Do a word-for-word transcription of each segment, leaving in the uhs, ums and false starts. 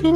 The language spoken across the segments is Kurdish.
Tê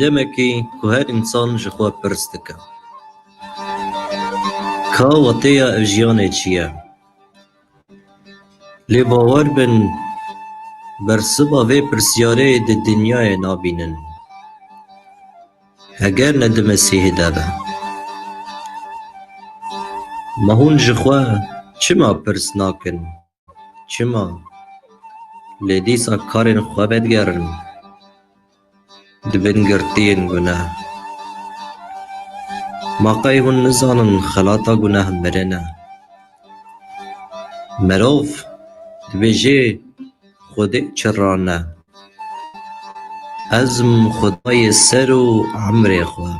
demekî ku her însan ji xwe pirs dike, ka weteya ev jiyanê çi ye? Lê bawer bin, bersiva vê pirsyarê di dinyayê nabînin, heger ne di Mesîhê de be. Ma hûn ji xwe çima pirs nakin? Çima? Lê dîsa karên xwe vedigerin. Di bin girtiyên guneh. Ma qey hûn nizanin xelata guneh mirin e? Mirov dibêje Xwedê çi rane. Ez im Xwedayê ser û emrê xwe.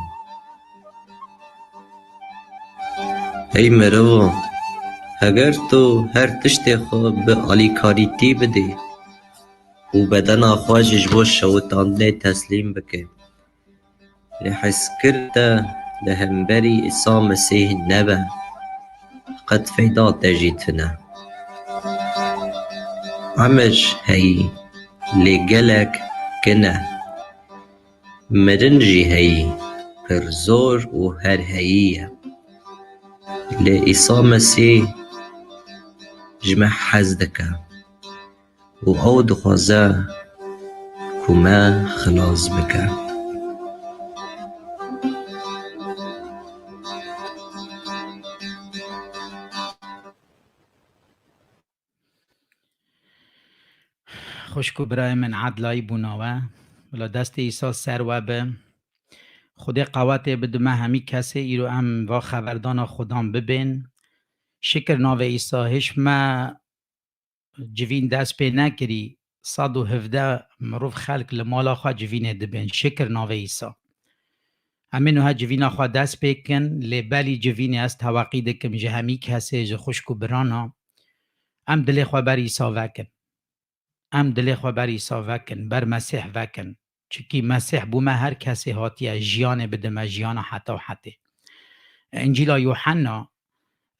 Hey merivo, heger tu her tiştê xwe bi alîkarîtî bidî û bedena xwe jî ji bo şewitandinê teslîm bike, lê hezkir te li hemberî Îsa Mesîh nebe, qet feyda te jî tune. Emir heyî, lê gelek kin e. Mirin jî heyî, pir zor û her heyî ye. Lê Îsa Mesîh ji me hez dike û ew dixwaze ku me xilas bike. Xwişk û birayê min, edlayî bûna we. Bila destê Îsa ser we be. Xwedê qewetê bide me hemî kesê îro em va xeverdana Xudan bibên. Şikir navê Îsa, hêj me civîn dest pê nekirî, sed û hevdeh mirov xelk li mala xwe civînê dibên. Şikir navê Îsa. Em ê nuha civîna xwe dest pê kin, lê belî civînê ez teweqî dikim ji hemî kesê, ji xwişk û birana, em dilê xwe ber Îsa vekin. Em dilê xwe ber Îsa vekin, ber Mesîh vekin. Çikî Mesîh bo me her kesê hatiye, jiyanê bide me, jiyana heta û hetê. Încîla Yuhanna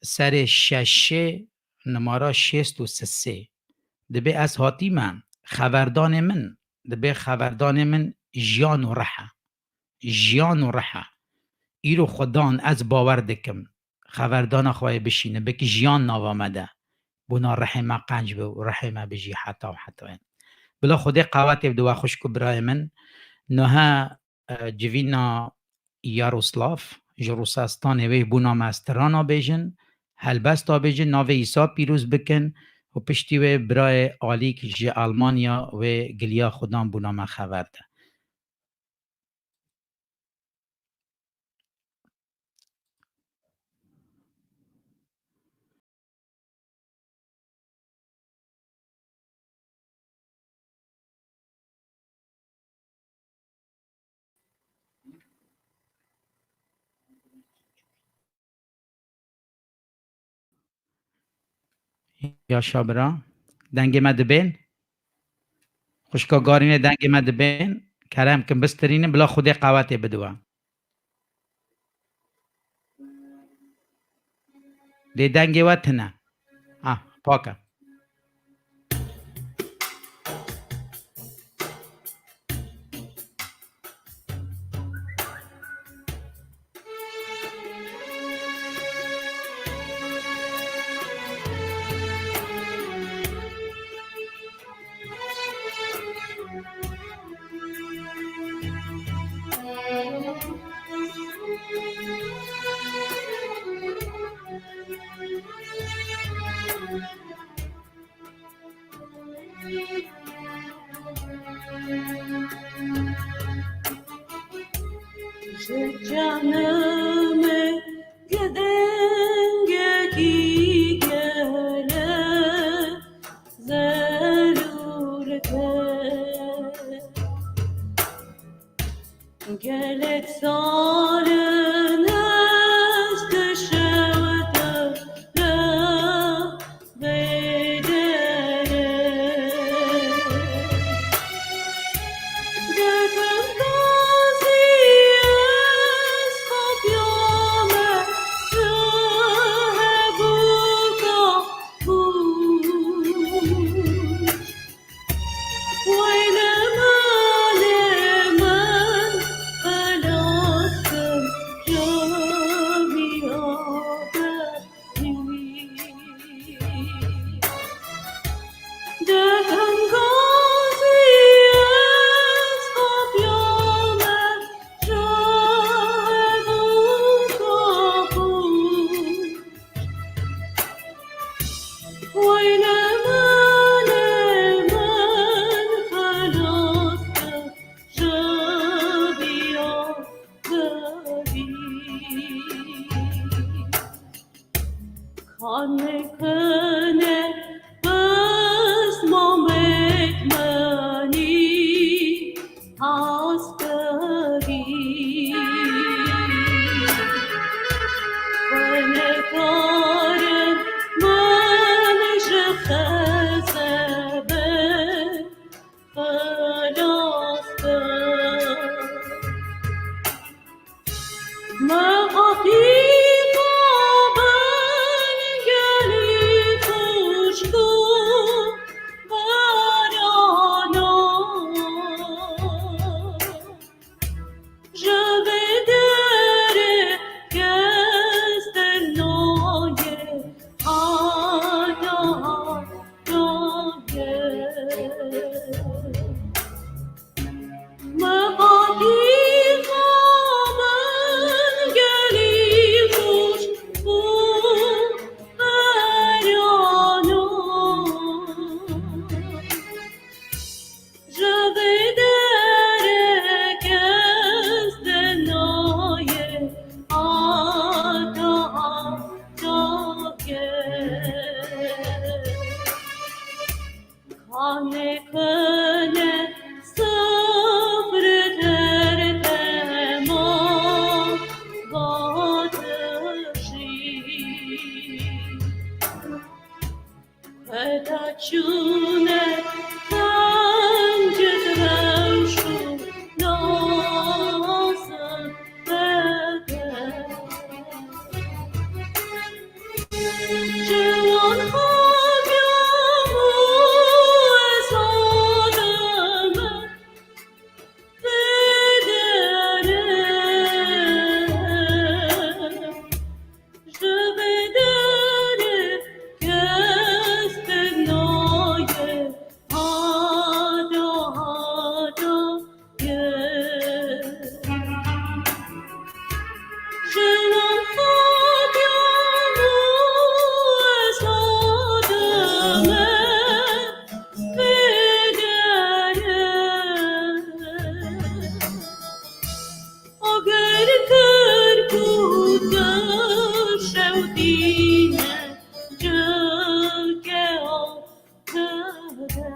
serê şeşê, nimara şêst û sisê. Dibê ez hatîme, xeverdanê min, dibê xeverdanê min jiyan û rih e. Jiyan û rih e. Îro Xudan ez bawer dikim. Xeverdana xwe yê bişîne, bikî jiyan nava me de. Bona rihê me qenc be û rihê me bijî heta û heta. Bila Xwedê qewetê bide we xwişk û birayê min. Niha, e, civîna Yaroslav ji Rûsastanê wê bona me strana bêjin, helbesta bêjin, navê Îsa pîroz bikin û piştî wê birayê Alîk ji Almanya wê giliya Xudan bona me xever de. Yaşa bira. Dengê me dibên. Xwişka Garînê, dengê me dibên. Kerem kin, bistirînin, bila Xwedê qewetê bide we. Lê dengê we tune. Ah, pak e. Ji canê me dengekî gelek. Lek salin ez dişewtim li vê derê. Dekem gazî ez xapiyame ji hebûka pûç. Weyne malê min xelas kim ji vî aberî. Dekem gazî ez xapiyame ji hebûka pûç. Weyne malê min xelas ke ji biya bibî. Kanê kene bes mamek menî. Askerî. Xwe nekarim min ji xezebê xelas kim. Me qetîqa ben gelî xuşk û berana. Ji vê derê kes ternayê hata nayê. Me qetîqa min gelî xweş bû berana. Ji vê derê kes ternayê hata hata ke. Kanê kene sifre tertema vatişî. Heta çûne tencet rewş û nazim bede. Ciwan xabyam û ez adem. Agir kir ku tu şewtîne cilke aw tede.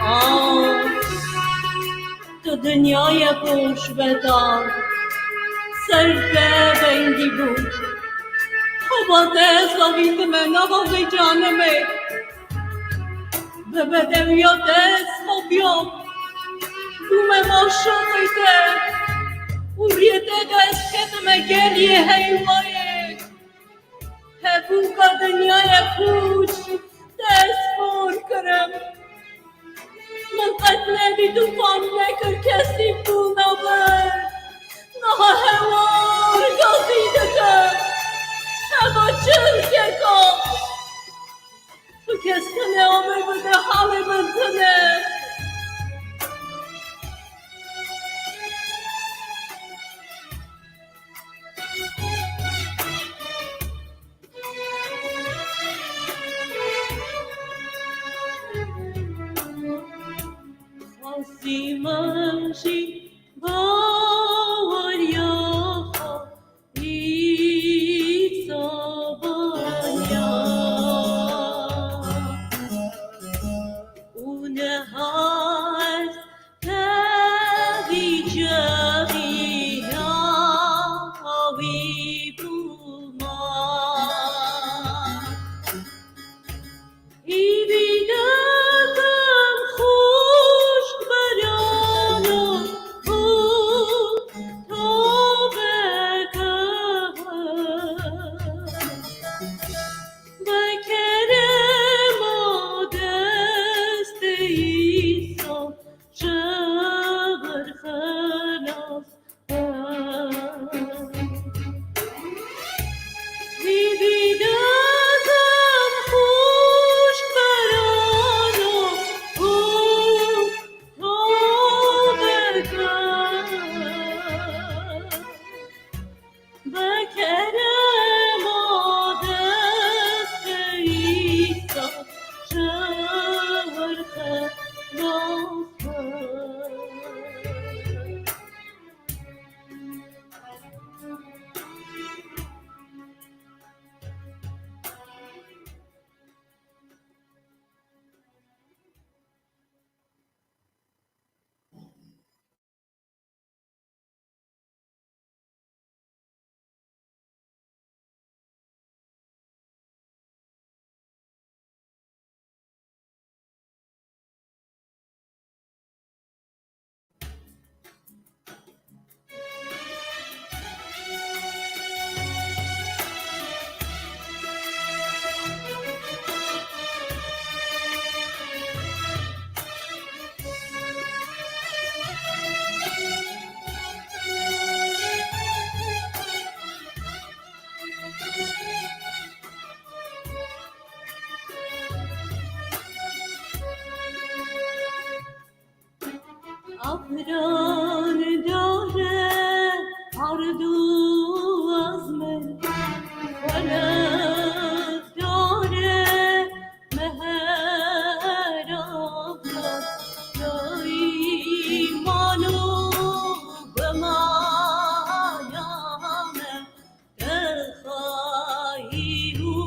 Ah, tu dinyayek xweş beda, ser te vengî bû. Xebatê ez avîtime nava vê canimê. Bi bedewiya te ez xapiyam. Bûme maşoqê te. Û riyê te de ez ketime geliyê heymayê. Hebûka dinyayê xweş te ez xor kirim. Min qet nedît û fam nekir kesî bûna min. Niha hewar gazî dike. Heva çi keka? Tu kes tune amir bide halê min tune. Xwezî min jî baweriya xwe îsa baniya. Hîvî dezem xwişk berana û taveke hev. Bi kerema destê Îsa ji vir xelas. Hîvî dezem xwişk berana û taveke. Bi kerema destê Îsa ji wir xelas be. Afran dare ard û azmin, welef dare meher afran, ya îman û gumana me. Dixwahî û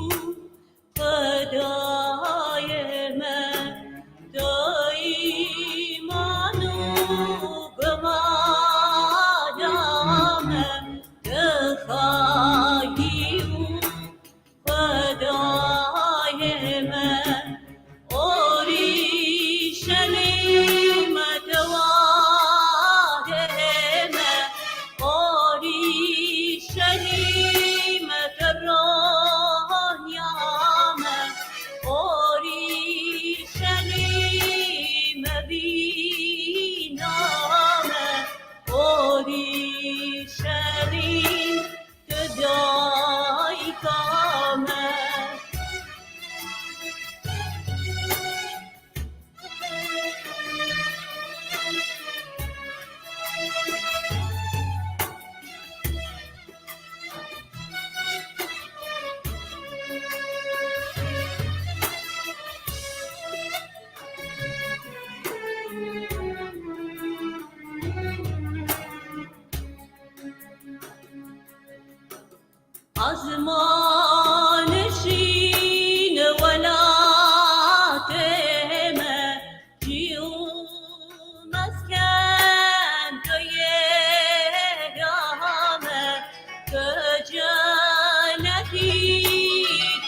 Xwedayê me, daîman û gumana me, dixwahî û Xwedayê me. Orîşelîm, tu warê me, Orîşelîm, tu ronya me, Orîşelîm, evîna me, Orîşelîm, tu dayika me. Azman şîn welatê me, cî û mesken tu yê me, tu cenetî,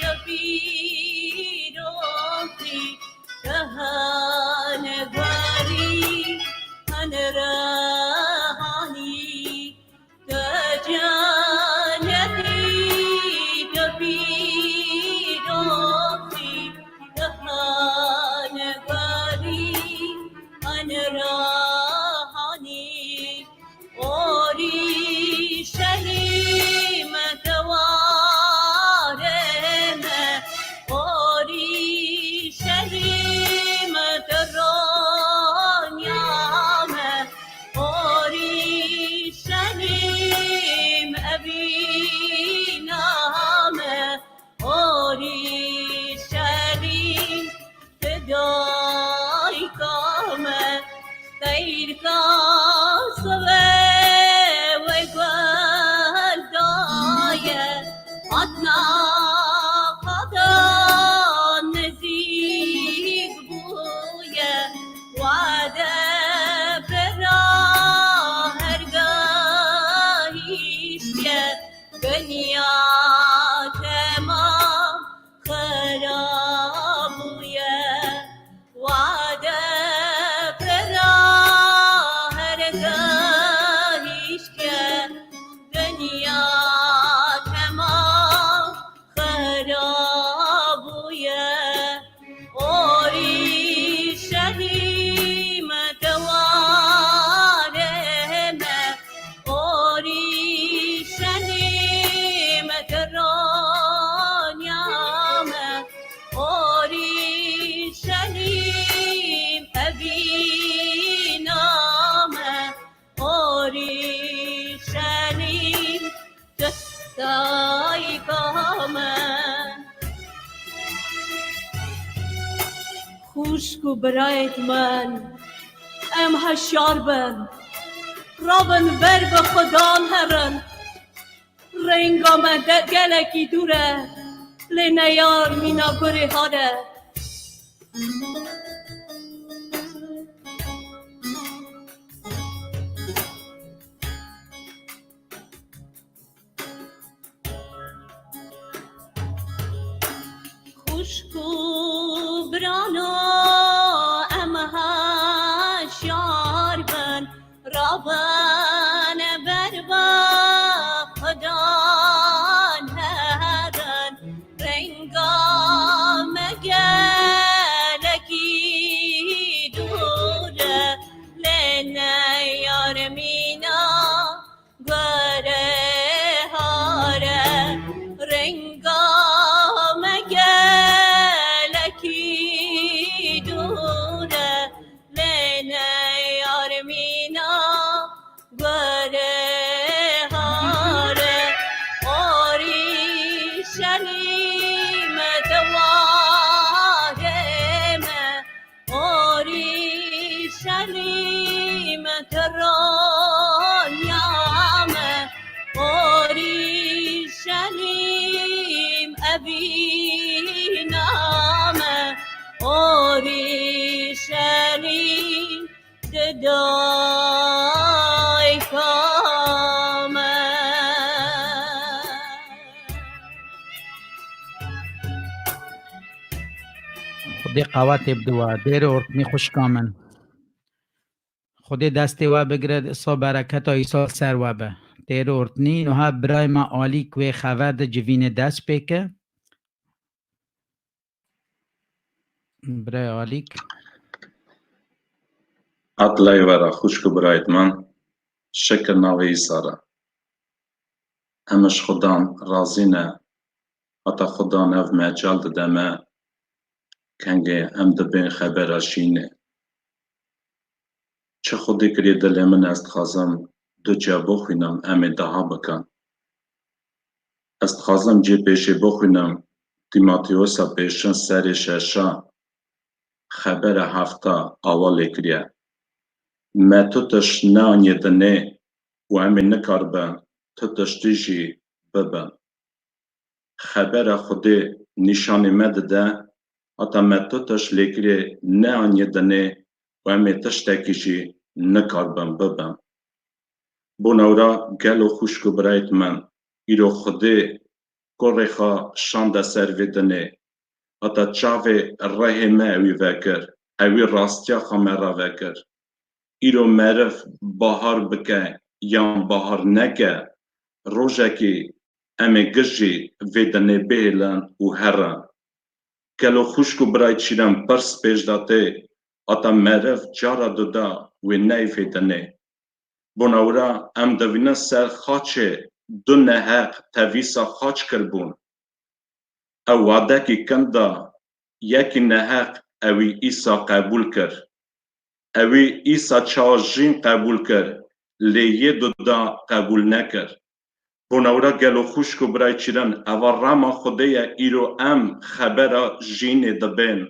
tu pîrozî, tu hin gwerî, hin rehanî. Tu cenetî, tu pîrozî, tu hin gwerî, hin rehanî. Orîşelîm, tu warê me, Orîşelîm, tu ronya me, Orîşelîm, evîna me, Orîşelîm, tu dayika me. Seyrka sivê wê guhel daye, hatina Xwedan nizîk bûye, wade bira her gehîştiye, dinya temam xera bûye. Xwişk û birayêt min, em heşyar bin. Rabin ber bi Xudan herin. Renga me de gelekî dûr e, lê neyar mîna gurê har e. Xwişk û birano, em heşyar bin, rabin ber bi Xudan herin. Renga me gelekî dûr e, lê neyar mîna gurê har e. Renga me gelekî dûr e, lê neyar mîna gurê har e. Orîşelîm, tu wahê me, Orîşelîm, tu ronya me, Orîşelîm, evîna me, Orîşelîm, tu dayika me. Xwedê qewetê bide we, dêr û ortnî xwişka min. Xwedê destê we bigire, îsa bereketa îsa ser we be. Dêr û ortnî, niha birayê me Alîk wê xever de civînê dest pê ke. Birayê Alîk. Atlay vera xwişk û birayêt min, şikir navê îsa re. Em ji Xudan razî ne. Heta Xudan ev mecal dide me, kengê em dibên xebera şînê. Çi Xwedê kiriye dilê min, ez dixwazim du ca bixwînim, em ê daha bikin. Ez dixwazim cê pêşê bixwînim, Tîmoteosa pêşin serê şeşa, xebera hefta awa lê kiriye. Me tu tişt neaniye dinê û em ê nikaribin tu tiştî jî bibin. Xebera Xwedê nîşanê me dide, heta me tu tişt lêkirê neaniye dinê û em ê tiştekî jî nikaribin bibin. Bona wira gelo xwişk û birayêt min, îro Xwedê kurê xwe şande ser vê dinê. Heta çavê rihê me ewî vekir, ewî rastiya xwe me re vekir. Îro meriv bahar bike yan bahar neke, rojekî em ê giş jî vê dinê bihêlin û herin. Gelo xwişk û birayê çîrem pirs pêş de tê, heta meriv cara duda wê neyê vê dinê. Bona wira em dibînin ser xaçê du neheq tevîsa xaç kiribûn. Ew wadekî kin da, yekî neheq ewî Îsa qebûl kir. Ewî Îsa çawa jîn qebûl kir, lê yê duda qebûl nekir. Bona wira gelo xwişk û birayê çîrem, eva rema Xwedê ye, îro em xebera jînê dibên.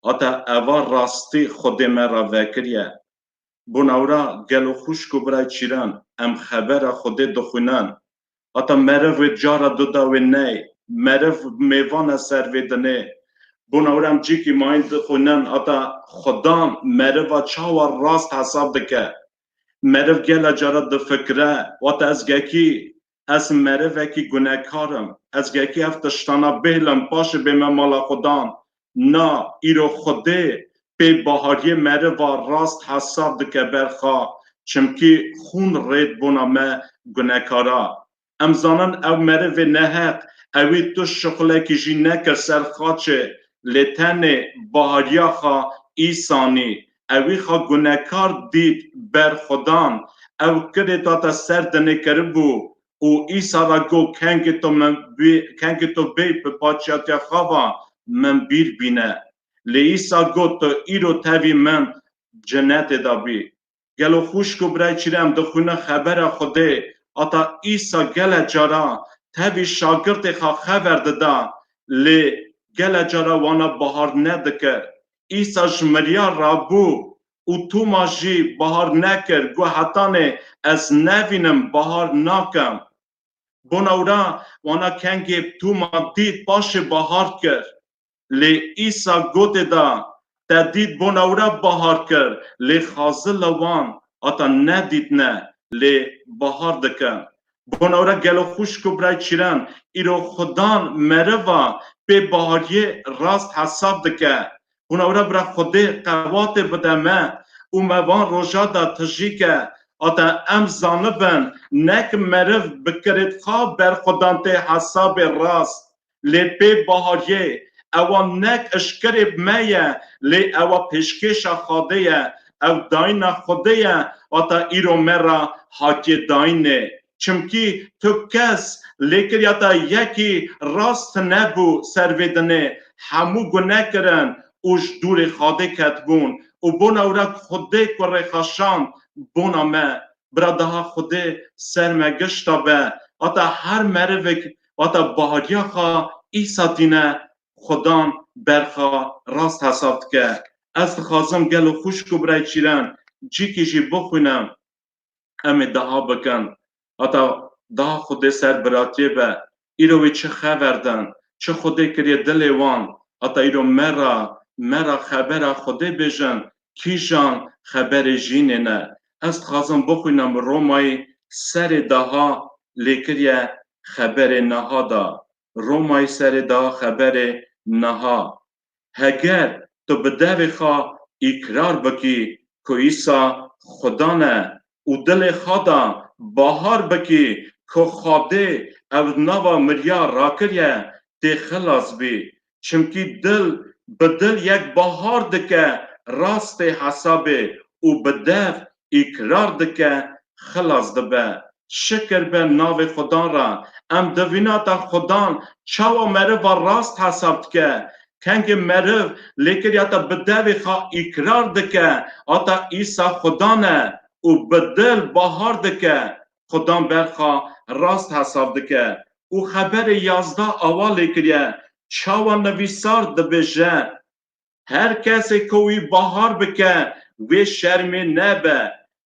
Heta eva rastî Xwedê me re vekiriye. Bona wira gelo xwişk û birayê çîran, em xebera Xwedê dixwînin. Heta meriv wê cara duda wê ney. Meriv mêvan e ser vê dinê. Bona wira em cîkî mayîn dixwînin, heta Xudan meriva çawa rast hesab dike. Meriv gele cara difikire, wate ez gekî, ez merivekî gunekar im. Ez gekî ev tiştana bihêlim, paşê bême mala Xudan. Na, îro Xwedê pê bahariyê meriva rast hesab dike ber xwe, çimkî xûn rêd bona me gunekara. Em zanin ew merivê neheq, ewî tu şixulekî jî nekir ser xaçê, lê tenê bahariya xwe Îsanî, ewî xwe gunekar dît ber Xudan, ew kirê date ser dinê kiribû û Îsa re got, kengê tu min bî, kengê tu bê bi paçiyatiya xwe ve min bîr bîne. Lê Îsa got, tu îro tevî min cenetê de bî. Gelo xwişk û birayê çîrem dixwîne xebera Xwedê, heta Îsa gele cara tevî şagirtê xwe xever dida, lê gele cara wana bahar nedikir. Îsa ji miriya rabû û Tûma jî bahar nekir, got, hetanê ez nevînim, bahar nakim. Bona wira wana kengê Tûma dît, paşê bahar kir. Lê Îsa gotê da, te dît, bona wira bahar kir, lê xazil li wan, heta nedîtine, lê bahar dikin. Bona wira gelo xwişk û birayê çîran, îro Xudan meriva pê bahariyê rast hesab dike. Bona wira bira Xwedê qewatê bide me û me van roja de tijî ke, heta em zanibin, nek meriv bi kirêtxa ber Xudan tê hesabê rast. Lê pê bahariyê, ewa nek eşkerê me ye, lê ewa pêşkêşa Xwedê ye, ew dayîna Xwedê ye, heta îro me re hatiye dayînê. Çimkî tu kes lêkiriya te yekî rast nebû ser vê dinê, hemû gune kirin û ji dûrê Xwedê ketibûn û bona wira Xwedê ku rêxaşand bona me. Bira daha Xwedê ser me gişta be, heta her merivek, heta bahariya xwe Îsa tîne, Xudan berxa rast hesab dike. Ez dixwazim gelo xwişk û birayê çîran cîkî jî bixwînim, em ê daha bikin. Heta daha Xwedê ser biratiyê be. Îro wê çi xever din, çi Xwedê kiriye dilê wan. Heta îro me ra, me ra xebera Xwedê bêjin, kîjan xeberê jînê ne. Ez dixwazim bixwînim Romayî serê daha lêkiriye xeberê niha da. Romayî serê daha xeberê niha. Heger tu bi devê xwe îkrar bikî ku Îsa Xudan e û dilê xwe de bahar bikî ku Xwedê ew nava miriya rakiriye, tê xilas bî. Çimkî dil bi dil yek bahar dike rastê hesabê û bi dev îkrar dike, xilas dibe. Şikir be navê Xudan re. Em divîna te Xudan çawa meriva rast hesab dike. Kengê meriv lêkiriya te bi devê xwe îkrar dike, ata Îsa Xudan e û bi dil bahar dike, Xudan berxa rast hesab dike. Û xeberê yazdeh awa lêkiriye, çawa nivîsar dibêje, her kesê ku wî bahar bike, wê şermê nebe.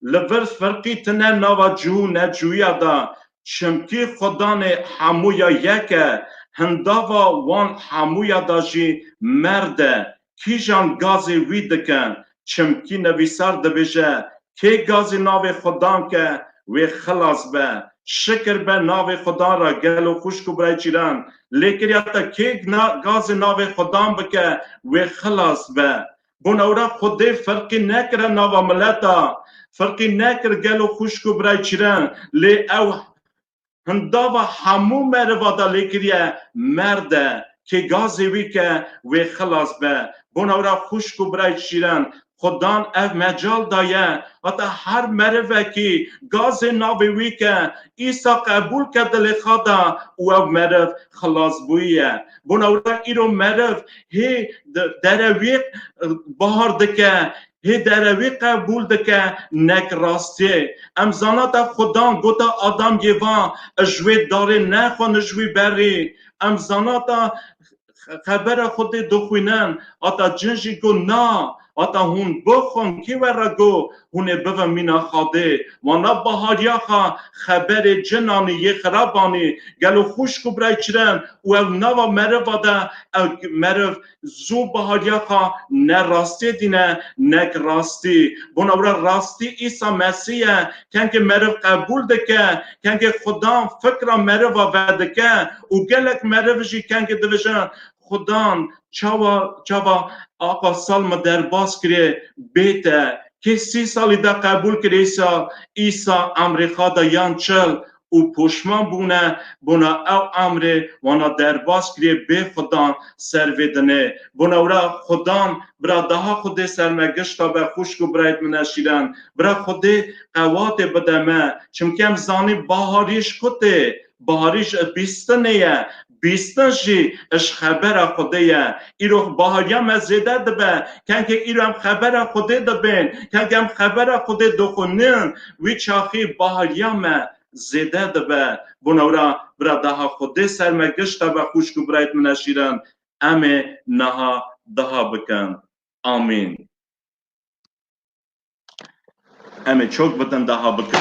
Li vir firqî tine nava cû û necûya de, çimkî Xudanê hemûya yek e, hindava wan hemûya de jî merd e. Kîjan gazê wî dikin? Çimkî nivîsar dibêje, kê gazê navê Xudan ke, wê xilas be. Şikir be navê Xudan re, gelo xwişk û birayê çîran. Lêkiriya te kê na-, gazê navê Xudan bike, wê xilas be. Bona wira Xwedê firqî nekire nava mileta, firqî nekir gelo xwişk û birayê çîran, lê ew hindava hemû meriva de lêkiriye merd e, kê gazê wî ke, wê xilas be. Bona wira xwişk û birayê çîran, Xudan ev mecal daye, heta her merivekî gazê navê wî ke, Îsa qebûl ke dilê xwe de û ew meriv xilasbûyî ye. Bona wira îro meriv hê de-, derewî, e, bahar dike, hê derewî qebûl dike, nek rastiyê. Em zana te Xudan gota Adam Yêva, ji wê darê nexwin ji wî berî. Em zana te xebera Xwedê dixwînin, ata cin jî got, na, ata hûn bixwin, kî we re got, hûn ê bivin mîna Xwedê. Wana bahariya xwe xeberê cin anî, yê xirab anî, gelo xwişk û birayê çirin û ew nava meriva de, ew meriv zû bahariya xwe ne rastiyê dîne, nek rastî. Bona wira rastî Îsa Mesîh ye, kengê meriv qebûl dike, kengê Xudan fikra meriva vedike û gelek meriv jî kengê dibêjin, Xudan çawa, çawa Aqa Salma derbas kiriye bête, kê sî salî de qebûl kiriye Îsa, Îsa emrê xwe de yan çil û poşman bûne, bona ew emrê wana derbas kiriye bê Xudan ser vê dinê. Bona wira Xudan bira daha Xwedê ser me gişta be xwişk û birayêt min eşîren. Bira Xwedê qewatê bide me. Çimkî em zanî baharî ji ku tê, baharî ji bîstinê ye. Bîstin jî ji xebera Xwedê ye. Îro bahariya me zêde dibe. Kengê îro em xebera Xwedê dibên. Kengê em xebera Xwedê dixwînin. Wî çaxî bahariya me zêde dibe. Bona wira bira daha Xwedê ser me gişta be xwişk û birayêt min eşîren. Em ê niha daha bikin. Amîn. Em ê çok bidin daha bikin.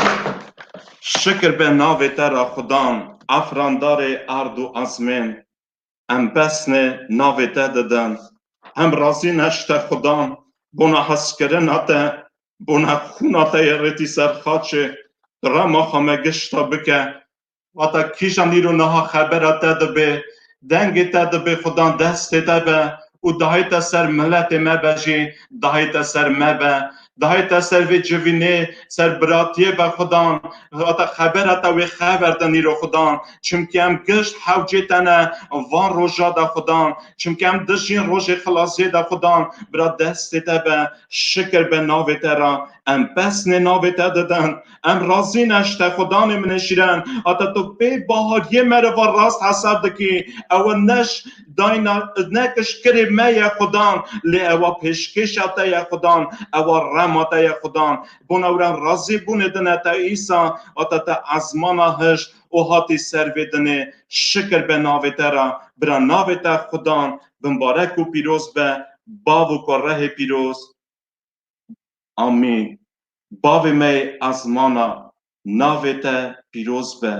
Şikir be navê te ra Xudan, efrandarê erd û azmên. Em pesnê navê te didin. Em razî ne ji te Xudan, bona hezkirina te, bona xûna te yê rêtî ser xaçê, tu rema xwe me gişta bike. Hata kîjan îro niha xebera te dibe, dengê te dibe Xudan destê te be û dahî te ser miletê me be jî, dahî te ser me be, dahî te ser vê civînê, ser biratiyê be Xudan. Hata xebera te wê xeber din îro Xudan. Çimkî em gişt hewcê te ne van roja de Xudan. Çimkî em dijîn rojê xilasiyê de Xudan. Bira destê te be, şikir be navê te ra. Em pesnê navê te didin. Em razî ne ji te Xudanê min ê şîrin. Hata tu pê bahariyê meriva rast hesab dikî. Ew ne ji dayna, ne ki ji kirê me ye Xudan. Lê ewa pêşkêşa te ye Xudan. Ewa rema te ye Xudan. Bona wira razîbûnê dine te Îsa, hata te ezmana hişt û hatî ser vê dinê. Şikir be navê te ra. Bira navê te Xudan bimbarek û pîroz be. Bav û kurehê pîroz. Amîn. Bavê me yê ezmana, navê te pîroz be.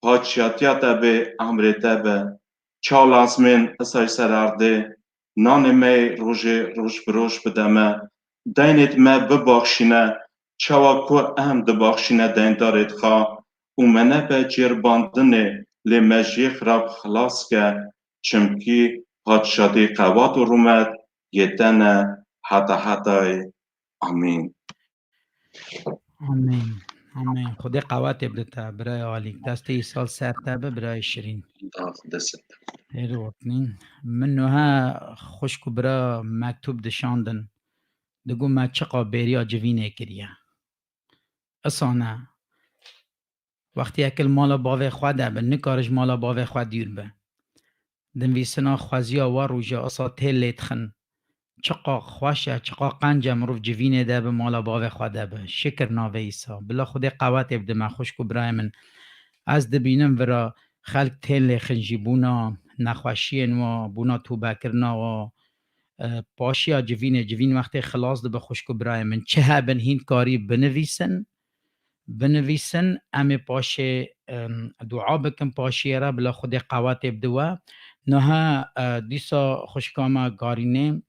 Paçiyatiya te bê, emrê te be. Çal azmên isay ser erdê, nanê me yê rojê roj bi roj bide me. Deynêd me bibaxşîne, çawa ku em dibaxşîne deyndarêd xwe û me nebe cêrbandinê, lê me ji yê xirab xilas ke, çimkî padşatî, qewat û rûmet yê te ne heta hetayê. Amîn. Amîn. Amîn. Xwedê qewetê bide te, birayê alî. Destê Îsa li ser te be, birayê şirîn. Daha Xwedê ser te. Hêr wetnîn. Min nuha xwişk û bira mektûb dişandin. Digot me çiqa bêriya civînê kiriye. Isane. Wextê yek li mala bavê xwe de be, nikare ji mala bavê xwe dûr be. Dinivîsina xweziya wa roja asa tê lê dixin. Çiqa xweş e, çiqa qenc e mirov civînê de be, mala bavê xwe de be. Şikir navê Îsa. Bila Xwedê qewetê bide me, xwişk û birayê min. Ez dibînim vira xelk tên lê xin jî bûna nexweşiyên wa, bûna tûbekirina wa, e, paşiya civînê, civîn wextê xilas dibe xwişk û birayê min. Çi hebin hîn karî binivîsin, binivîsin, em ê paşê, em, dua bikin paşiyê re, bila Xwedê qewetê bide we. Niha, e, dîsa xwişka me Garînê,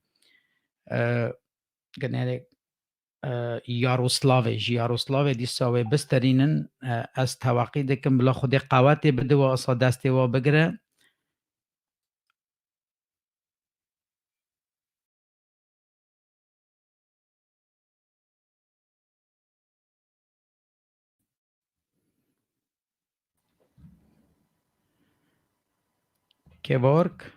e, genelê, e, Yaroslavê, ji Yaroslavê dîsa wê bisterînin, e, ez teweqî dikim, bila Xwedê qewetê bide we, asa destê we bigire. Kevork.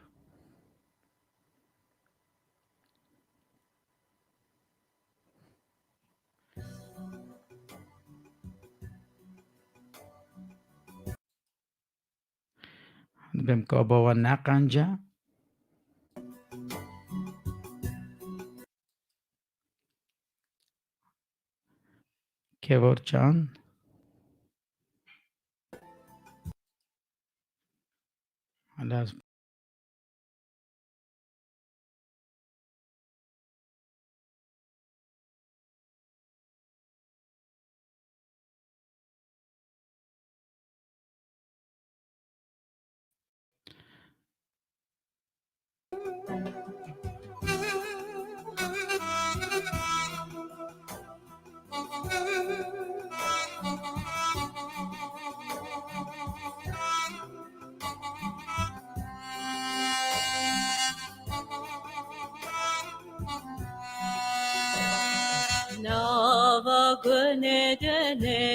Dibêm ka bawa neqence. Kevorcan. Hala Nava gunê dinê,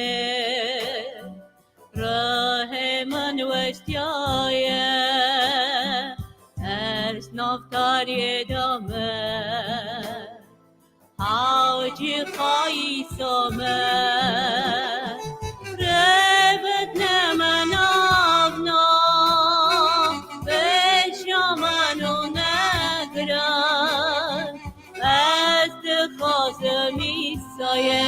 rehê min weştiyaye, ez nav tariyê de me. Hawcî qayîsa me, rêvit ne me navna, pêşa me nû negire, ez dixwazim Îsayê,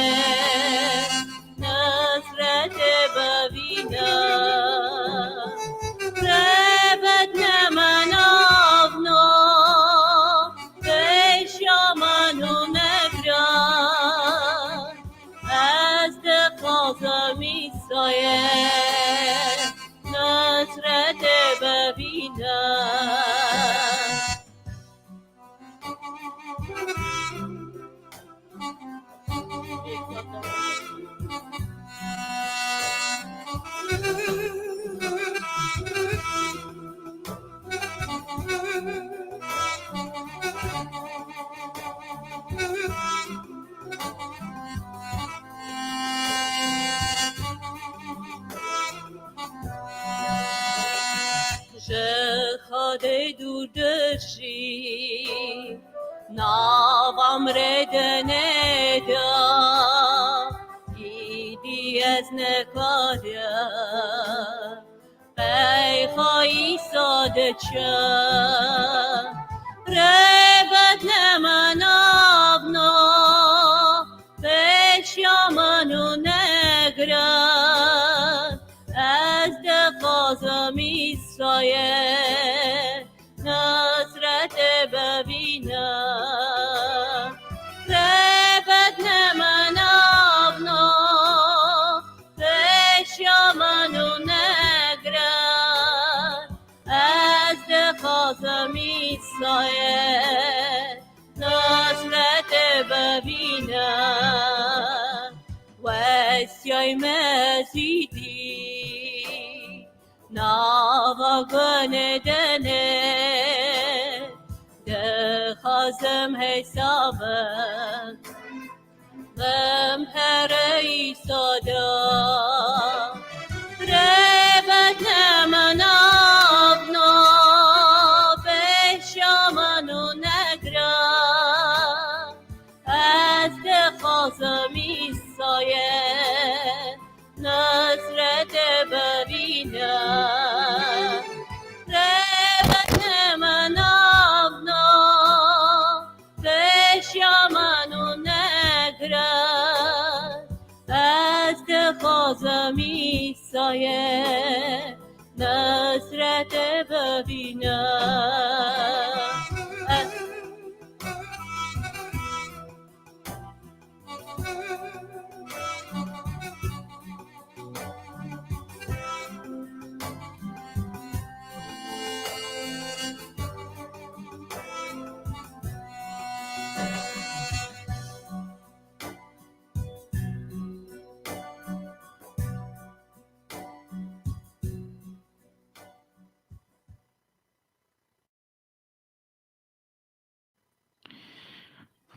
Nesretê bivîne, rêvit ne me navna, pêşa me Rê de nêda, îdî ez nekarim. Qey xwe Îsa diçe, rê bed ne me navna, pêşiya min û negre, ez dixwazim Îsayê, Nusretê bibîne. Rê bed ne me navna, pêşiya min û negre, ez dixwazim Îsayê, Nusretê bibîne. Westiyay Mesîdî, nava gunê dinê, dixwazim hesabim, bim here Îsa de. Rê bed ne me navna, pêşiya min û negre, ez dixwazim Îsayê, Nusretê bibîne. Rê bed ne me navna, pêşiya min û negre, ez dixwazim Îsayê, Nusretê bibîne. Ez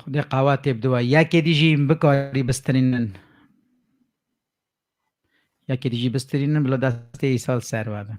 Xwedê qawetê bide we. Yekê dî jî bikarî bistirînin. Yekê dî jî bistirînin, bila destê Îsa li ser we be.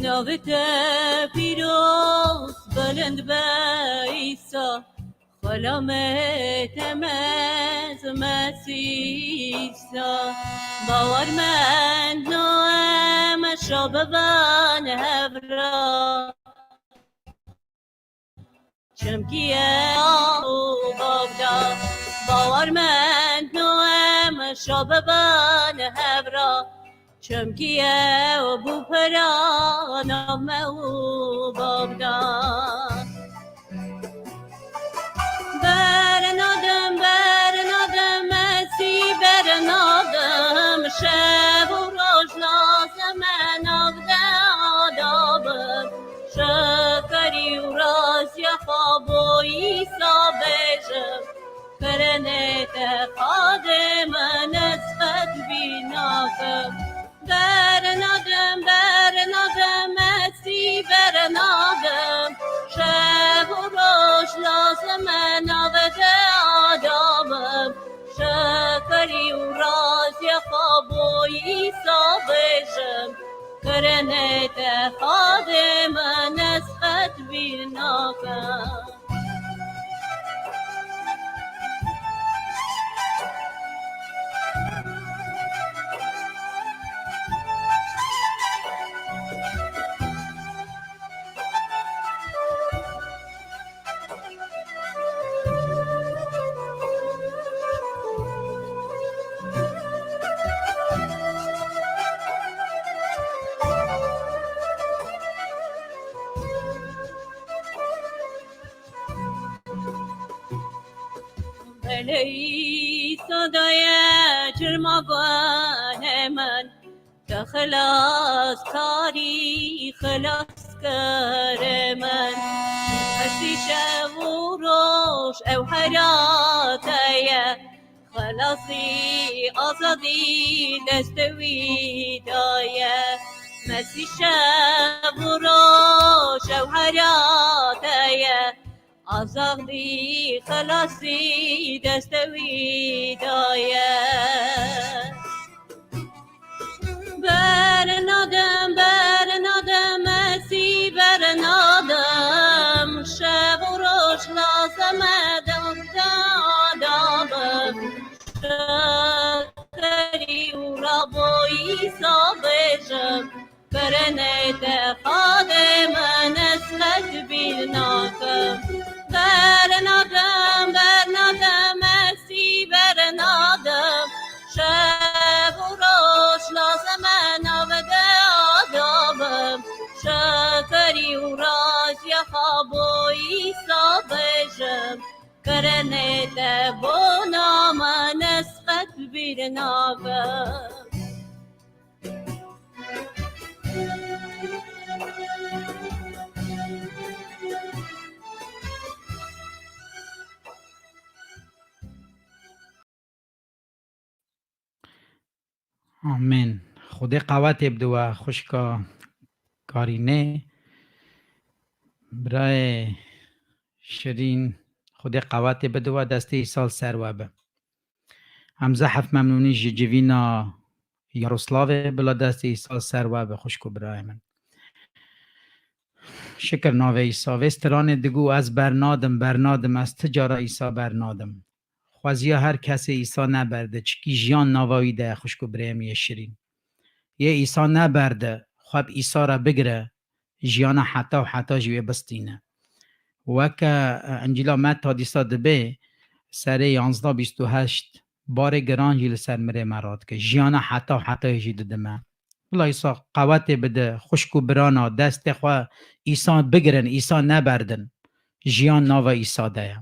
Navê te pîroz bilind be Îsa, xulamê te mez Mesîh Îsa. Bawermend no em şa bibin hevra. Çimkî ye û bavda, bawermend no em şa bibin hevra. Çimkî ye û bû pira nav me û bavda. Bernadim, bernadim, ez ê bernadim, şev û roj lazim e nav de ada bim. Şikerî û raziya xwe bo Îsa bêjim, kirinê te xadê min ez qet bîr nakim. Bernadim, bernadim, ez ê bernadim, şev û roj lazim e nav de ada bim. Şikerî û raziya xwe bo Îsa bêjim, kirinê te xadê min ez qet bîr nakim. Te îsa daye çirma guhê min, te xilaskarî, xilaskarê min. Mesîh şev û roj ew hera te ye, xelasî, azadî destê wî daye. Mesîh şev û roj ew hera te ye, azadî, xelasî destê wî daye. Bernadim, bernadim, Mesîh bernadim, şev û roj lazim e dewda dabim. Şekerî û rabo Îsa bêjim, Keremê te Xwedê min ez qet bîr nakim. Bernadim, bernadim, Mesîh bernadim. Şev û roj lazim e nav de adabim. Şekerî û raziya xwe bo Îsa bêjim. Keremê te bona min ez qet bîr nakim. Amîn. Xwedê qewetê bide we xwişka Karînê. Birayê Şirîn, Xwedê qewetê bide we, destê Îsa li ser we be. Em zehf memnûnî ji civîna Yaroslavê, bila destê Îsa li ser we be, xwişk û birayê min. Şikir navê Îsa. Vê stranê digo, ez bernadim, bernadim, ez ti cara Îsa bernadim. Xweziya her kesê Îsa neberde, çikî jiyan nava wî de ye, xwişk û birayê min yê şirîn. Yê Îsa neberde, xwe bi Îsa re bigire, jiyana heta û heta jî wê bistîne. Weke, e, Încîla Meta dîsa dibê, serê yanzdeh bîst û heşt, barê giran jî li ser mirê me radike. Jiyana heta û hetayê jî didime. Bila Îsa qewetê bide, xwişk û birana, destê xwe Îsa bigirin, Îsa neberdin. Jiyan nava Îsa de ye.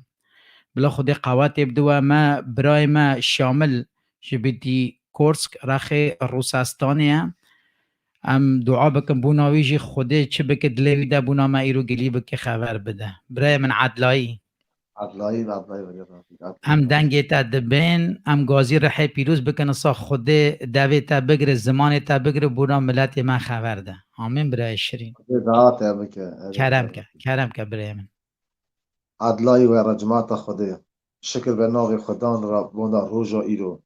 Bila Xwedê qewetê bide we, me, birayê me Şamil ji Pîtîkorsk, rexê Rûsestanê ye. Em dua bikin bona wî jî, Xwedê çi bike dilê wî de, bona me îro gilî bike, xeber bide. Birayê min Edlayî. Edlayî, Edlayî, Edlayî. Em dengê te dibên, em gazî rihê pîroz bikin, isa Xwedê devê te bigire, zimanê te bigire, bona miletê me xeber de. Amîn, birayê şirîn. Xwedê daha te bike. Kerem ke, kerem ke birayê min. Edlayî we recmata Xwedê. Şikir be navê Xwedan re bona roja îro.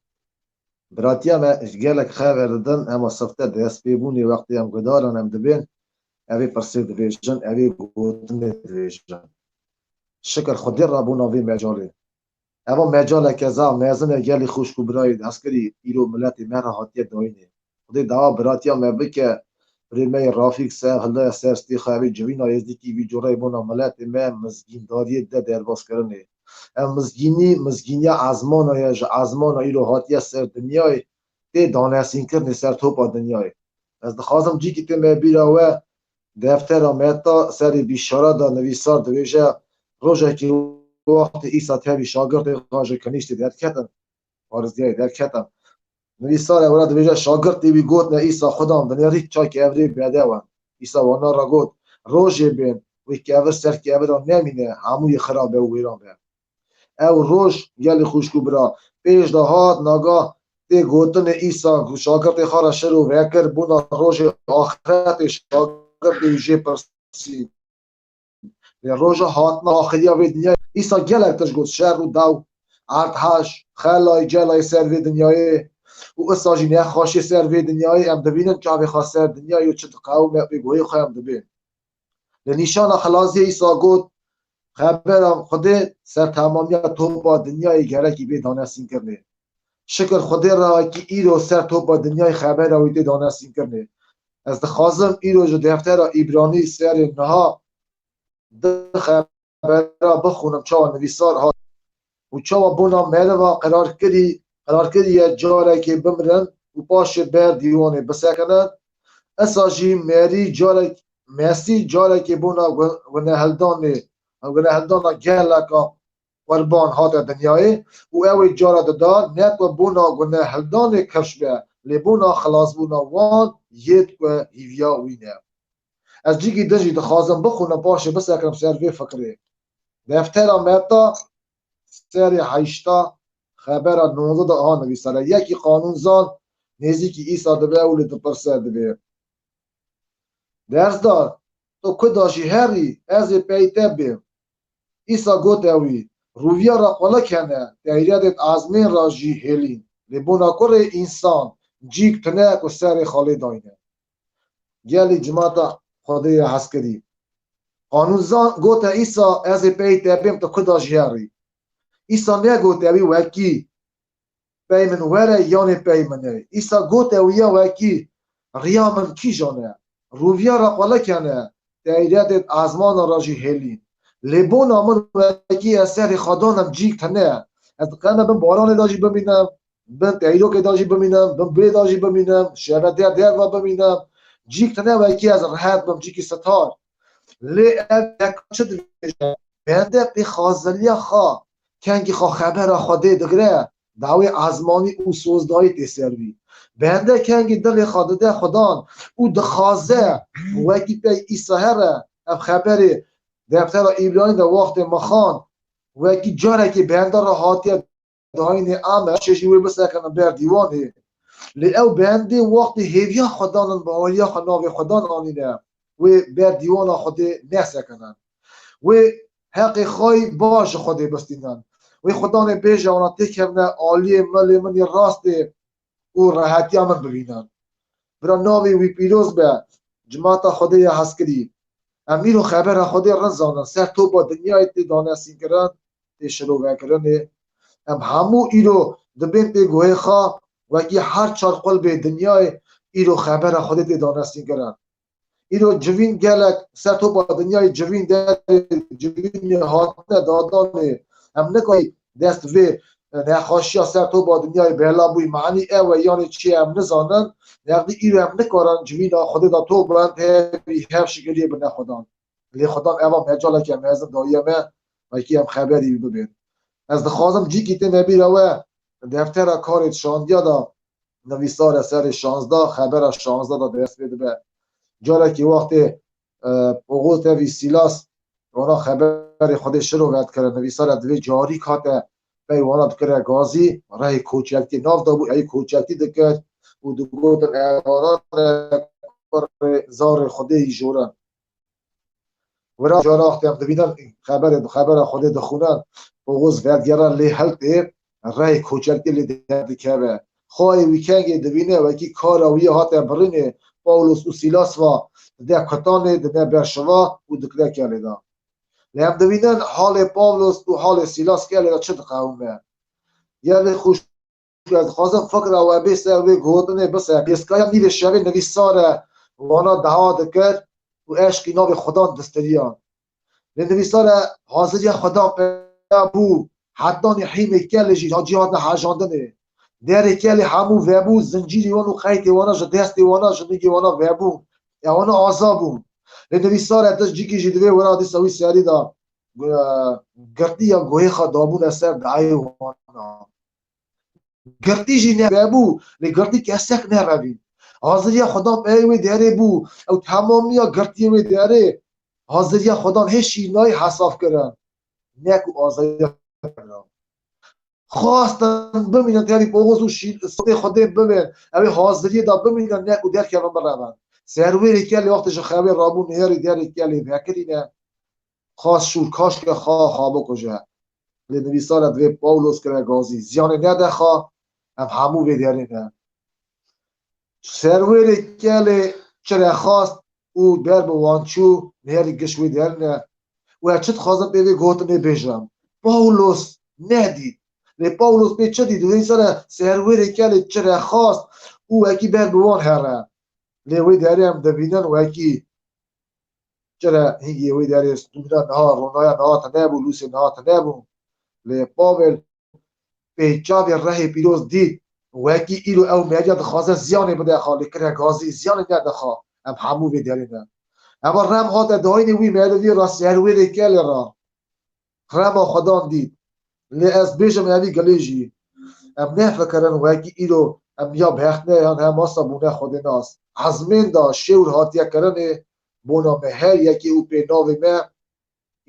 Biratiya me gelek xever didin, ema sifte destpêbûnê wextê em guhdaran em dibên, evê pirsê dibêjin, evê gotinê dibêjin. Şikir Xwedê re bona vê mecalê. Eva mecaleke zaf mezin e gelî xwişk û birayê, ez kirî îro miletê me re hatiye dayînê. Xwedê dawa biratiya me bike, birê me yê Rafîk ser, hilde ser stê xwe, evê civîna Êzdîkî vî coreyê bona miletê me mizgîndariyê de derbas kirinê. Ev mizgînî, mizgîniya ezmana ye, ji ezmana îro hatiye ser dinyayê, tê danesînkirinê ser topa dinyayê. Ez dixwazim cîkî tê me bîra we, deftera Meta serê bîşara de nivîsar dibêje, rojekê wextê Îsa tevî şagirtê xwe ji kinîştê derketin, Fariziyayê derketin. Nivîsar e wira dibêje, şagirtê wî gotine Îsa, Xudan, dinêrî çakê evrê bedew e. Îsa wana re got, rojê bên, wê kevir ser kevira nemîne, hemûyê xira be û wêran be. Ew roj gelî xwişk û bira pêş de hat, naga tê gotinê Îsa ku şagirtê xwe re şiro vekir, bona rojê axretê şagirtê wî jê pirsî. Lê roja hatina axiriya vê dinyayê, Îsa gelek tişt got, şer û dew, erdhej, xelay, celay ser vê dinyayê û isa jî nexweşê ser vê dinyayê, em dibînin çavê xwe ser dinyayê û çi diqewime, wê guhê xwe em dibên. Li nîşana xelasiyê Îsa got, xebera Xwedê ser temamiya topa dinyayê gerekî bê danesînkirinê. Şikir Xwedê re ki îro ser topa dinyayê xebera wî tê danesînkirinê. Ez dixwazim îro ji deftera Îbranî serê niha di xebera bixwînim çawa nivîsar hat û çawa bona meriva qerar kirî, qerar kiriye carekê bimirin û paşê ber dîwanê bisekinin. Isa jî merî carek, Mesîh carekê bona gu-, gunehildanê, gunehildana geleka qurban hate dinyayê û ew ê cara dida ne ku bona gunehhildanê kifş be, lê bona xilasbûna wan yêd ku hîviya wî ne. Ez cîkî din jî dixwazim bixwînim, paşê bisekinim ser vê fikirê. Deftera Meta serê heşta, xebera nozde de aha nivîsare. Yekî qanûnzan nêzîkî Îsa dibe û lê dipirse, dibê: Dersdar, tu ku da jî herî, ez ê pey te bêm. Îsa gote wî: Rûviya re qulik hene, teyredên ezmên re jî hêlîn. Lê bona kurê însan cîk tune ku serê xwe lê dayne. Gelî cimata Xwedê ya hezkirî. Qanûnzan gote Îsa: Ez ê pey te bêm, tu ku da jî herî. Îsa negote wî wekî pey min were yanê pey min e. Îsa gote wî ya wekî: Riya min kîjan e? Rûviya re qulik hene, teyredên ezmana re jî hêlîn. Lê bona min wekî ez serê xwe danim cîk tune. Ez diqeme bin baranê de jî bimînim, bin teyrokê de jî bimînim, bin bê de jî bimînim, şeve der derva bimînim. Cîk tune wekî ez rehet bim, cîkî sitar. Lê ev yek çi dibêje? Bende pê xaziliya xwe, kengî xwe xebera Xwedê digire, dawê ezmanî û sozdayî tê ser wî. Bende kengî dilê xwe dide Xudan û dixwaze wekî pey Îsa here. Ev xeberê deftera Îbranî de wextê mixan wekî carekê bende re hatiye dayînê, em ê çê jî wê bisekinin ber dîwanê. Lê ew bendê wextê hêviya xwe danin, baweriya xwe navê Xudan anîne, wê ber dîwana Xwedê nesekinin. Wê heqê xwe yî baş ji Xwedê bistînin. Wê Xudanê bêje wana: Têkevine aliyê milê min yê rastê û rehetiya min bibînin. Bira, navê wî pîroz be, cimata Xwedê ya hezkirî. Em îro xebera Xwedê rind zanin, ser topa dinyayê tê danesînkirin, tê şirovekirinê. Em hemû îro dibên pê guhê xwe, wekî her çar qulbê dinyayê îro xebera Xwedê tê danesînkirin. Îro civîn gelek ser topa dinyayê civîn derê civînê hatine dadanê. Em nikarî dest vê nexweşiya ser topa dinyayê bela bûyî. Manî ew e, yanê çi ye em nizanin. Nexdî îro em nikarin civîna Xwedê de top bin, hevî hev şikiliyê bine Xudan. Lê Xudan eva mecaleke mezin daye me, wekî em xeberî wî bibên. Ez dixwazim cîkî tê me bîra we, deftera Karê Şandiya de nivîsar e serê şazdeh, xebera şazdeh de dest pê dibe. Carekî wextê, e, Oxoz tevî Sîlas wana xeberê Xwedê şirovet kire, nivîsar e divê carî hate pey wana dikire gazî, rehê koçeltî nav da bû, ey koçeltî dikir û digotin: Evanan e kurê zarê Xwedê yî jorin. Wira cara wextê em dibînin xeberê, bi xebera Xwedê dixwînin, Oxoz vedigere lê hiltê, rehê koçeltî lê derdikeve. Xwayê wî kengê dibîne, wekî kara wî hate birînê, Pawlos û Sîlas va dide kutanê, dine ber şiva û dikire kelê de. Lê em dibînin halê Pawlos û halê Sîlas kelê de çi diqewime. Gelê xweş, ez dixwazim fikra we bê ser vê gotinê bise. Pêskaya nîvê şevê nivîsar e wana dawa dikir û eşqî navê Xudan distiriyan. Lê nivîsar e haziriya Xudan peya bû, hetanî hîmê kelê jî hacî hatin hejandinê. Derê kelê hemû vebû, zincîrê wan û qeytê wana ji destê wana, ji nigê wana vebûn. Ya wana aza bûn. Lê nivîsar e tu cîkî jî divê wira dîsa wî serî de, e, girtiya guhê xwe dabûne ser dayê wana. Girtî jî nebû, lê girtî kesek nerevî. Haziriya Xudan peyê wê derê bû. Ew temamiya girtiyê wê derê haziriya Xudan hê şîrnayî hesab kirin. Ne ku azadiya xwastin bimînin, tevî Pawlos û şî-, sotê Xwedê bibin. Ew ê haziriyê de bimînin, ne ku derkevin birevin. Serwêrê kelê wextê ji xewê rabû, nêrî derê kelê vekirîne. Xas şûr kaşke xwe, xwe bikuje. Lê nivîsar e divê Pawlos kire gazî. Ziyanê nede xwe, em hemû vê derê ne. Serwêrê kelê çi re xwast û ber bi wan çû, nêrî giş wê derê ne. Û ez çi dixwazim pê vê gotinê bêjim? Pawlos nedît. Lê Pawlos pê çi dît? Wê sere serwêrê kelê çi re xwast û wekî ber bi wan here. Lê wê derê em dibînin wekî Çira hingê wê derê stûna niha, ronaya niha tune bû, lûsê niha tune bû. Lê Pawel pê çavê rehê pîroz dît, wekî îro ew meriya dixwaze ziyanê bide xwe, lê kire gazî, ziyanê nede xwe. Em hemû vê derê ne. Eva rem hate dayînê wî merivî ra, serwêrê kelê ra. Rema Xudan dît. Lê ez bêjim, evî gelê jî em nefikirin wekî îro em ya bextne yan hem wasa bûne Xwedê nas. Ezmên da şêwr hatiye kirinê bona me her yekê û pê navê me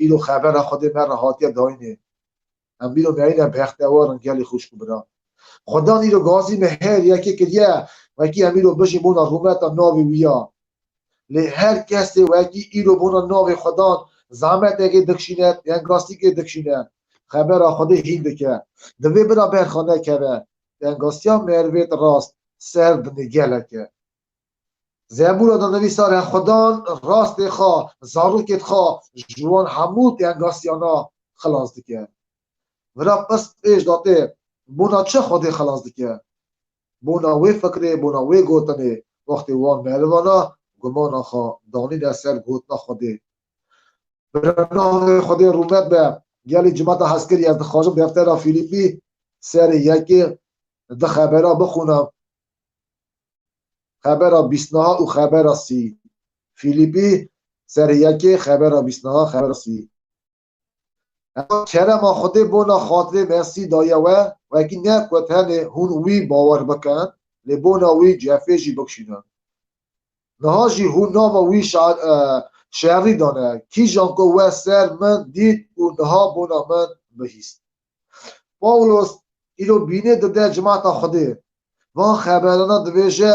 îro xebera Xwedê me re hatiye dayînê. Em îro meyîne bextewar in gelê xwişk û bira. Xwedan îro gazî me her yekê kiriye, wekî em îro bijî bona rûmeta navê wî ya. Lê her kesê wekî îro bona navê Xwedan zehmetekê dikşîne, tengasîkê dikşîne, xebera Xwedê hîn dike. Divê bira berxa nekeve. Tengasiya merivê rast ser dinê gelek e. Zebûra de nivîsar e, Xwedan rastê xwe, zarokêt xwe ji wan hemû tengasiyana xilas dike. Vira pirs pêş de tê, bona çi Xwedê xilas dike? Bona wê fikrê, bona wê gotinê, wextê wan merivana gumana xwe danîne ser gotina Xwedê. Bi navê Xwedê rûmet be, gelî cimata hezkirî ez dixwazim deftera Fîlîpî serê yekê di xebera bixwînim. Xebera bîstneha û xebera sî. Fîlîpî serê yekê, xebera bîstneha, xebera sî. Ev kerema Xwedê bona xatirê Mesîh daye we, wekî ne ku tenê hûn wî bawer bikin, lê bona wî cefê jî bikşînin. Niha jî hûn nava wî şa-, e, şerî dane. Kîjan ku we ser min dît û niha bona min bihîst. Pawlos îro bînê dide cimata Xwedê. Van xeberana dibêje,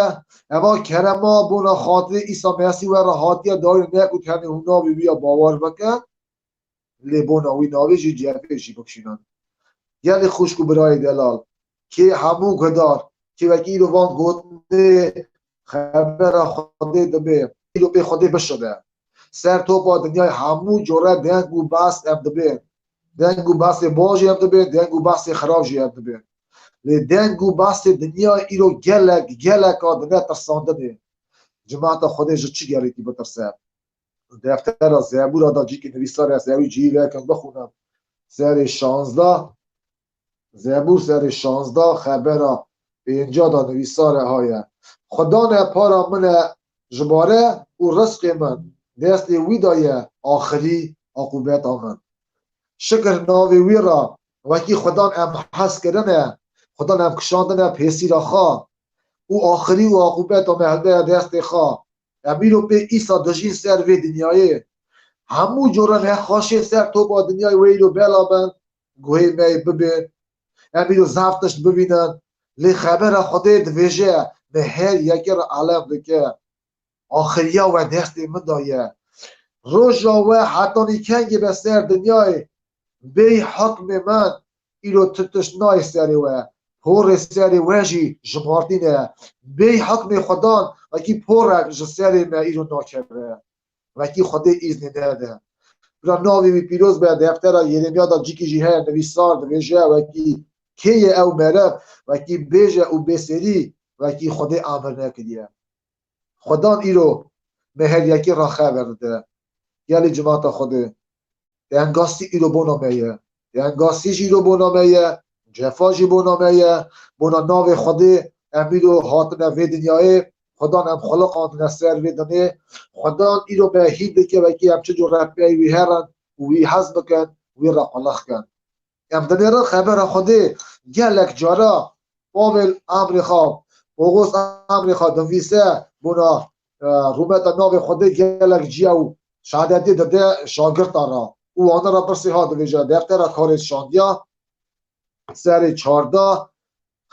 eva kerema bona xatirê Îsa Mesîh we re hatiye dayîn, ne ku tenê hûn navê wî ya bawer bikin, lê bona wî navê jî cefê jî bikşînin. Gelê xwişk û birayê delal, kê hemû guhdar, kê wekî îro van gotinê xebera Xwedê dibe, îro pê Xwedê bişibe. Ser topa dinyayê hemû cure deng û behs em dibên. Deng û behsê baş jî em dibên, deng û behsê xirab jî em dibên. Lê deng û behsê dinyayê îro gelek, geleka dine tirsandinê. Cimata Xwedê ji çi gelekî bitirse? Deftera Zebûra da cîkî nivîsar e, ez ewî cihî vekin bixwînim. Serê şazdeh, Zebûr serê şazdeh, xebera pênca da nivîsar e, haye. Xwedane para min e jibare û rizqê min destê wî de ye, axirî aqûbeta min. Şikir navê wî re, wekî Xwedan em hez kirine, Xwedan em kişandine pêsîra xwe û axirî û aqûbeta me hilde destê xwe. Em îro pê Îsa dijîn ser vê dinyayê. Hemû cora nexweşiyên ser topa dinyayê wê îro bela bin, guhê me yê bibên. Em îro zaf tişt bibînin. Lê xebera Xwedê dibêje, me her yekê re elem dike. Axiriya we destê min de ye. Roja we hetanî kengê be ser dinyayê? Bêyî hukmê min îro tu tişt nayê serê we. Porê serê we jî jimartî ne. Bêyî hukmê Xwedan, wekî porek ji serê me îro nakeve. Wekî Xwedê îznê nede. Bira navê wî pîroz be, deftera Yeremiya da cîkî jî heye nivîsar dibêje, wekî kê ye ew meriv, wekî bêje û bêserî, wekî Xwedê amir nekiriye. Xwedan îro me her yekî re xeber dide. Gelî cimata Xwedê. Tengasî îro bona me ye. Tengasî jî îro bona me ye. Cefa jî bona me ye. Bona navê Xwedê em îro hatine vê dinyayê. Xwedan em xuliqandine ser vê dinê. Xwedan îro me hîn dike wekî em çi cor rehberî wî herin û wî hez bikin, wî re quliq kin. Em dinêrin xebera Xwedê gelek cara Pavel emrê xwe, Pawlos emrê xwe dinivîse bona, e, rûmeta navê Xwedê gelek ciya û şehadetê dide şagirta re. Û wana re pirsê ha dibêje, deftera Karê Şandiya, serê çardeh,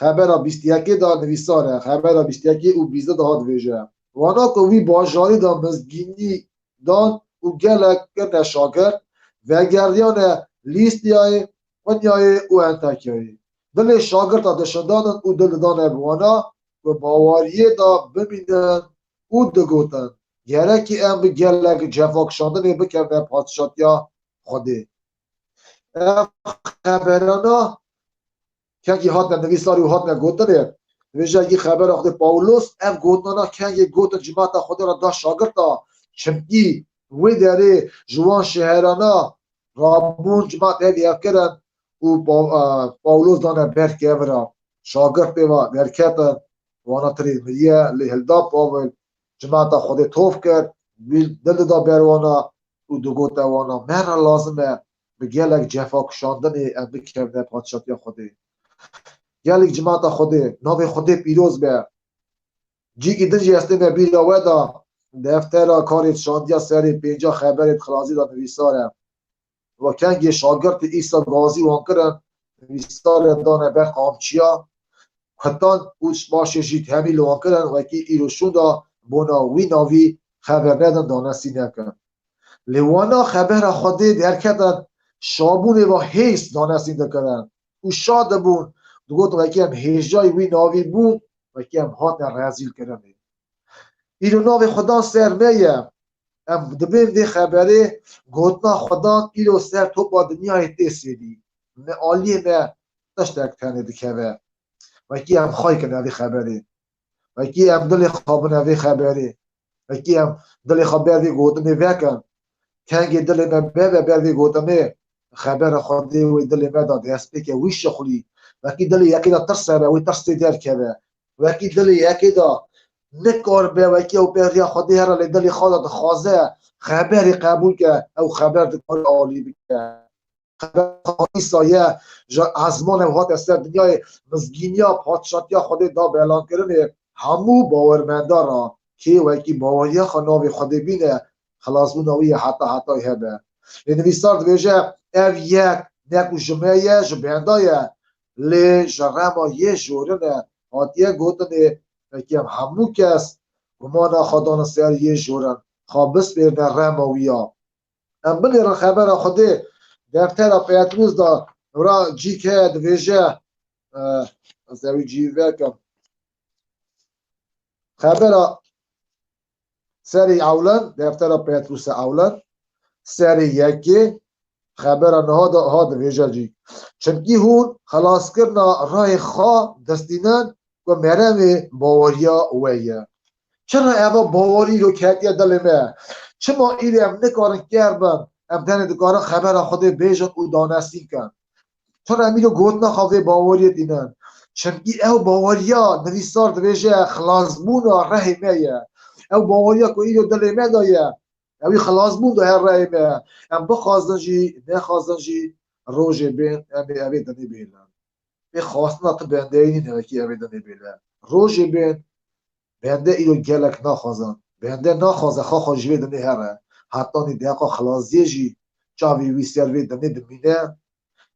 xebera bîst û yekê de nivîsar e. Xebera bîst û yekê û bîst de ha dibêje. Wana ku wî bajarî de mizgînî dan û gelek kirine şagirt, vegeriyane Lîstyayê, Qunyayê û Entekyayê. Dilê şagirta dişindanin û dil didane bi wana ku baweriyê de bimînin û digotin, gerekî em bi gelek cefa kişandinê bikevine padşatiya Xwedê. Ev xeberana kengî hatine nivîsarî û hatine gotinê. Vêjekî xebera Xwedê Pawlos ev gotinana kengê gotin cimata Xwedê re da şagirta, çimkî wê derê ji wan şeherana rabûn cimat ev yev kirin û Pa-, e, Pawlos dane ber kevira. Şagirt pê ve derketin, wana tirê miriye, lê hilda Pawel, cimata Xwedê tov kir, dil dida ber wana û digote wana, me re lazim e bi gelek cefa kuşandinê em bikevine padşatiya Xwedê. Gelek cimata Xwedê, navê Xwedê pîroz be. Cîkî din jî ez tême bîra we da, deftera karê şandiya serê pênca xeberê Xilazî da nivîsar e. Wa kengê şagirtê Îsa gazî wan kirin, nivîsarê dane ber qamçiya, kutan û paşê jî temî li wan kirin, wekî îro şûnda bona wî navî xeber nedin, danesî nekin. Lê wana xebera Xwedê derketin, şabûnê va hêz danesî dikirin û şa dibûn, digotin wekî em hêjayî wî navî bûn, wekî em hatine rezîl kirinê. Îro navê Xudan ser me ye. Em dibên vê xeberê gotina Xudan îro ser topa dinyayê tê sêrî. Me aliyê me tiştek tenê dikeve. Wekî em xay kin evê xeberê. Wekî em dilê xwe bin evê xeberê. Wekî em dilê xwe ber vê gotinê vekin. Kengê dilê me bebe ber vê gotinê. Xebera Xwedê wê dilê me de destpêke wî şixulî. Wekî dilê yekê de tirs hebe, wê tirsê derkeve. Wekî dilê yekê de nikaribe, wekî ew beriya Xwedê here lê dilê xwe de dixwaze xeberê qebûl ke, ew xeber dikare alî bike. Xebera Îsa ye, ji ezmanê hate ser dinyayê, mizgîniya padşatiya Xwedê da belankirinê hemû bawermenda ra, kê wekî baweriya xwe navê Xwedê bîne, xilasbûna wî ye heta hetayê hebe. Lê nivîsar dibêje, ev yek ne ku ji me ye, ji benda ye, lê ji rema yê jorin e. Hatiye gotinê, wekî em hemû kes gumana xwe dane ser yê jorin, xwe bispêrine rema wî ya. Em binêrin xebera Xwedê, deftera Petrûs da, ra cîk heye dibêje, eh, ez ewî cî vekim. Xebera serê ewlen, deftera Petrûsê ewlen, serê yekê, xebera niha da, ha dibêje cîk. Çimkî hûn xelaskirina rayê xwe distînin ku meremê baweriya we ye. Çira eva bawerî îro ketiye dilê me? Çima îro em nikarin ker bin? Em tenê dikarin xebera Xwedê bêjin û danesîn kin. Çira em îro gotina xwe vê baweriyê tînin? Çimkî ew baweriya nivîsar dibêje xilasbûna rehê me ye. Ew baweriya ku îro dilê me de ye, ewî xilasbûn de her rehê me ye. Em bixwazin jî, nexwazin jî, rojê bên em ê evê dinê bêlin. Vê xwastina tu bendeyî nîne wekî evê dinê bêle. Rojê bên bende îro gelek naxwazin. Bende naxwaze xwe xwe ji vê dinê here. Hetanî deqa xilaziyê jî çavê wî ser vê dinê dimîne.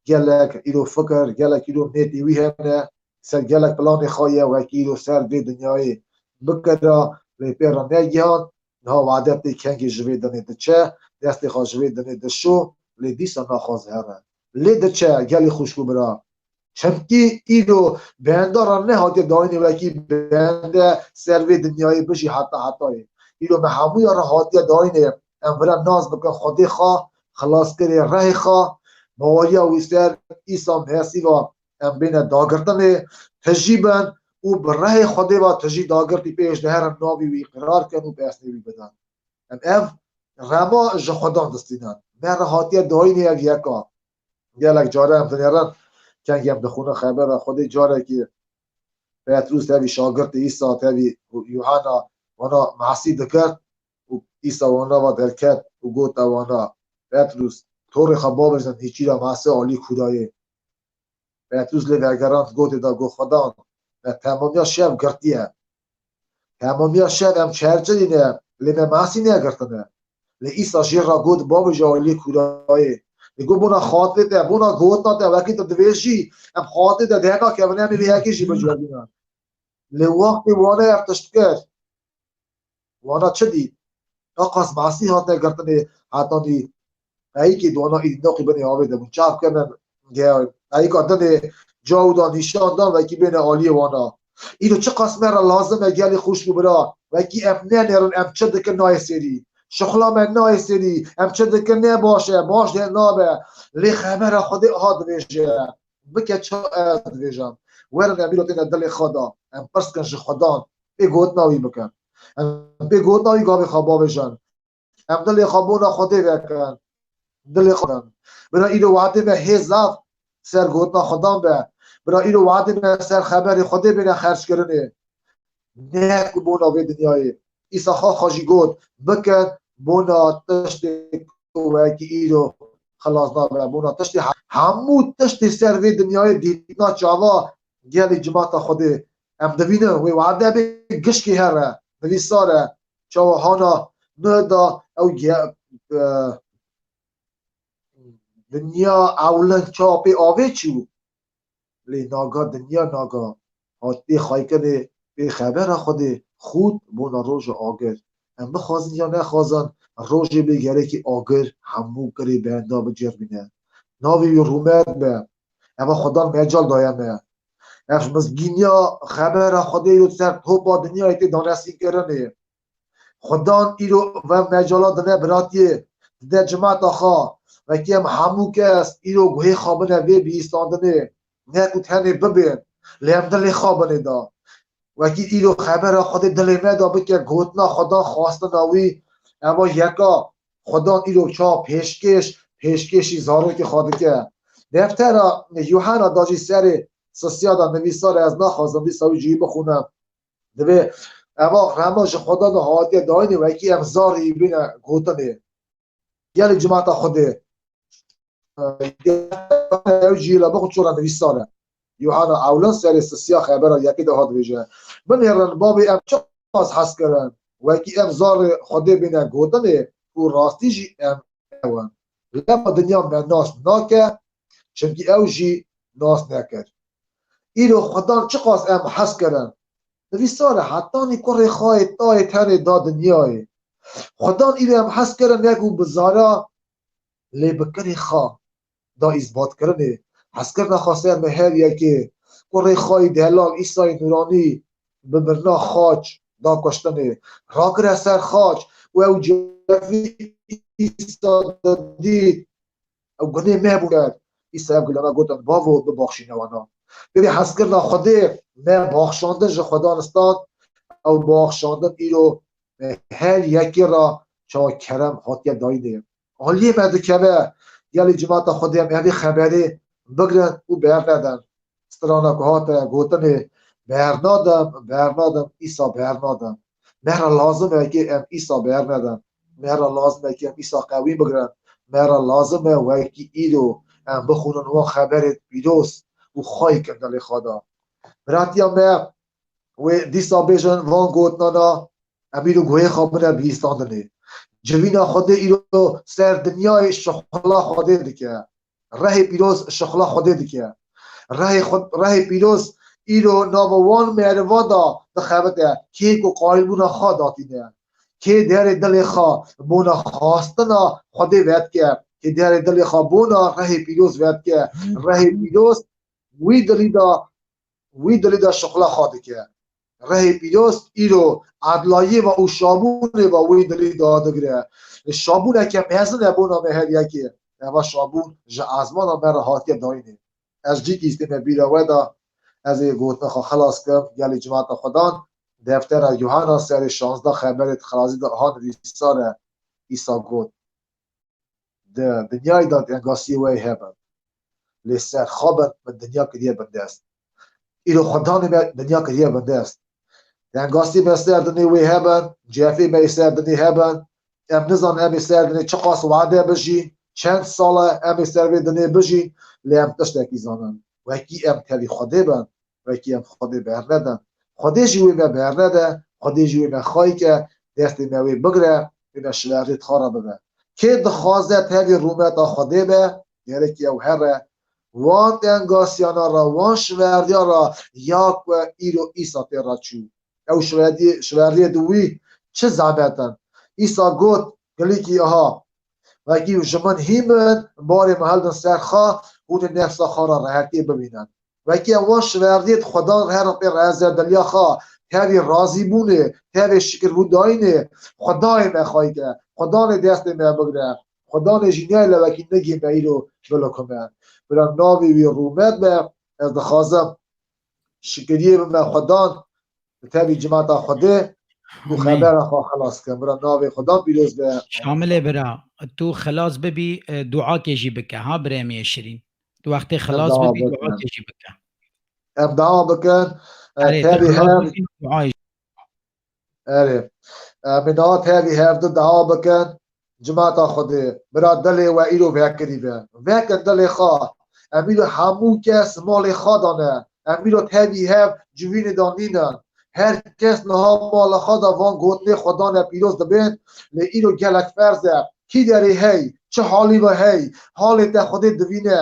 Gelek îro fikir, gelek îro nêtê wî hene. Ser gelek planê xwe ye wekî îro ser vê dinyayê bikira, lê pê re negihan. Niha wade tê kengê ji vê dinê diçe, destê xwe ji vê dinê dişo, lê dîsa naxwaze here. Lê diçe gelî xwişk û bira. Çimkî îro benda re nehatiye dayînê wekî bende ser vê dinyayê bijî heta hetayê. Îro me hemûya re hatiye dayînê em vira nas bikin Xwedê xwe, xilaskirê rehê xwe, baweriya wî ser Îsa Mesîh ve em bêne dagirtinê, tijî bin û bi rehê Xwedê ve tijî dagirtî pêş diherin navê wî îqrar kin û pesnê wî bidin. Em ev rema ji Xwedan distînin. Me re hatiye dayînê ev yeka. Gelek care em dinêrin, kengê em dixwînin xebera Xwedê, carekî Petrûs tevî şagirtê Îsa tevî Yuhana wana Mesîh dikir û Îsa wana va derket û gote wana, Petrûs, torê xwe bavêjin nêçîra Mesîh alî kûdayê. Petrûs lê vegerand, gotê da, got, Xwedan, me temamiya şev girtiye. Temamiya şev em çerçirîne, lê me Mesîh negirtine. Lê Îsa jê re got, bavêje aliyê kûdayê. Lê got, bona xatirê te, bona gotina te, wekî tu divêjî, em xatirê te dernakevin, em ê vê yekê jî biceribînin. Lê wextê wana ev tişt kir, wana çi dît? Eqas Mesîh hate girtinê, hetanî qeyikê dona îdî nexwî binê avê de bûn. Çav kirine, qeyika dinê caw da nîşan dan, wekî bêne aliyê wana. Îro çiqas me re lazim e gelî xwişk û bira, wekî em nenêrin, em çi dikin nayê sêrî. Şixula me nayê sêrî, em çi dikin ne baş e, baş de nabe. Lê xebera Xwedê aha dibêje. Bike ça ez dibêjim. Werin em îro têne dilê xwe de. Em pirs kin ji Xwedan. Pê gotina wî bikin. Em pê gotina wî gavê xwe bavêjin. Em dilê xwe bona Xwedê vekin. Dilê xwe bin. Bira îro wadê me hê zaf ser gotina Xwedan be. Bira îro wadê me ser xeberê Xwedê bêne xerckirinê. Ne ku bona vê dinyayê. Îsa xwe xwe jî got, bikin bona tiştê ku wekî îro xilas nabe. Bona tiştê he-, hemû tiştê ser vê dinyayê dîtina çava gelê cimata Xwedê. Em divînin wê wade bê gişkê here, nivîsar e. Çawa hana nuh da ew ge-, e, dinya ewlin çawa pê avê çû. Lê naga dinya naga hat pê xaykirinê pê xebera Xwedê xût bona roja agir. Em bixwazin ya nexwazin, rojê bê gerekî agir hemû kirê benda bicêrmîne. Navê wî rûmet be. Eva Xwedan mecal daye me. Ev mizgîniya xebera Xwedê yo ser topa dinyayê tê danesîkirinê. Xudan îro ve mecala dine biratiyê, dide cimata xwe. Wekî em hemû kes îro guhê xwe bine vê bihîstandinê. Ne ku tenê bibên, lê em dilê xwe binê da. Wekî îro xebera Xwedê dilê me da bike gotina Xudan xwastina wî. Eva yeka Xudan îro ça pêşkêş, pêşkêşî zarokê xwe dike. Deftera Yuhena da jî serê sisiya da nivîsar e, ez naxwazim dîsa wî cihî bixwînim. Divê eva rema ji Xweda de hatiye dayînê wekî em zarî bîne gotinê. Gelê cimata Xwedê. Ew cî le bixwe çora nivîsar e. Yuhana ewlen serê sisiya xebera yekê de hat dibêje. Binêrin bavê em çiqas hez kirin. Wekî em zarê Xwedê bîne gotinê û rastî jî em ew in. Lema dinya me nas nake, çimkî ew jî nas nekir. Îro Xudan çiqas em hez kirin. Nivîsar e, hetanî kurê xayê tayê tenê da dinyayê. Xudan îro em hez kirin ne ku bi zara lê bi kirê xwe da îsbatkirinê. Hezkirina xwe ser me her yekê. Kurê xayî delal Îsayê Nûranî bi mirina xaç da kuştinê. Rakire ser xaç û ew cevî Îsa didît. Ew gunê me bû kerd. Îsa ev gilana gotin, Bavo, bibaxşîne wana. Bibê hezkirina Xwedê me baxşandin ji Xwedan stand, ew baxşandin îro me her yekê ra çawa kerem hatiye dayînê. Aliyê me dikeve, gelî cimata Xwedê em evê xeberê bigrin û bernedin. Strana ku hate gotinê, bernadim, bernadim, îsa bernadim. Me re lazim e ki em îsa bernedin. Me re lazim e ki em îsa qewî bigrin. Me re lazim e wekî îro em bixwînin wan xeberê pîroz û xayî kin dilê xwe de. Biratiya me wê dîsa bêjin van gotinana, em îro guhê xwe bine bihîstandinê. Civîna Xwedê îro ser dinyayê şixula Xwedê dike. Rehê pîroz şixula Xwedê dike. Rehê xwe, rehê pîroz îro nava wan meriva da dixebite. Kê ku qayilbûna xwe datîne. Kê derê dilê xwe bona xwastina Xwedê vedike. Kê derê dilê xwe bona rehê pîroz vedike. Rehê pîroz wî dilî da wî dilî de şixula xwe dike. Rehê pîroz îro edlayê ve û şabûnê ve wî dilî dadigire. Şabûneke mezin e bona me her yekê. Eva şabûn ji ezmana me re hatiye dayînê. Ez cîkî îstê me bîra we da, ez ê gotina xwe xilas kim, gelî cimata Xudan, deftera Yuhana serê şazdeh xeberê di xirazî de ha nivîsar e, Îsa got. Di dinyayê de tengasiyê we hebin. Lê ser xwe bin, min dinya kiriye bindest. Îro Xudanê me dinya kiriye bindest. Tengasiyê me ser dinê wê hebin, cefê me yê ser dinê hebin. Em nizanin em ê ser dinê çiqas wade bijîn, çend sal e em ê ser vê dinê bijîn, lê em tiştekî zanin. Wekî em tevî Xwedê bin, wekî em Xwedê bernedin. Xwedê jî wê me bernede, Xwedê jî wê me xayî ke, destê me wê bigire, wê me şiverê tixara bibe. Kê dixwaze tevî rûmeta Xwedê be, gerek ew here. Wan tengasiyana ra, wan şiverdiya ra, ya ku îro îsa tê ra çû. Ew şiverdiye, şiverdiye di wî çi zehmet in? Îsa got, Gilîkî aha, wekî ji min hîn bin, barê min hildin ser xwe, hûn ê nefsa xwe ra rehetiyê bibînin. Wekî em wan şiverdiyê di Xudan herin pê rezediliya xwe, tevî razîbûnê, tevê şikirhûdayînê, Xudayê me xayî ke, Xudanê destê me bigire, Xudanê jî neyê le wekî nigê me îro bilikume. Bira navê wî rûmet be, ez dixwazim şikiriyê bime Xudan, bi tevî cimata Xwedê û Amîn. Xebera xwe xilas ke. Bira navê Xudan pîroz be. Şamilê bira, tu xilas bibî, e, duakê jî bike, ha birê min yê şirîn. Tu wextê Em xilas dawa bibî, bikin. Duakê jî bike. Em dawa bikin. E, Erê, tu tevî xilas hev bibî, duayê jî. Erê. Em ê dawa tevî hevdu dawa bikin. Cimata Xwedê, bira dilê we îro vekirî be. Vekin dilê xwe. Em îro hemû kes malê xwe dane. Em îro tevî hev civînê de nînin. Her kes niha mala xwe de van gotinê Xwedanê pîroz dibên, lê îro gelek ferz e. Kî derê hey, çi halî ve hey, halê te Xwedê divîne.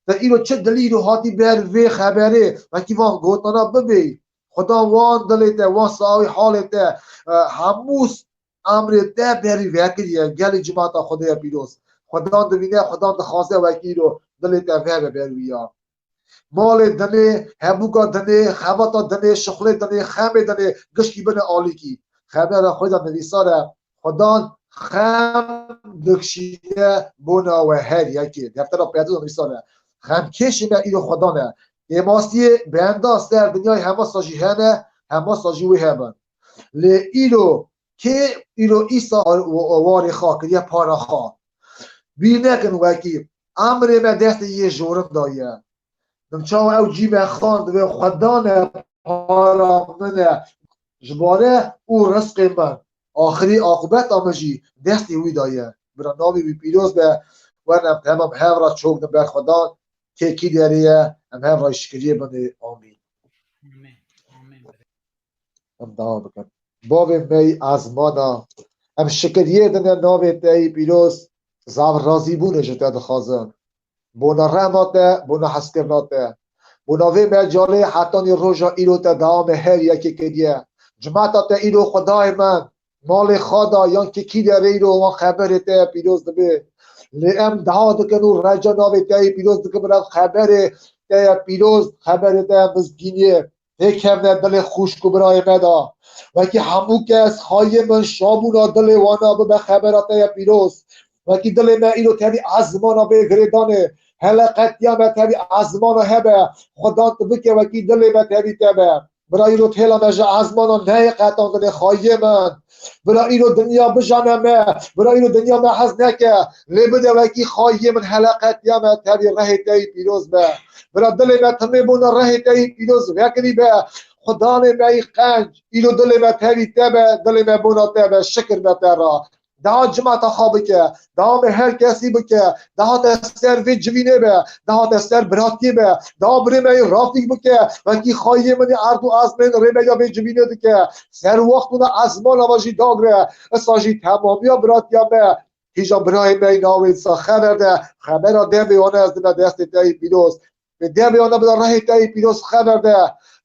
Te îro çi dilî îro hatî ber vê xeberê, wekî van gotana bibê. Xudan wan dilê te, wan sawî halê te, e, hemû s-, emrê te berî vekiriye. Gelî cimata Xwedê ye pîroz. Xudan divîne, Xudan dixwaze wekî îro dilê te vebe ber wî ya. Malê dinê, hebûka dinê, xebata dinê, şixulê dinê, xemê dinê, gişkî bine alîkî. Xebera xwe de nivîsar e, Xudan xem dikşîne bona we her yekê. Deftera Petrûs de nivîsar e. Xemkêşê me îro Xudan e. Kêmasiyê benda ser dinyayê hema sa jî hene, hema sa jî wê hebin. Lê îro kê îro îsa warê xwe kiriye para xwe. Bîr nekin wekî emrê me destê yê jorin daye. Min çawa ew cî me xand, divê Xudan e, para min e, ji bare û rizqê min. Axirî aqibeta min jî destê wî de ye. Bira navê wî pîroz be, werin em hemû hev re çok din ber Xudan, kê kî derê ye, em hev re şikiriyê binê. Amîn. Amîn. Amîn. Em dua bikin. Bavê me yî ezmana, em şikiriyê dine navê te yî pîroz, zav razîbûnê ji te dixwazin. Bona rehma te, bona hezkirina te. Bona vê mecalê hetanî roja îro te dewamê her yekê kiriye. Cimata te îro Xwedayê min, malê xwe da yan kekî derê îro wan xeberê te ye pîroz dibê. Lê em dua dikin û reca navê te yî pîroz dikin, bira xeberê te ye pîroz, xeberê te ye mizgîniyê. Pêkevne dilê xwişk û birayê me da. Wekî hemû kes xayê min şabûna dilê wana bibe xebera te ye pîroz. Wekî dilê me îro tevî ezmana bê girêdanê. Hele qetiya me tevî ezmana hebe. Xudan tu bike wekî dilê me tevî te be. Bira îro têla me ji ezmana neyê qetandinê xayê min. Bira îro dinya bijane me. Bira îro dinya me hez neke. Lê bide wekî xayê min hele qetiya me tevî rehê te yî pîroz be. Bira dilê me timê bona rehê te yî pîroz vekirî be. Xudanê me yî qenc, îro dilê me tevî te be, dilê me bona te be, şikir be te ra. Daha cimata xwe bike, daha me her kesî bike, daha te ser vê civînê be, daha te ser biratiyê be, daha birê me yî Rafîk bike, wekî xayê min ê erd û ezmên rêveya vê civînê dike. Ser wext ûna ezmana ve jî dagre, isa jî temamiya biratiya me. Hîja birayê me yî navê dîsa xeber de, xebera devê wana ez dime destê te yî pîroz. Vê devê wana bide rehê te yî pîroz xeber de.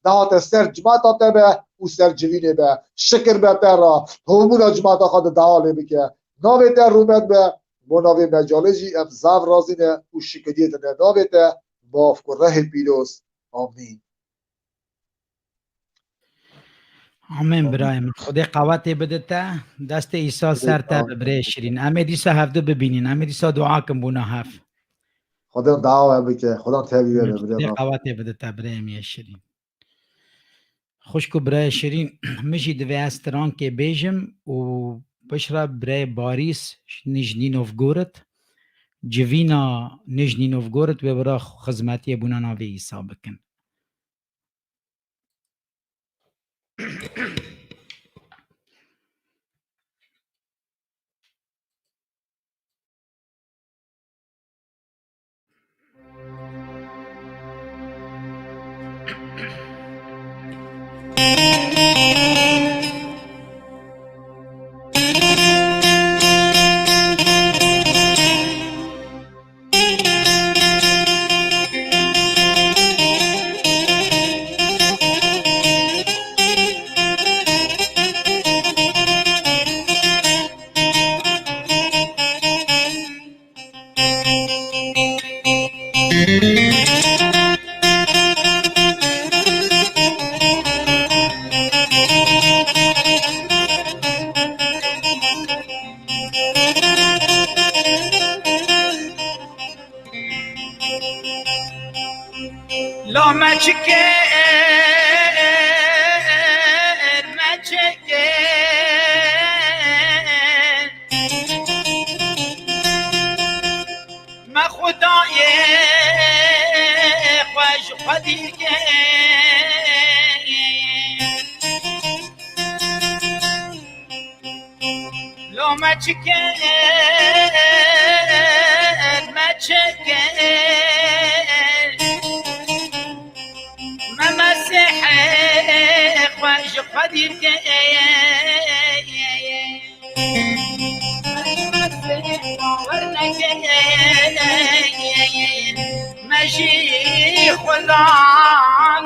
Daha te ser cimata te be û ser civînê be. Şikir be te ra. Tovbûna cimata xwe de daha lê bike. Navê te rûmet be. Bo navê mecalê jî em zav razî ne û şikiriyê dine navê te. Bav ku rehê pîroz. Amîn. Amîn birayê min. Xwedê qewetê bide te. Destê Îsa ser te be birê Şirîn. Em ê dîsa hevdu bibînîn. Em ê dîsa dua kin bûna hev. Xudan dawa bike. Xudan tevî were birê. Xwedê qewetê bide te birê min yê Şirîn. Xwişk û birayê Şirîn, min jî divê ez strankê bêjim û piştre birayê Barîs Nijnî Novgorit, civîna Nijnî Novgorit wê bira xizmetiyê bûna navê Îsa bikin. La me çike, me çike. Me Xwedayê xwe ji xwe dîr kir. Do me çi kir, me çi kir, me Mesîhê xwe ji xwe dîr kir. Me jî xwezan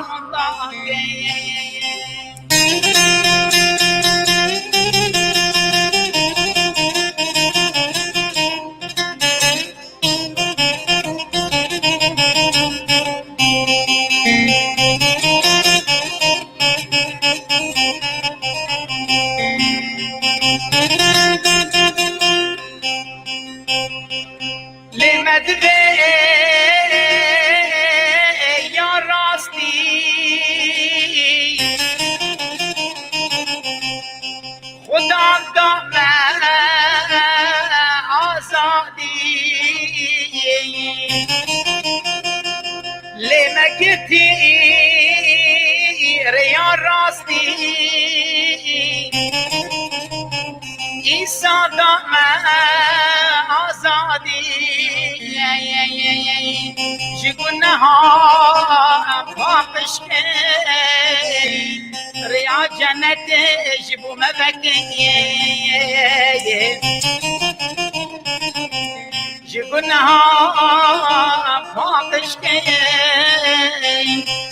Lê me divê ya rastî Xudan da me azadî. Lê me girtî rêya rastî. Îsa da me azadî. Ji guneha paqij kir. Rêya cenetê ji bo me vekir. Ji guneha paqij kir,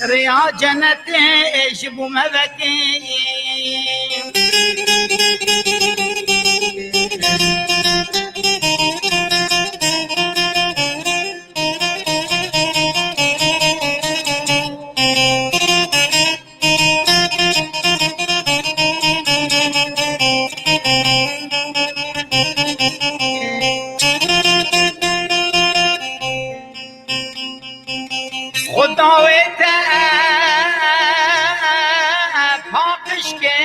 rêya cenetê ji bo me vekir. Xuda wê te paqij ke.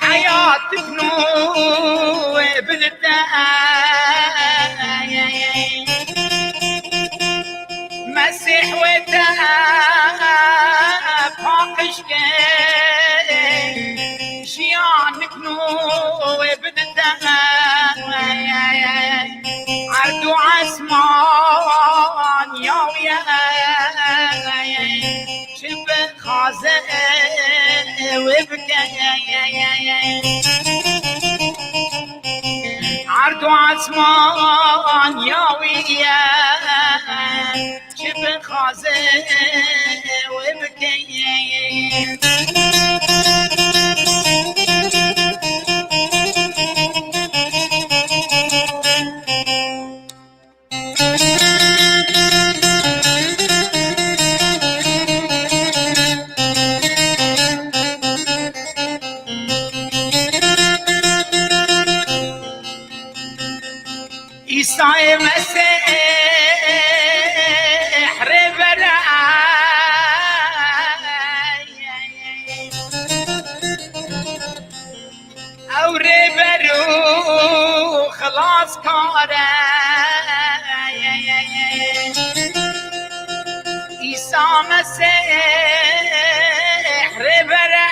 Heyat nû bidite. Mesîh wê te paqij ke. Jiyanik nû bidite. Erd û esman ya wî ye. Çi bixwaze wê bike. Erd û esman ya wî ye. Çi bixwaze wê bike. Îsayê Mesîh rêber e. Ew rêber û xilaskar e. Îsa Mesîh rêber e.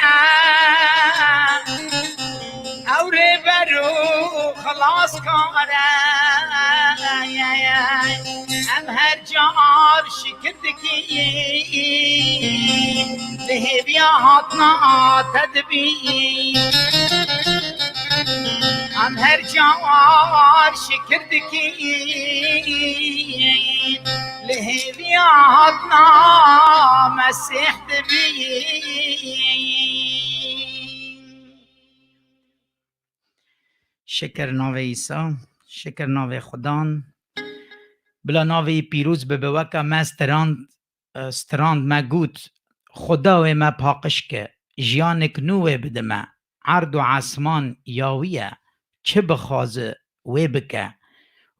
Ew rêber û xilaskar e. Em her car şikir dikî, li hêviya hatina te dibî. Em her car şikir dikî, li hêviya hatina Mesîh dibî. Şikir navê Îsa, şikir navê Xudan. Bila navê wî pîroz bibe, weke me strand, e, strand me got, Xuda wê me paqij ke, jiyanek nû wê bide me. Erd û esman ya wî ye, çi bixwaze wê bike.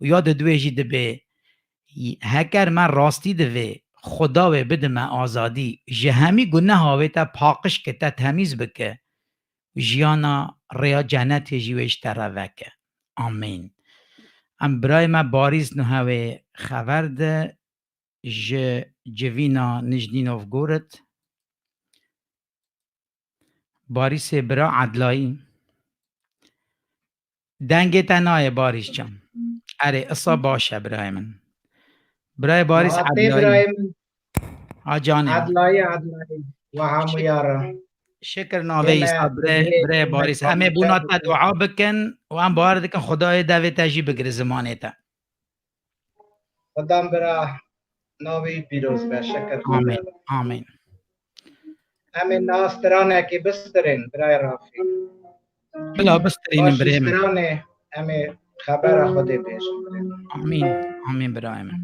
Û ya di duwê jî dibê, heker me rastî divê, Xuda wê bide me azadî, ji hemî guneha wê te paqij ke, te temîz bike. Jiyana rêya cenetê jî wê ji te re veke. Amîn. Em birayê me Barîs Nuhewê xever de ji civîna Nijdînov gorit. Barîsê bira Edlayî. Dengê te nayê Barîs can. Erê, isa baş e birayê min. Birayê Barîs Edlayî. Birayê min. Ha canê min. Edlayî, Edlayî. Wa hemûya re. Şikir navê Îsa birê, birê Barîs. Em ê bona te dua bikin û em bawer dikin Xwedayê devê te jî bigire zimanê te. Xwedam bira navê wî pîroz be, şikir. Amîn, amîn. Em ê niha stranekê bistirên, birayê Rafî. Bila bistirînin birê min. Stranê, em ê xebera Xwedê bêjin. Amîn, amîn birayê min.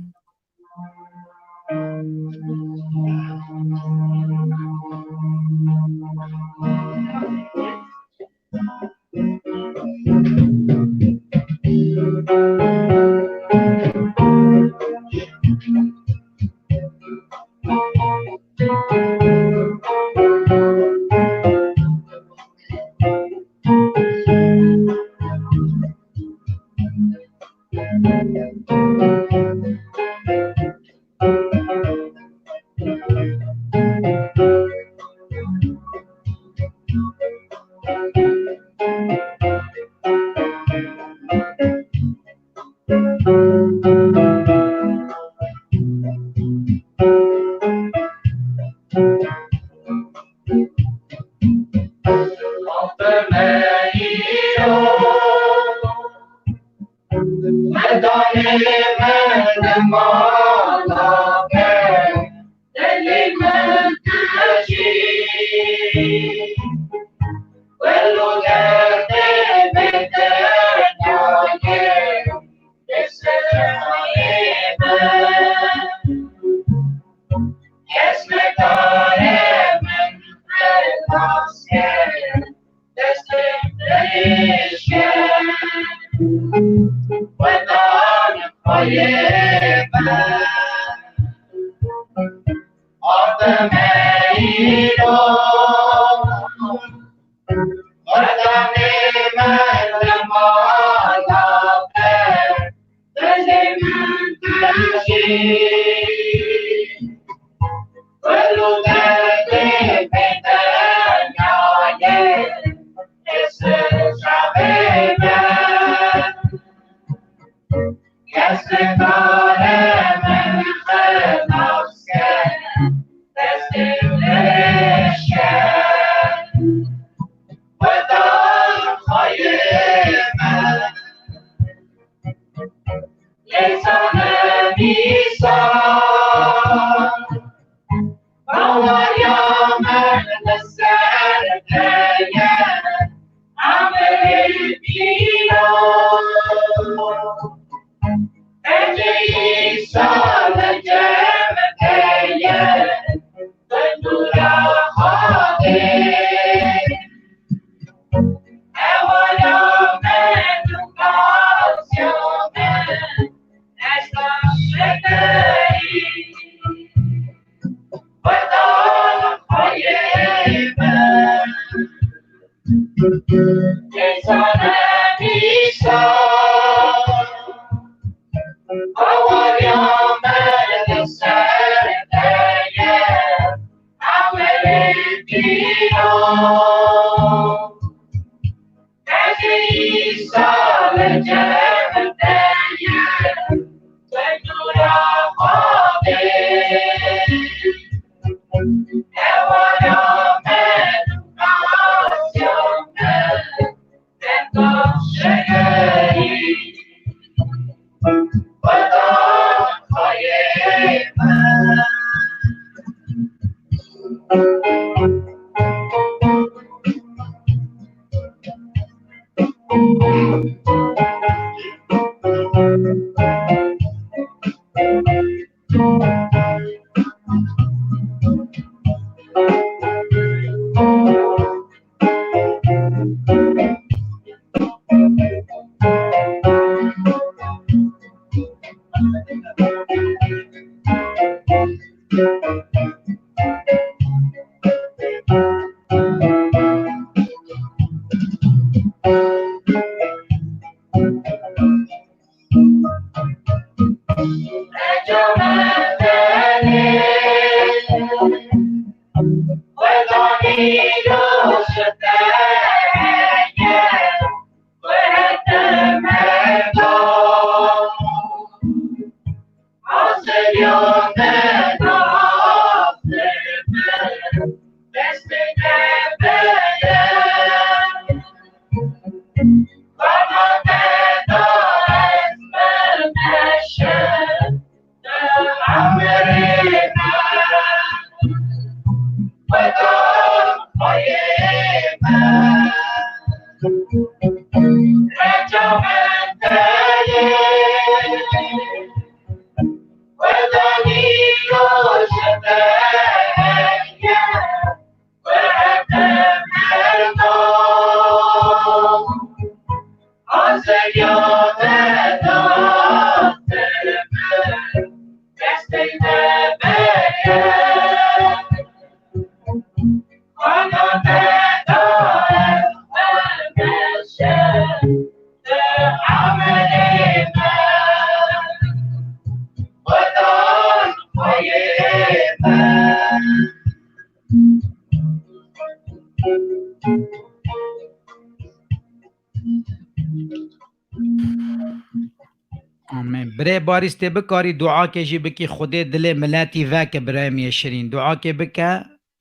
Amin. Birê Barîs, tê bikarî duakê jî bikî, Xwedê dilê miletî veke, birayê min yê şirîn. Duakê bike.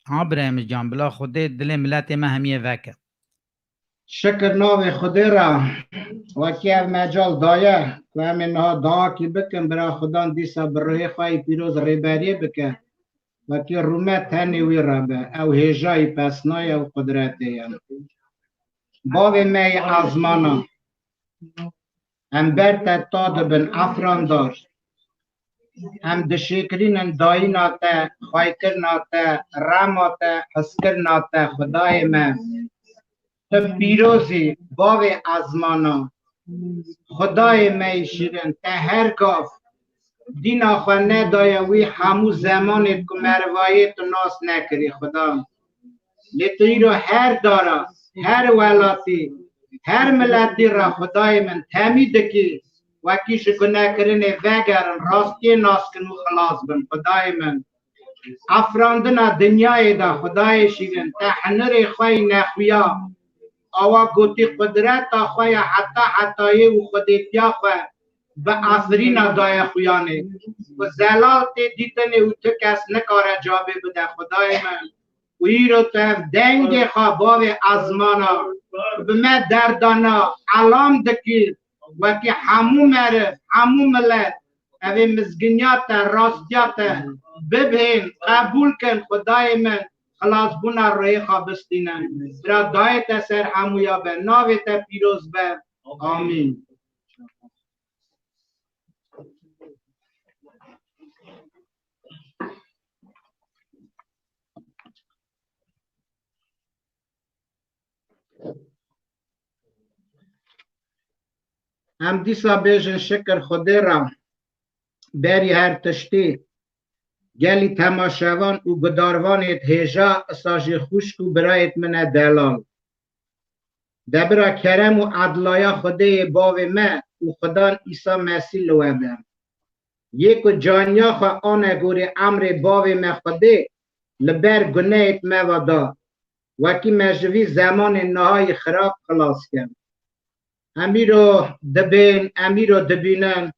Ha, birayê min can, bila Xwedê dilê miletê me hemiyê veke. Şikir navê Xwedê re, wekî ev mecal daye ku em ê niha duakî bikin, bira Xudan dîsa bi ruhê xwe yî pîroz rêberiyê bike. Wekî rûmet tenê wî re be, ew hêja yî pesnayê, ew qudretê ye. Bavê me yê ezmanan, em ber te ta dibin, efrandar. Em dişêkirînin dayîna te, xweykirina te, rema te, hizkirina te, Xwedayê me. Tu pîroz î, bavê ezmanan. Xwedayê me yê şîrin, te her gav dîna xwe nedaye wî hemû zemanê ku merivayê tu nas nekirî, Xuda. Lê tu îro her dara, her welatî, her miletî re, Xwedayê min, temî dikî, wekî ji gunekirinê vegerin, rastiyê nas kin û xilas bin, Xwedayê min. Afirandina dinyayê de, Xwedayê şîrin, te hinirê xwe yî nexuya. Awa gotî, qudreta xwe ya heta hetayê û xwedêtiya xwe bi afirîna daye xuyanê. Ku zelal tê dîtinê û tu kes nikare cavê bide, Xwedayê min. Û îro tu ev dengê xwe, bavê ezmana, bi me derdana, elam dikî, wekî hemû meriv, hemû milet, ev ê mizginiya te, rastiya te bibhên, qebûl kin, Xwedayê min, xilasbûna ruhê xwe bistînin. Bira dayê te ser hemûya be, navê te pîroz be. Amîn. Em dîsa bêjin şikir Xwedê re, berî her tiştî, gelî temaşevan û gudarvanêt hêja, isa jî xwişk û birayêt min e delal. De bira kerem û edlaya Xwedêyê Bavê me û Xudan Îsa Mesîh li we be. Yê ku caniya xwe ane gorî emrê Bavê me Xwedê, li ber gunehêt me ve da, wekî me ji vî zemanê nihayî xirab xilas ke. Em îro dibên, em îro dibînin,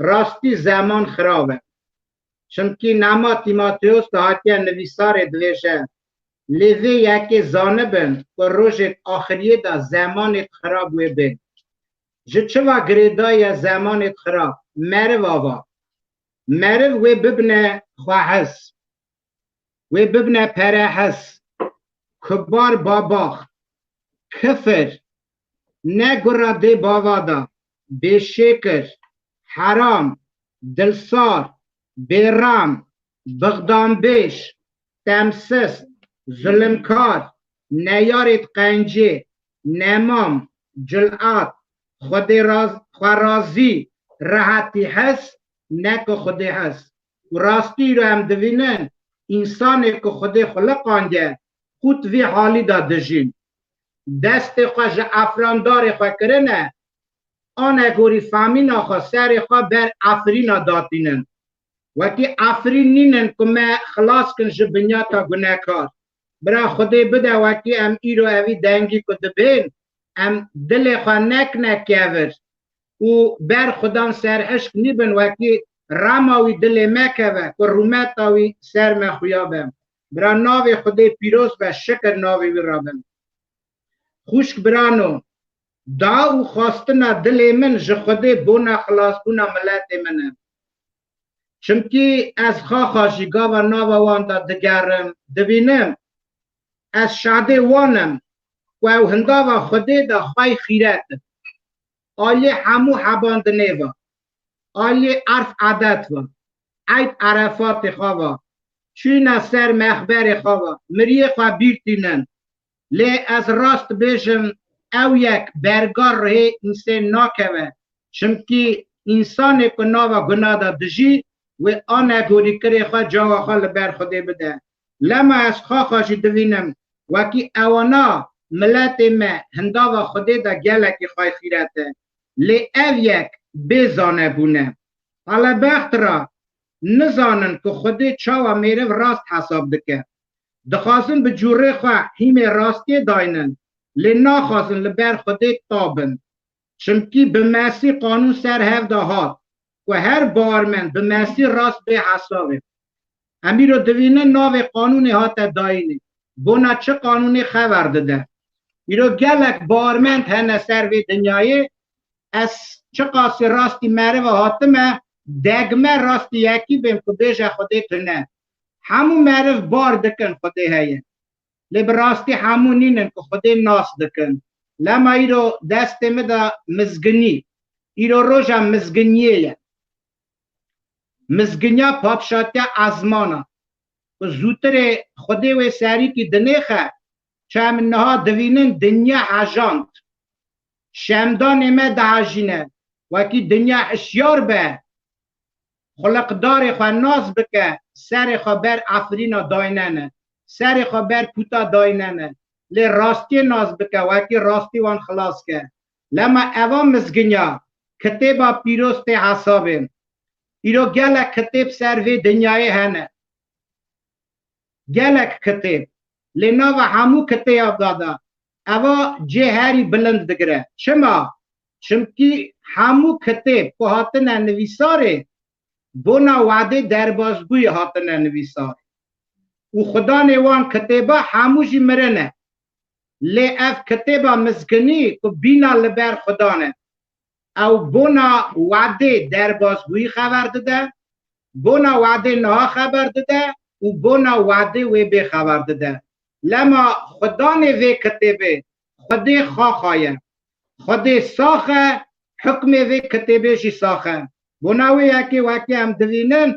rastî zeman xirab e. Çimkî nema Tîmoteos de hatiye nivîsarê dibêje, lê vê yekê zanibin ku rojêk axiriyê de zemanêk xirab wê bên. Ji çi ve girêdayî ye zemanêk xirab? Meriv ava. Meriv wê bibine xwehiz. Wê bibine perehiz, kubar babax, kifir, ne gura dê bava da, bêşêkir, heram, dilsar, bêrem, bixdanbêj, temsist, zulimkar, neyarêt qencê, nemam, cilat, Xwedê raz-, xwerazî, rehetî hez, ne ku Xwedê hez. Û rastî îro em divînin, însanê ku Xwedê xuliqandiye, qût vî halî de dijîn. Destê xwe ji efrandarê xwe kirine, ane gorî famîna xwe, serê xwe ber efrîna datînin. Wekî efrîn nînin ku me xilas kin ji binyata gunekar. Bira Xwedê bide wekî em îro evî dengî ku dibên, em dilê xwe nekine kevir û ber Xudan serhişk nîbin, wekî rema wî dilê me keve, ku rûmeta wî ser me xuya be. Bira navê Xwedê pîroz be, şikir navê wî re bin. Xwişk birano, da û xwestina dilê min ji Xwedê bona xilasbûna miletê min e. Çimkî ez xaxa jî gava nava wan de digerim, dibînim, ez şadê wan im ku ew hindava Xwedê de xwey xîret in. Aliyê hemû hebandinê ve, aliyê erf edet ve, eyd erefatê xwe ve, çûyîna ser mexberê xwe ve, miriyê xwe bîr tînin. Lê ez rast bêjim, ew yek berga rihê însên nakeve. Çimkî însanê ku nava guna de dijî, wê anegorîkirê xwe, cawa xwe li ber Xwedê bide. Lema ez xaxa jî divînim, wekî ewana miletê me hindava Xwedê de gelekî xwey xîret e. Lê ev yek bê zanebûn e. Helebext ra nizanin ku Xwedê çawa mêriv rast hesab dike. Dixwazin bi cûrê xwe hîmê rastiyê daynin, lê naxwazin li ber Xwedê tabin. Çimkî bi Mesîh qanûn ser hev de hat, ku her bawermend bi Mesîh rast bê hesabê. Em îro divînin navê qanûnê hate dayînê. Bona çi qanûnê xeber dide? Îro gelek bawermend hene ser vê dinyayê, ez çiqasî rastî meriva hatime, degme rastî yekî bêm ku bêje Xwedê tune. Hemû meriv bar dikin Xwedê heye. Lê bi rastî hemû nînin ku Xwedê nas dikin. Lema îro destê min de mizginî. Îro roja mizginiyê ye. Mizginiya padşatiya ezmana. Ku zûtirê Xwedê wê serîkî dinêxe, çem niha divînin dinya hejand. Şemdanê me dihejîne. Wekî dinya hişyar be. Xuliqdarê xwe nas bike, serê xwe ber efrîna daynene, serê xwe ber puta daynene. Lê rastiyê nas bike, wekî rastî wan xilas ke. Lema eva mizginiya, kitêba pîroz tê hesabê. Îro gelek kitêb ser vê dinyayê hene. Gelek kitêb. Lê nava hemû kitêba de eva cê herî bilind digire. Çima? Çimkî hemû kitêb ku hatine nivîsarê, bona wadê derbazbûyî hatine nivîsarê. Û xudanê wan kitêba hemû jî mirine. Lê ev kitêba mizginî ku bîna li ber xudan e, ew bona wadê derbazbûyî xeber dide, bona wadê niha xeber dide û bona wadê wê bê xeber dide. Lema xudanê vê kitêbê, Xwedê xaxa ye. Xwedê sax e, hukmê vê kitêbê jî sax e. Bona wê yekê wekî em divînin,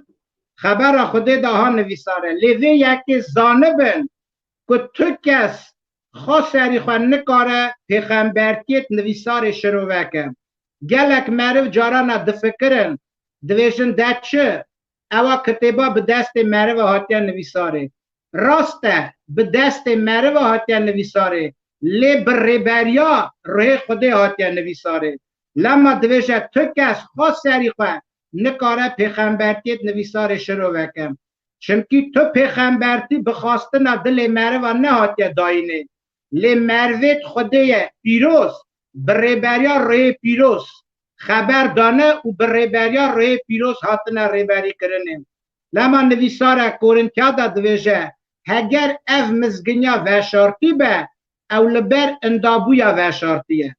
xebera Xwedê de ha nivîsare. Lê vê yekê zanibin ku tu kes xwe serî xwe nikare pêxembertiyê nivîsarê şirove ke. Gelek meriv carana difikirin, divêjin de çi? Ewa kitêba bi destê meriva hatiye nivîsarê. Rast e, bi destê meriva hatiye nivîsarê, lê bi rêberiya ruhê Xwedê hatiye nivîsarê. Lema divêje tu kes xwe serî xwe nikare pêxembertiyê nivîsarê şirove ke. Çimkî tu pêxembertî bi xwestina dilê meriva nehatiye dayînê. Lê merivêt Xwedê ye pîroz, bi rêberiya ruhê pîroz xeber dane û bi rêberiya ruhê pîroz hatine rêberî kirinê. Lema nivîsare Korintya de divêje, heger ev mizginiya veşartî be, ew li ber indabûya veşartî ye.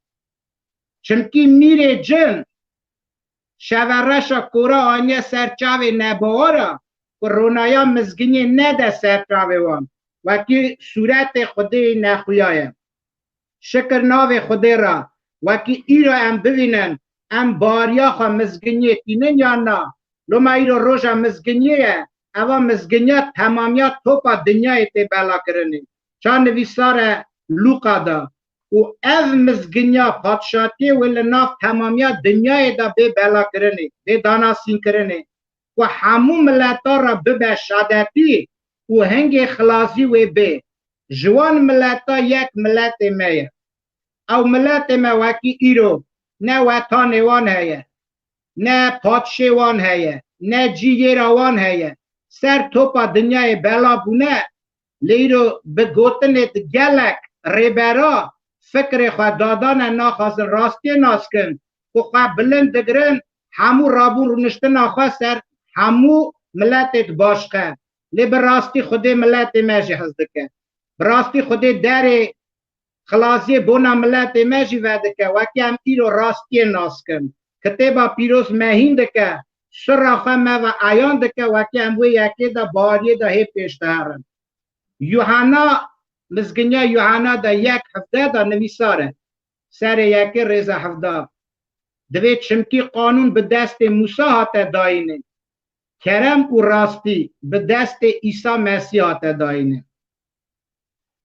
Çimkî mîrê cin şevereşa kora aniye ser çavê nebawara ku ronaya mizginiyê nede ser çavê wan, wekî sûretê Xwedê nexuya ye. Şikir navê Xwedê re, wekî îro em bivînin, em bariya xwe mizginiyê tînin yan na? Loma îro roja mizginiyê ye, eva mizginiya temamiya topa dinyayê tê belakirinê. Ça nivîsare Lûqa de, û ev mizginiya padşatiyê wê li nav temamiya dinyayê de bê belakirinê, bê danasînkirinê, ku hemû mileta re bibe şadetî û hingê xilazî wê bê. Ji wan mileta yek miletê me ye. Ew miletê me wekî îro ne wetanê wan heye, ne padşê wan heye, ne cî yê ra wan heye. Ser topa dinyayê bela bûne, lê îro bi gotinê di gelek rêbera fikrê xwe dadane, naxwazin rastiyê nas kin, ku xwe bilind digirin, hemû rabûn rûniştina xwe ser hemû miletê dibaşqe. Lê bi rastî Xwedê miletê me jî hez dike. Bi rastî Xwedê derê xilasiyê bona miletê me jî vedike, wekî em îro rastiyê nas kin. Kitêba Pîroz me hîn dike, sirra xwe me ve eyan dike, wekî em wê yekê de bahariyê de hê pêş diherin. Yuhana, Mizginiya Yuhana de yek hevdeh de nivîsar e. Serê yekê rêza hevdeh. Divê çimkî qanûn bi destê Mûsa hate dayînê. Kerem û rastî bi destê Îsa Mesîh hate dayînê.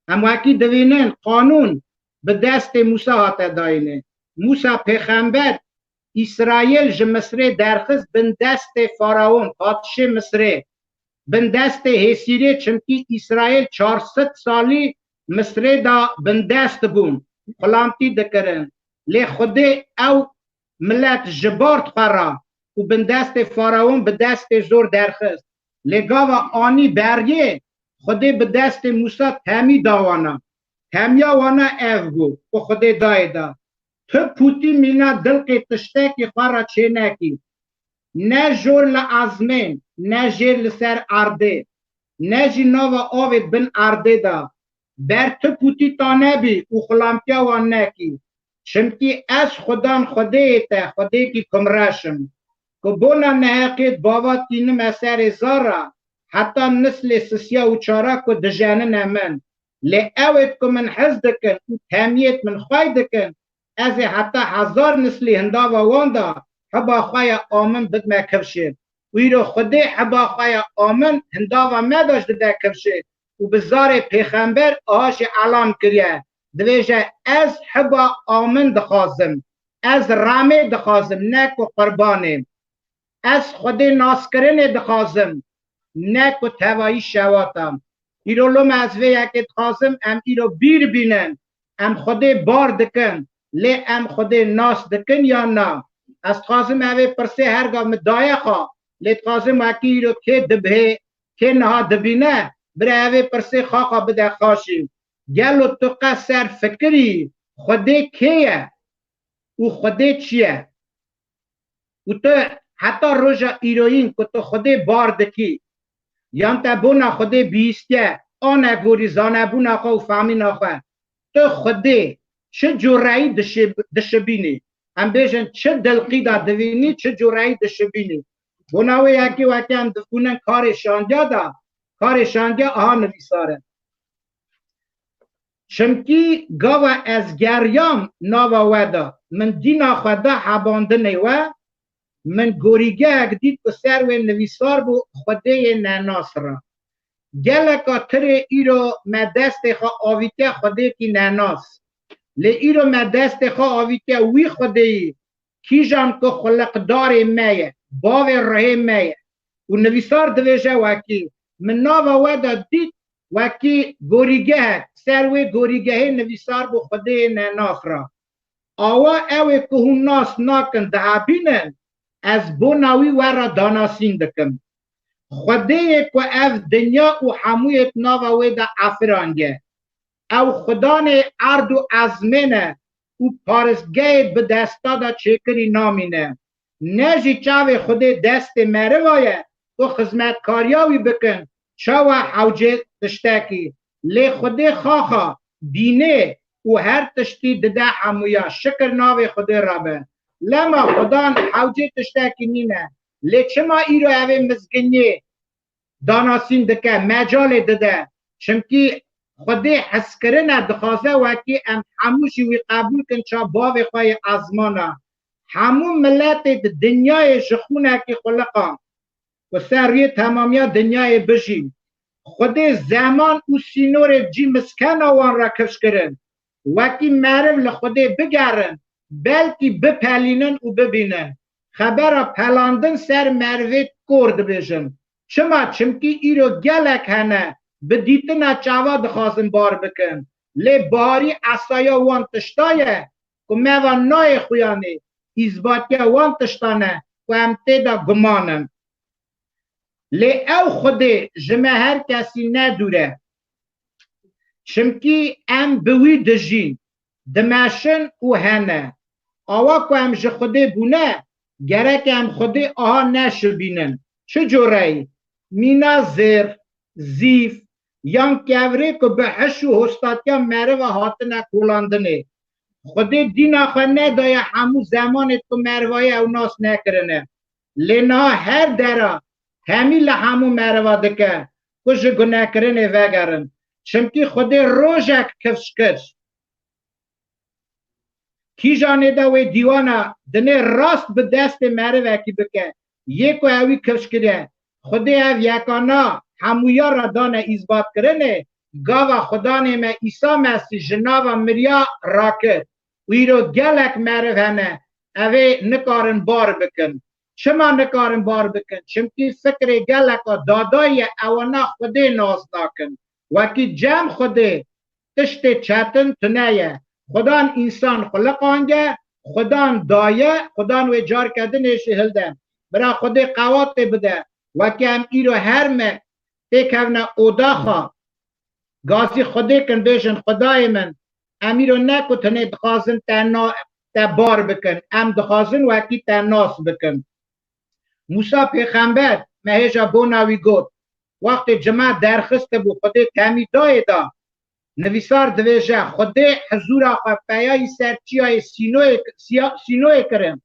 Em wekî divînin, qanûn bi destê Mûsa hate dayînê. Mûsa pêxember Îsraîl ji Misrê derxist bin destê Faraon, padişê Misrê. Bin destê hêsîrê, çimkî Îsraîl çar sed salî Misrê de bindest bûn, xulamtî dikirin. Lê Xwedê ew milet ji bar xwe ra û bin destê Faraon bi destê zor derxist. Lê gava anî beriyê, Xwedê bi destê Mûsa temî da wana. Temiya wana ev bû ku Xwedê dayê da. Tu pûtî mîna dilqê tiştekî xwe re çênekî. Ne jor li ezmên, ne jêr li ser erdê, ne jî nava avê bin erdê de. Ber tu pûtî ta nebî û xulamtiya wan nekî. Çimkî ez Xudan Xwedêyê te, Xwedêkî kumreş im. Ku bona neheqê bava tînime serê zara, heta nislê sisiya û çara ku dijenine min. Lê ewêd ku min hez dikin û temiyêd min xway dikin, ez ê heta hezar nislî hindava wan da hiba xwe ya amin bidme kifşê. Û îro Xwedê hiba xwe ya amin hindava me da ji dide kifşê. Û bi zarê pêxember aha jî elan kiriye. Divêje, ez hiba amin dixwazim. Ez ramê dixwazim, ne ku qurbanê. Ez Xwedê naskirinê dixwazim, ne ku tevayî şewata. Îro loma ez vê yekê dixwazim, em îro bîr bînin. Em Xwedê bar dikin, lê em Xwedê nas dikin yan na? Ez dixwazim evê pirsê her gav min daye xwe, lê dixwazim wekî îro kê dibihê, kê niha dibîne, bire evê pirsê xaxa bide xaşî. Gelo tu qe ser fikirî Xwedê kê ye û Xwedê çi ye? Û tu heta roja îroyîn ku tu Xwedê bar dikî, yan te bona Xwedê bihîstiye, anegorî zanebûna xwe û fehmîna xwe, tu Xwedê çi cureyî dişi-, dişibînî? Em bêjin, çi dilqî de divînî, çi cureyî dişibînî? Bona wê yekê weke em dixwînin karê şandiya de, karê şandiya aha nivîsar e. Çimkî gava ez geriyam nava we de, min dîna xwe da hebandinê we, min gorîgehek dît ku ser wê nivîsar bû Xwedêyê nenas ra. Geleka tirê îro me destê xwe avîtiye Xwedêkî nenas. Lê îro me destê xwe avîtiye wî Xwedêyî, kîjan ku xuliqdarê me ye, bavê rihê me ye. Û nivîsar divêje wekî, min nava we de dît wekî gorîgehek, ser wê gorîgehê nivîsar bû Xwedêyê nenas ra. Awa ew ê ku hûn nas nakin dihebînin, ez bona wî we re danasîn dikim. Xwedêyê ku ev dinya û hemûyê di nava wê de efirandiye. Ew Xudanê erd û ezmên e û paristgehê bi desta de çêkirî namîne. Ne jî çavê Xwedê destê meriva ye ku xizmetkariya wî bikin, çawa hewcê tiştekî. Lê Xwedê xaxa, dînê û her tiştî dide hemûya. Şikir navê Xwedê re be. Lema Xudan hewcê tiştekî nîne. Lê çima îro evê mizginiyê danasîn dike, mecalê dide? Çimkî Xwedê hezkirine dixwaze wekî em hemû jî wî qebûl kin ça bavê xwe yê ezmana. Hemû miletê di dinyayê ji xûnekî xuliqan ku ser rûyê temamiya dinyayê bijîn. Xwedê zeman û sînorê cî miskena wan re kifş kirin. Wekî meriv li Xwedê bigerin, belkî bipelînin û bibînin. Xebera pelandin ser merivê kor dibêjin. Çima? Çimkî îro gelek hene, bi dîtina çava dixwazin bar bikin. Lê biharî esaya wan tişta ye ku me va nayê xuyanê, îzbatiya wan tiştan e ku em tê de guman in. Lê ew Xwedê ji me her kesî ne dûr e. Çimkî em bi wî dijîn, dimeşin û hene. Awa ku em ji Xwedê bûne, Gerek em Xwedê aha neşibînin. Çi coreyî? Mîna zêr, zîv, yan kevirê ku bi hiş û hostatiya meriva hatine kolandinê. Xwedê dîna xwe nedaye hemû zemanê ku merivayê ew nas nekirine. Lê niha her dera hemî li hemû meriva dike ku ji gunekirinê vegerin. Çimkî Xwedê rojek kifş kir. Kîjanê de wê dîwana dinê rast bi destê merivekî bike, yê ku ewî kifş kiriye. Xwedê ev yekana hemûya re dane îzbatkirinê, gava Xudanê me Îsa Mesîh ji nava miriya rakir. Û îro gelek meriv hene, ev ê nikarin bar bikin. Çima nikarin bar bikin? Çimkî fikrê geleka dadayî ye, ewana Xwedê nas nakin. Wekî cem Xwedê tiştê çetin tune ye. Xudan însan xuliqange, Xudan daye, Xudan wê carke dinê jî hilde. Bira Xwedê qewatê bide. Wekî em îro her me têkevne oda xwe, gazî Xwedê kin, bêjin, Xwedayê min, em îro ne ku tenê dixwazin te na-, te bar bikin, em dixwazin wekî te nas bikin. Mûsa pêxember, me hêja bona wî got, wextê cima derxistibû, Xwedê temî dayê da. Nivîsar divêje, Xwedê hizûra xwe peyayî ser çiyayê Sînoyê, Siya-, Sînoyê kirin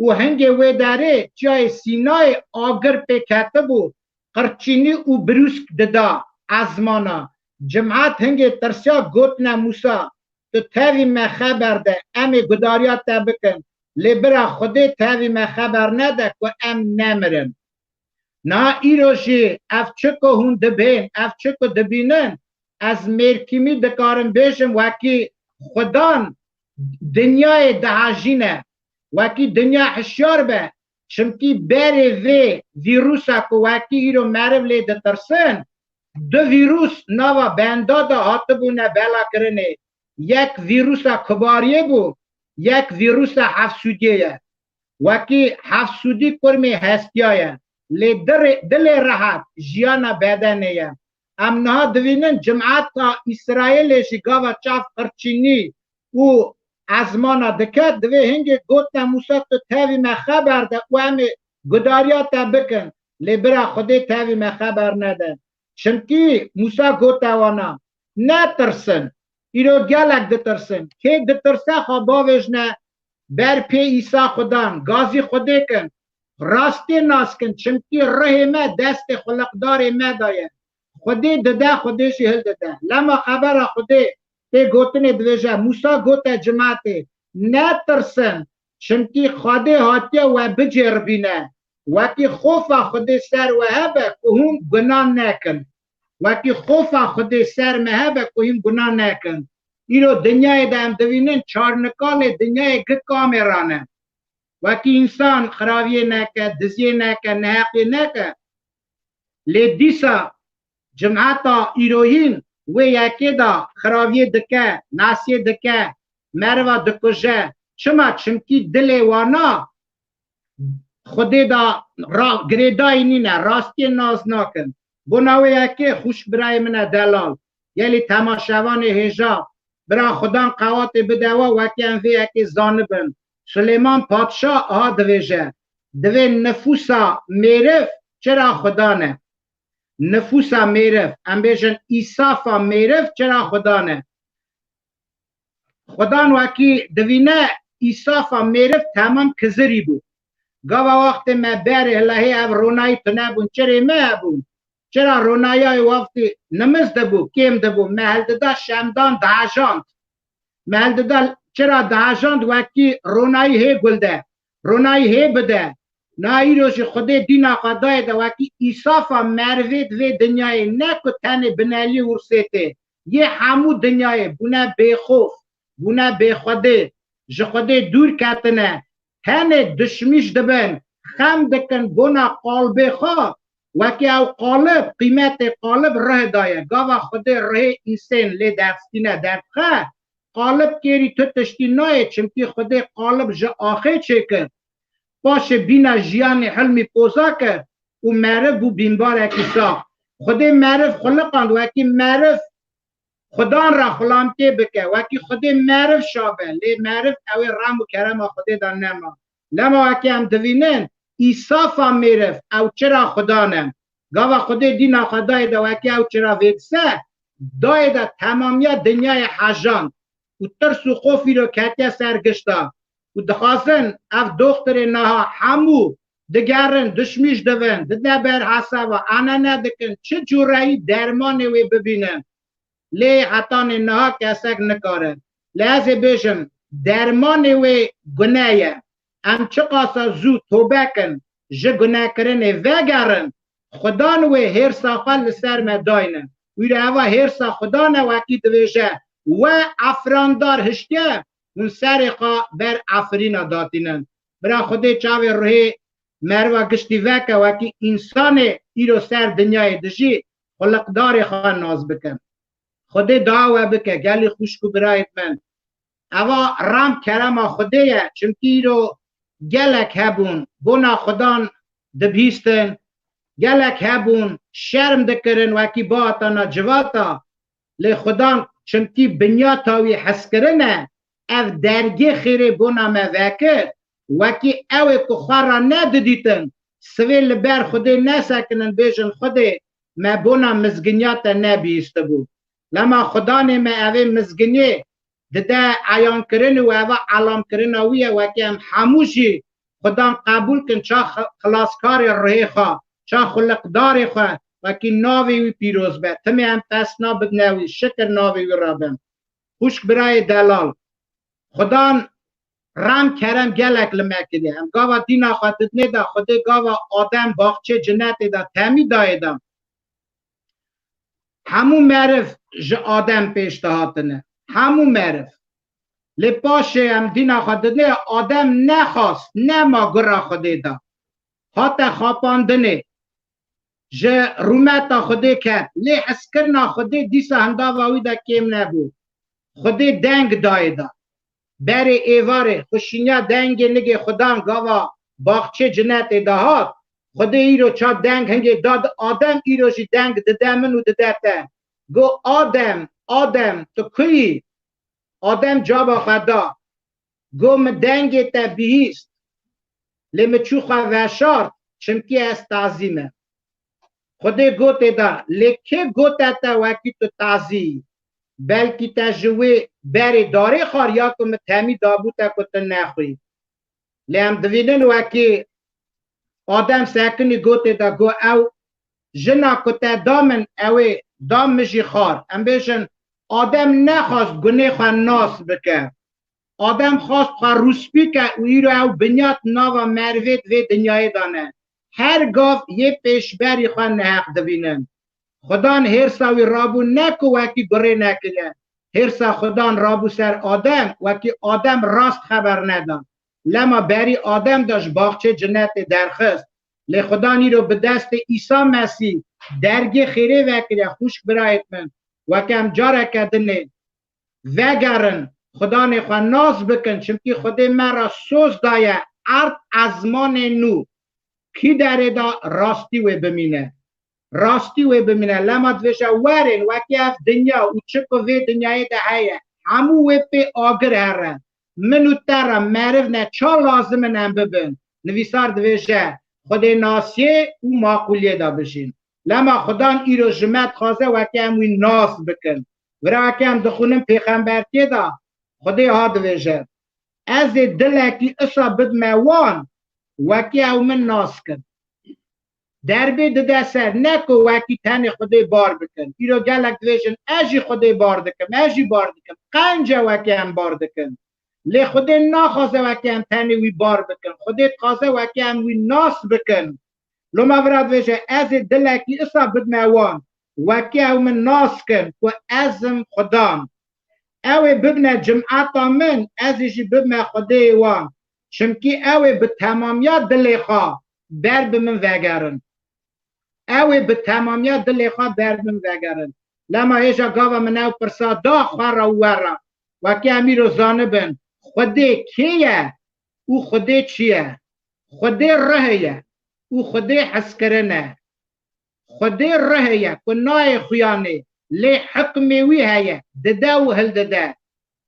û hingê wê derê çiyayê Sînayê agir pê ketibû, qirçînî û birûsk dida ezmana. Cimat hingê tirsiya gotine Mûsa, tu tevî me xeber de, em ê gudariya te bikin. Lê bira Xwedê tevî me xeber nede ku em nemirin. Niha îro jî ev çi ku hûn dibên, ev çi ku dibînin, ez mêrkîmî dikarim bêjim, wekî Xudan dinyayê dihejîne, wekî dinya hişyar be, çimkî berê vê vîrusa ku wekî îro meriv lê ditirsin, du vîrus nava benda de hatibûne belakirinê. Yek vîrusa kibariyê bû, yek vîrusa hefsûdiyê ye. Wekî hefsûdî kurmê hestiya ye. Lê dirê-, dilê rehet jiyana bedenê ye. Em niha divînin cimeta Îsraîlê jî gava çav qirçînî û ezmana dike, divê hingê gotine Mûsa, tu tevî me xeber de û em ê gudariya te bikin. Lê bira Xwedê tevî me xeber nede. Çimkî Mûsa gote wana, netirsin. Îro gelek ditirsin. Kê ditirse xwe bavêjne ber pê Îsa Xudan, gazî Xwedê kin. Rastê nas kin, çimkî rihê me destê xuliqdarê me de ye. Xwedê dide, Xwedê jî hildide. Lema xebera Xwedê tê gotinê divêje, Mûsa gote cimatê, netirsin, çimkî Xwedê hatiye we bicêribîne. Wekî xofa Xwedê ser we hebe ku hûn guna nekin. Wekî xofa Xwedê ser me hebe ku hîn guna nekin. Îro dinyayê de em divînin çarnikalê dinyayê gi kamêran e. Wekî însan xiraviyê neke, diziyê neke, neheqiyê neke. Lê dîsa cimeta îroyîn wê yekê de xiraviyê dike, nasiyê dike, meriva dikuje. Çima? Çimkî dilê wana Xwedê da ra-, girêdayî nîne, rastiyê nas nakin. Bona wê yekê xwişk birayê min e delal. Gelî temaşevanê hêja, bira Xudan qewatê bide we, wekî em vê yekê zanibin. Silêman Padşah aha divêje, divê nifûsa mêriv çira Xudan e. Nifûsa mêriv, em bêjin îsafa mêriv çira Xudan e. Xudan wekî divîne îsafa mêriv temam kizirî bû. Gava wextê me berê hilehê ev ronayî tune bûn, çirê me hebûn. Çira ronayîya wextî nimiz dibû, kêm dibû, me hildida şemdan dihejand. Me hildida çira dihejand wekî ronayî hê gul de, ronayî hê bide. Na îro jî Xwedê dîna xwe dayê de wekî îsafa merivê di vê dinyayê ne ku tenê binelî û sêtê, yê hemû dinyayê bûne bêxof, bûne bêxwedê, ji Xwedê dûr ketine, tenê dişmîş dibin, xem dikin bona qalbê xwe, wekî ew qalib, qîmetê qalib rih daye. Gava Xwedê rihê însên lê derstîne derdixe, qalib kêrî tu tiştî nayê, çimkî Xwedê qalib ji axê çêkir. Paşê bîna jiyanê hilmî poza kir û meriv bû bînbarekî sax. Xwedê meriv xuliqand, wekî meriv Xudan re xulamtê bike, wekî Xwedê meriv şabe, lê meriv ew ê rem û kerema Xwedê de nema. Lema wekî em divînin, îsafa mêriv, ew çira Xudan e. Gava Xwedê dîna xwe dayê de wekî ew çira vêdise, dayê de temamiya dinyayê hejand û tirs û xof îro ketiye ser gişta û dixwazin ev doxtirê niha hemû digerin, dişmîş divin, didine ber hesaba, ane nedikin, çi cûreyî dermanê wê bibînin. Lê hetanê niha kesek nikare. Lê ez ê bêjim, dermanê wê gune ye. Em çiqasa zû tobe kin, ji gunekirinê vegerin, Xudan wê hêrsa xwe li ser me dayne. Wî re eva hêrsa Xudan e, wekî divêje, we efirandar hiştiye, hûn serê xwe ber efirîna datînin. Bira Xwedê çavê ruhê meriva giştî veke, wekî însanê îro ser dinyayê dijî, xuliqdarê xwe nas bike. Xwedê dua we bike, gelî xwişk û birayêt min. Eva rem kerema Xwedê ye, çimkî îro gelek hebûn, bona Xudan dibihîstin, gelek hebûn, şerm dikirin, wekî bihatana civata, lê Xudan çimkî binyata wî hezkirin e, ev dergê xêrê bona me vekir, wekî ew ê ku xwe re nedidîtin, sivê li ber Xwedê nesekinin, bêjin, Xwedê, me bona mizginiya te nebihîstibû. Lema Xudanê me evê mizginiyê dide eyankirin û eva elamkirina wî ye, wekî em hemû jî Xudan qebûl kin, ça xi-, xilaskarê rihê xwe, ça xuliqdarê xwe, wekî navê wî pîroz be. Timê em pesna bidine wî, şikir navê wî re bin. Xwişk birayê delal, Xudan rem kerem gelek li me kiriye. Em gava dîna xwe didinê de, Xwedê gava Adem baxçê cinetê de temî dayê de. Hemû meriv ji Adem pêş dihatine. Hemû meriv. Lê paşê em dîna xwe didinê, Adem nexwast, nema gura Xwedê de. Hate xapandinê. Ji rûmeta Xwedê ket. Lê hezkirina Xwedê dîsa hindava wî de kêm nebû. Xwedê deng dayê de. Berê êvarê xwe şîniya dengê nigê Xudan gava baxçê cinetê de hat. Xwedê îro ça deng hingê da di Adem, îro jî deng dide min û dide te. Go, Adem, Adem, tu ku yî? Adem caba xwe da. Go, min dengê te bihîst. Lê min çû xwe veşart, çimkî ez tazî me. Xwedê gotê da, lê kê gote te wekî tu tazî yî? Belkî te ji wê berê darê xwar ya ku min temî dabû te ku tu nexwî. Lê em divînin wekî Adem sekinî gotê de got, ew jina ku te da min, ew ê da min jî xwar. Em bêjin, Adem nexwast gunê xwe nas bike. Adem xwast xwe rûspî ke û îro ew binyat nava merivê di vê dinyayê de ne. Her gav yê pêşberî xwe neheq divînin. Xudan hêrsa wî rabû ne ku wekî gurê nekiriye. Hêrsa Xudan rabû ser Adem, wekî Adem rast xeber neda. Lema berî Adem de ji baxçê cinetê derxist. Lê Xudan îro bi destê Îsa Mesîh dergê xêrê vekiriye, xwişk birayêt min. Weke em careke dinê vegerin, Xudanê xwe nas bikin, çimkî Xwedê me re soz daye, erd ezmanê nû. Kî derê de rastî wê bimîne. Rastî wê bimîne. Lema dibêje, werin, wekî ev dinya û çi ku vê dinyayê de heye, hemû wê pê agir here. Min û te re meriv ne, ça lazim in em bibin? Nivîsar dibêje, Xwedê nasiyê û maqûliyê de bijîn. Lema Xudan îro ji me dixwaze wekî em wî nas bikin. Vira wekî em dixwînin pêxembertiyê de, Xwedê ha dibêje, ez ê dilekî isa bidme wan, wekî ew min nas kin. Derbê dide ser, ne ku wekî tenê Xwedê bar bikin. Îro gelek dibêjin, ez jî Xwedê bar dikim, ez jî bar dikim. Qenc e wekî em bar dikin. Lê Xwedê naxwaze wekî em tenê wî bar bikin. Xwedê dixwaze wekî em wî nas bikin. Loma vira dibêje, ez ê dilekî isa bidme wan, wekî ew min nas kin ku ez im Xudan. Ew ê bibne cimeta min, ez ê jî bibme Xwedêyê wan. Çimkî ew ê bi temamiya dilê xwe ber bi min vegerin. Ew ê bi temamiya dilê xwe ber bi min vegerin. Lema hêja gava min ew pirsa da xwe re û we re. Wekî em îro zanibin, Xwedê kê ye û Xwedê çi ye? Xwedê rihê ye û Xwedê hezkirin e. Xwedê rihê ye ku nayê xuyanê, lê hikmê wî heye, dide û hildide.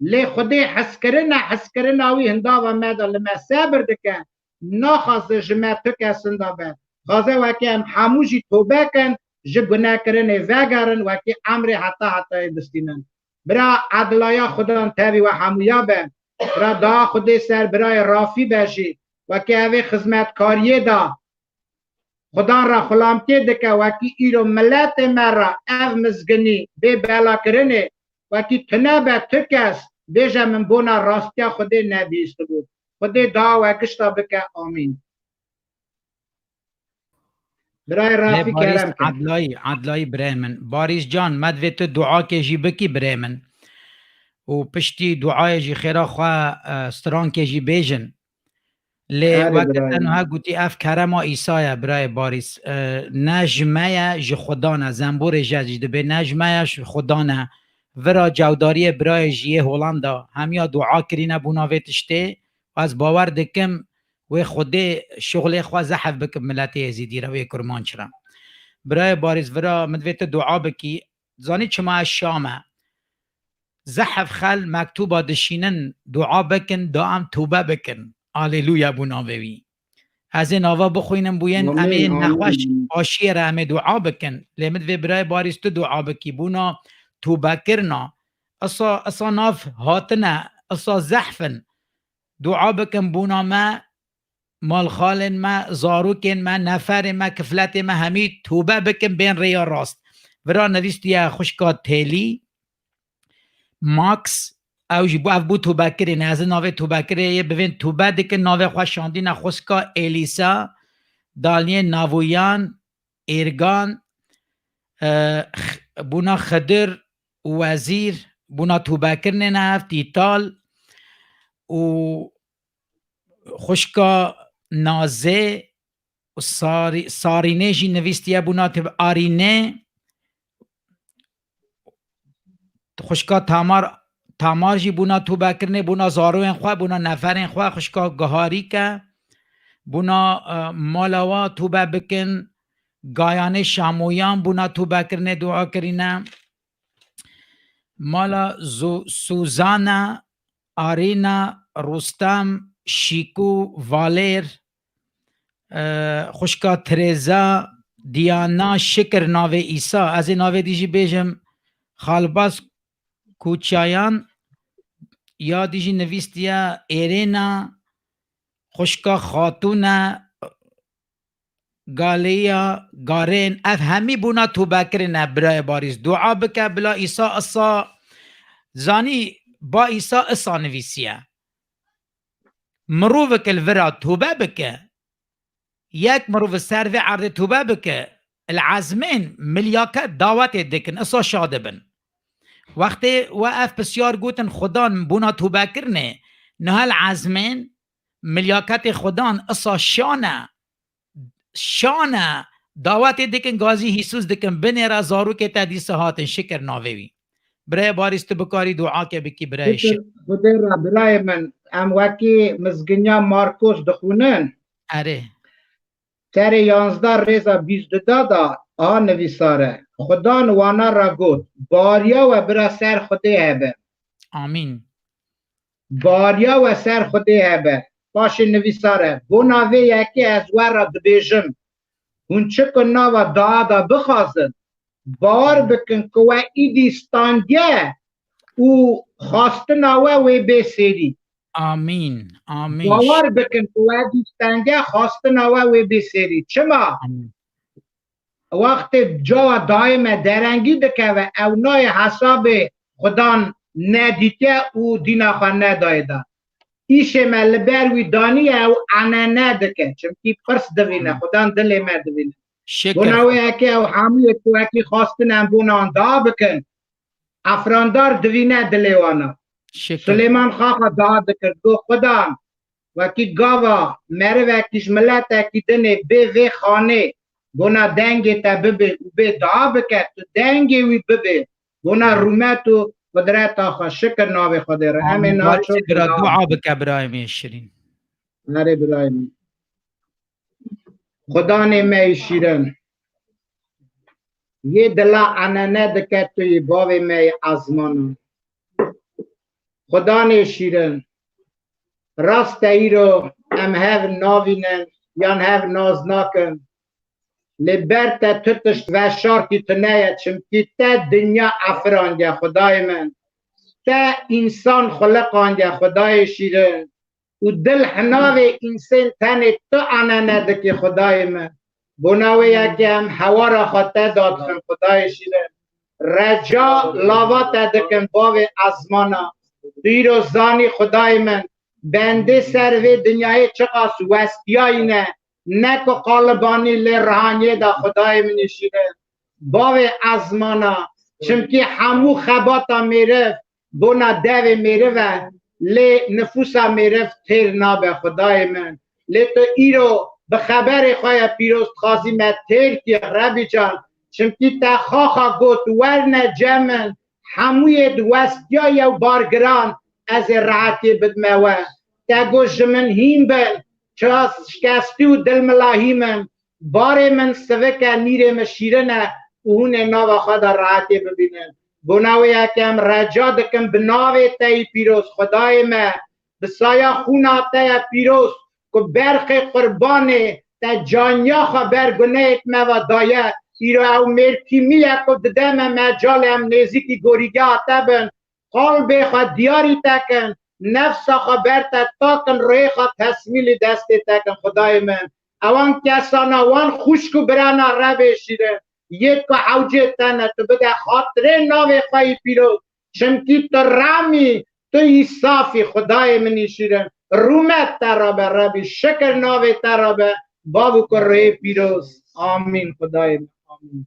Lê Xwedê hezkirine, hezkirina wî hindava me de li me sebir dike. Naxwaze ji me tu kesin de be. Xwaze weke em hemû jî tobe kin, ji gunekirinê vegerin, wekî emrê heta hetayê bistînin. Bira edlaya Xudan tevî we hemûya be. Bira daha Xwedê ser birayê Rafî be jî. Wekî evê xizmetkariyê de Xudan re xulamtê dike, wekî îro miletê me re ev mizginî bê belakirinê, wekî tune be tu kes bêje min bona rastiya Xwedê nebihîstibû. Xwedê daha we gişta bike. Amîn. Birayê Lê Rafî Barîs kerem ke. Edlayî, Edlayî birayê min. Barîs can, me divê tu duakê jî bikî birayê min. Û piştî duayê jî xêra xwe, e, strankê jî bêjin. Lê Erê weke birayê te min. niha gotî ev kerema Îsa ye birayê Barîs. E, ne ji me ye, ji Xudan e. Zemborê je jî dibê ne ji me ye, ji Xudan e. Vira cewdariyê birayê jî yê Holanda hemiya dua kirîne bûna vê tiştê. Ez bawer dikim wê Xwedê şixulê xwe zehf bikim miletê Êzîdî re, wê Kurmanc re. Birayê Barîs vira min divê tu dua bikî. Zanî çima ez şa me? Zehf xel mektûba dişînin, dua bikin, da em tobe bikin. Aleluya bû navê wî. Ez ê nava bixwînim bû yên em ê Amîn, nexweş amîn. başiyê re em ê dua bikin. Lê min divê birayê Barîs tu dua bikî. Bûna tobekirina. Isa, isa nav hatine, isa zehf in. Dua bikin bûna me, malxalên me, zarokên me, neferên me, kifletê me hemî tobe bikin bên rêya rast. Vira nivîstiye xwişka Têlî, Max, ew jî bû, ev bû tobekirê, ne, ez ê navê tobekirê yê bivên tobe dikin, navê xwe şandîne xwişka Êlîsa, Daniyê Navoyan, Êrgan, e, x-, bûna Xidir û Wezîr, bûna tobekirinê ne ev Tîtal û xwişka Nazê û Sarî-, Sarînê jî nivîstiye bûna tib-, Arînê, xwişka Tamar, Tamar jî bûna tobekirinê, bûna zaroyên xwe, bûna neferên xwe, xwişka Giharîke, bûna, e, mala wa tobe bikin, Gayanê Şamoyan bûna tobekirinê dua kirîne. Mala Zu-, Suzana, Arîna, Rustem, Şîkû, Valêr, e, xwişka Tereza, Diyana, Şikir navê Îsa. Ez ê navê dî jî bêjim, Xalbaz Kuçayan, ya dî jî nivîstiye Êrêna, xwişka Xatûne, Galeya Garên, ev hemî bûna tobekirin e, birayê Barîs. Dua bike, bila Îsa isa, zanî, ba Îsa isa nivîsiye. Mirovik li vira tobe bike, yek mirov li ser vê erdê tobe bike, li ezmên milyaket dawetê dikin, isa şa dibin. Wextê we ev pisyar gotin, Xudan bûna tobekirinê, niha li ezmên milyaketê Xudan isa şa ne. Şa ne, dawetê dikin, gazî hîsûs dikin, binêre zarokê te dîsa hatin, Şikir navê wî. Birayê Barîs, tu bikarî duake bikî, birayê Şikir. Şikir Xwedê re, birayê min, em wekî mizginiya Markos dixwînin. Erê. Serê yanzdeh rêza bîst du da da a nivîsar e. Xudan wana re got, bariya we bira ser Xwedê hebe. Amîn. Bariya we ser Xwedê hebe. Paşê nivîsar e, bona vê yekê ez we re dibêjim, hûn çi ku nava daa de bixwazin, bawer bikin ku we îdî standiye û xwastina we wê bê sêrî. Amîn, amîn. Bawer bikin ku we îdî standiye, xwastina we wê bê sêrî. Çima? Amîn. Wextê cawa dayê me derengî dikeve, ew nayê hesabê Xudan nedîtiye û dîna xwe nedayê de. Îşê me li ber wî daniye, ew enene dike. Çimkî pirs divîne, Amîn. Xudan dilê me divîne. Şikir Bona wê Xuda. Yekê ew hemûyê ku wekî xwastin em bona wan da bikin, efrandar divîne dilê wana. Şikir. Sulêman xaxa da dikir, got, Xudan, wekî gava merivekî ji miletekî dinê bê vê xanê, bona dengê te bibe û bê dua bike, tu dengê wî bibe, bona rûmet û qudreta xwe. Şikir navê Xwedê re. Em ê Amîn. Naço Barîs, bira dua bike, birayê min şirîn. Erê birayê min. Xudanê me yê şîrin. Yê dila enene dike tu yê bavê me yê ezmanan. Xudanê şîrin, rast e îro em hev navînin yan hev nas nakin. Lê ber te tu tişt veşartî tune ye, çimkî te dinya efirandiye, Xwedayê min. Te însan xuliqandiye, Xwedayê şîrin. Û dil hinavê însên tenê tu anene dikî, Xwedayê min. Bona wê yekê em hewara xwe te dadixin, Xwedayê şîrin. Reca lava te dikin, bavê ezmana. Tu îro zanî, Xwedayê min, bendê ser vê dinyayê çiqas westiyayî ne. Ne ku qalibanî lê rihaniyê de, Xwedayê min î şîrin. Bavê ezmana, çimkî hemû xebata mêriv bona devê mêriv e, lê nifûsa mêriv têr nabe, Xwedayê min. Lê tu îro bi xeberê xwe ya pîroz dixwazî me têr kî, Rebî can, çimkî te xaxa got, werne cem min, hemûyê di westiya yew bargiran ez ê rehetiyê bidime we. Te got, ji min hîn bin, çiqas şikestî û dilmilahî min, barê min sivik e, nîrê min şîrin e û hûn ê nava xwe de rehetiyê bibînin. Bona wê yekê em reca dikin bi navê te yî pîroz, Xwedayê me, bi saya xûna te ye pîroz, ku berxê qurbanê te caniya xwe ber gunehêt me ve daye. Îro ew mêrkîmî ye ku dide me mecalê em nêzîkî gorîgeha te bin, qalbê xwe diyarî te kin, nefsa xwe ber te takin, ruhê xwe tesmîlî destê te kin, Xwedayê min. Ewan kesana, wan xwişk û birana Rebê şîrin, yêt ku hewcê te ne, tu bide xatirê navê xwe yî pîroz, çimkî tu Rem î, tu yî saf î, Xwedayê min î şîrin. Rûmet te re be Rebî, şikir navê te re be, Bav û Kurê pîroz. Amîn, Xwedayê min. Amîn.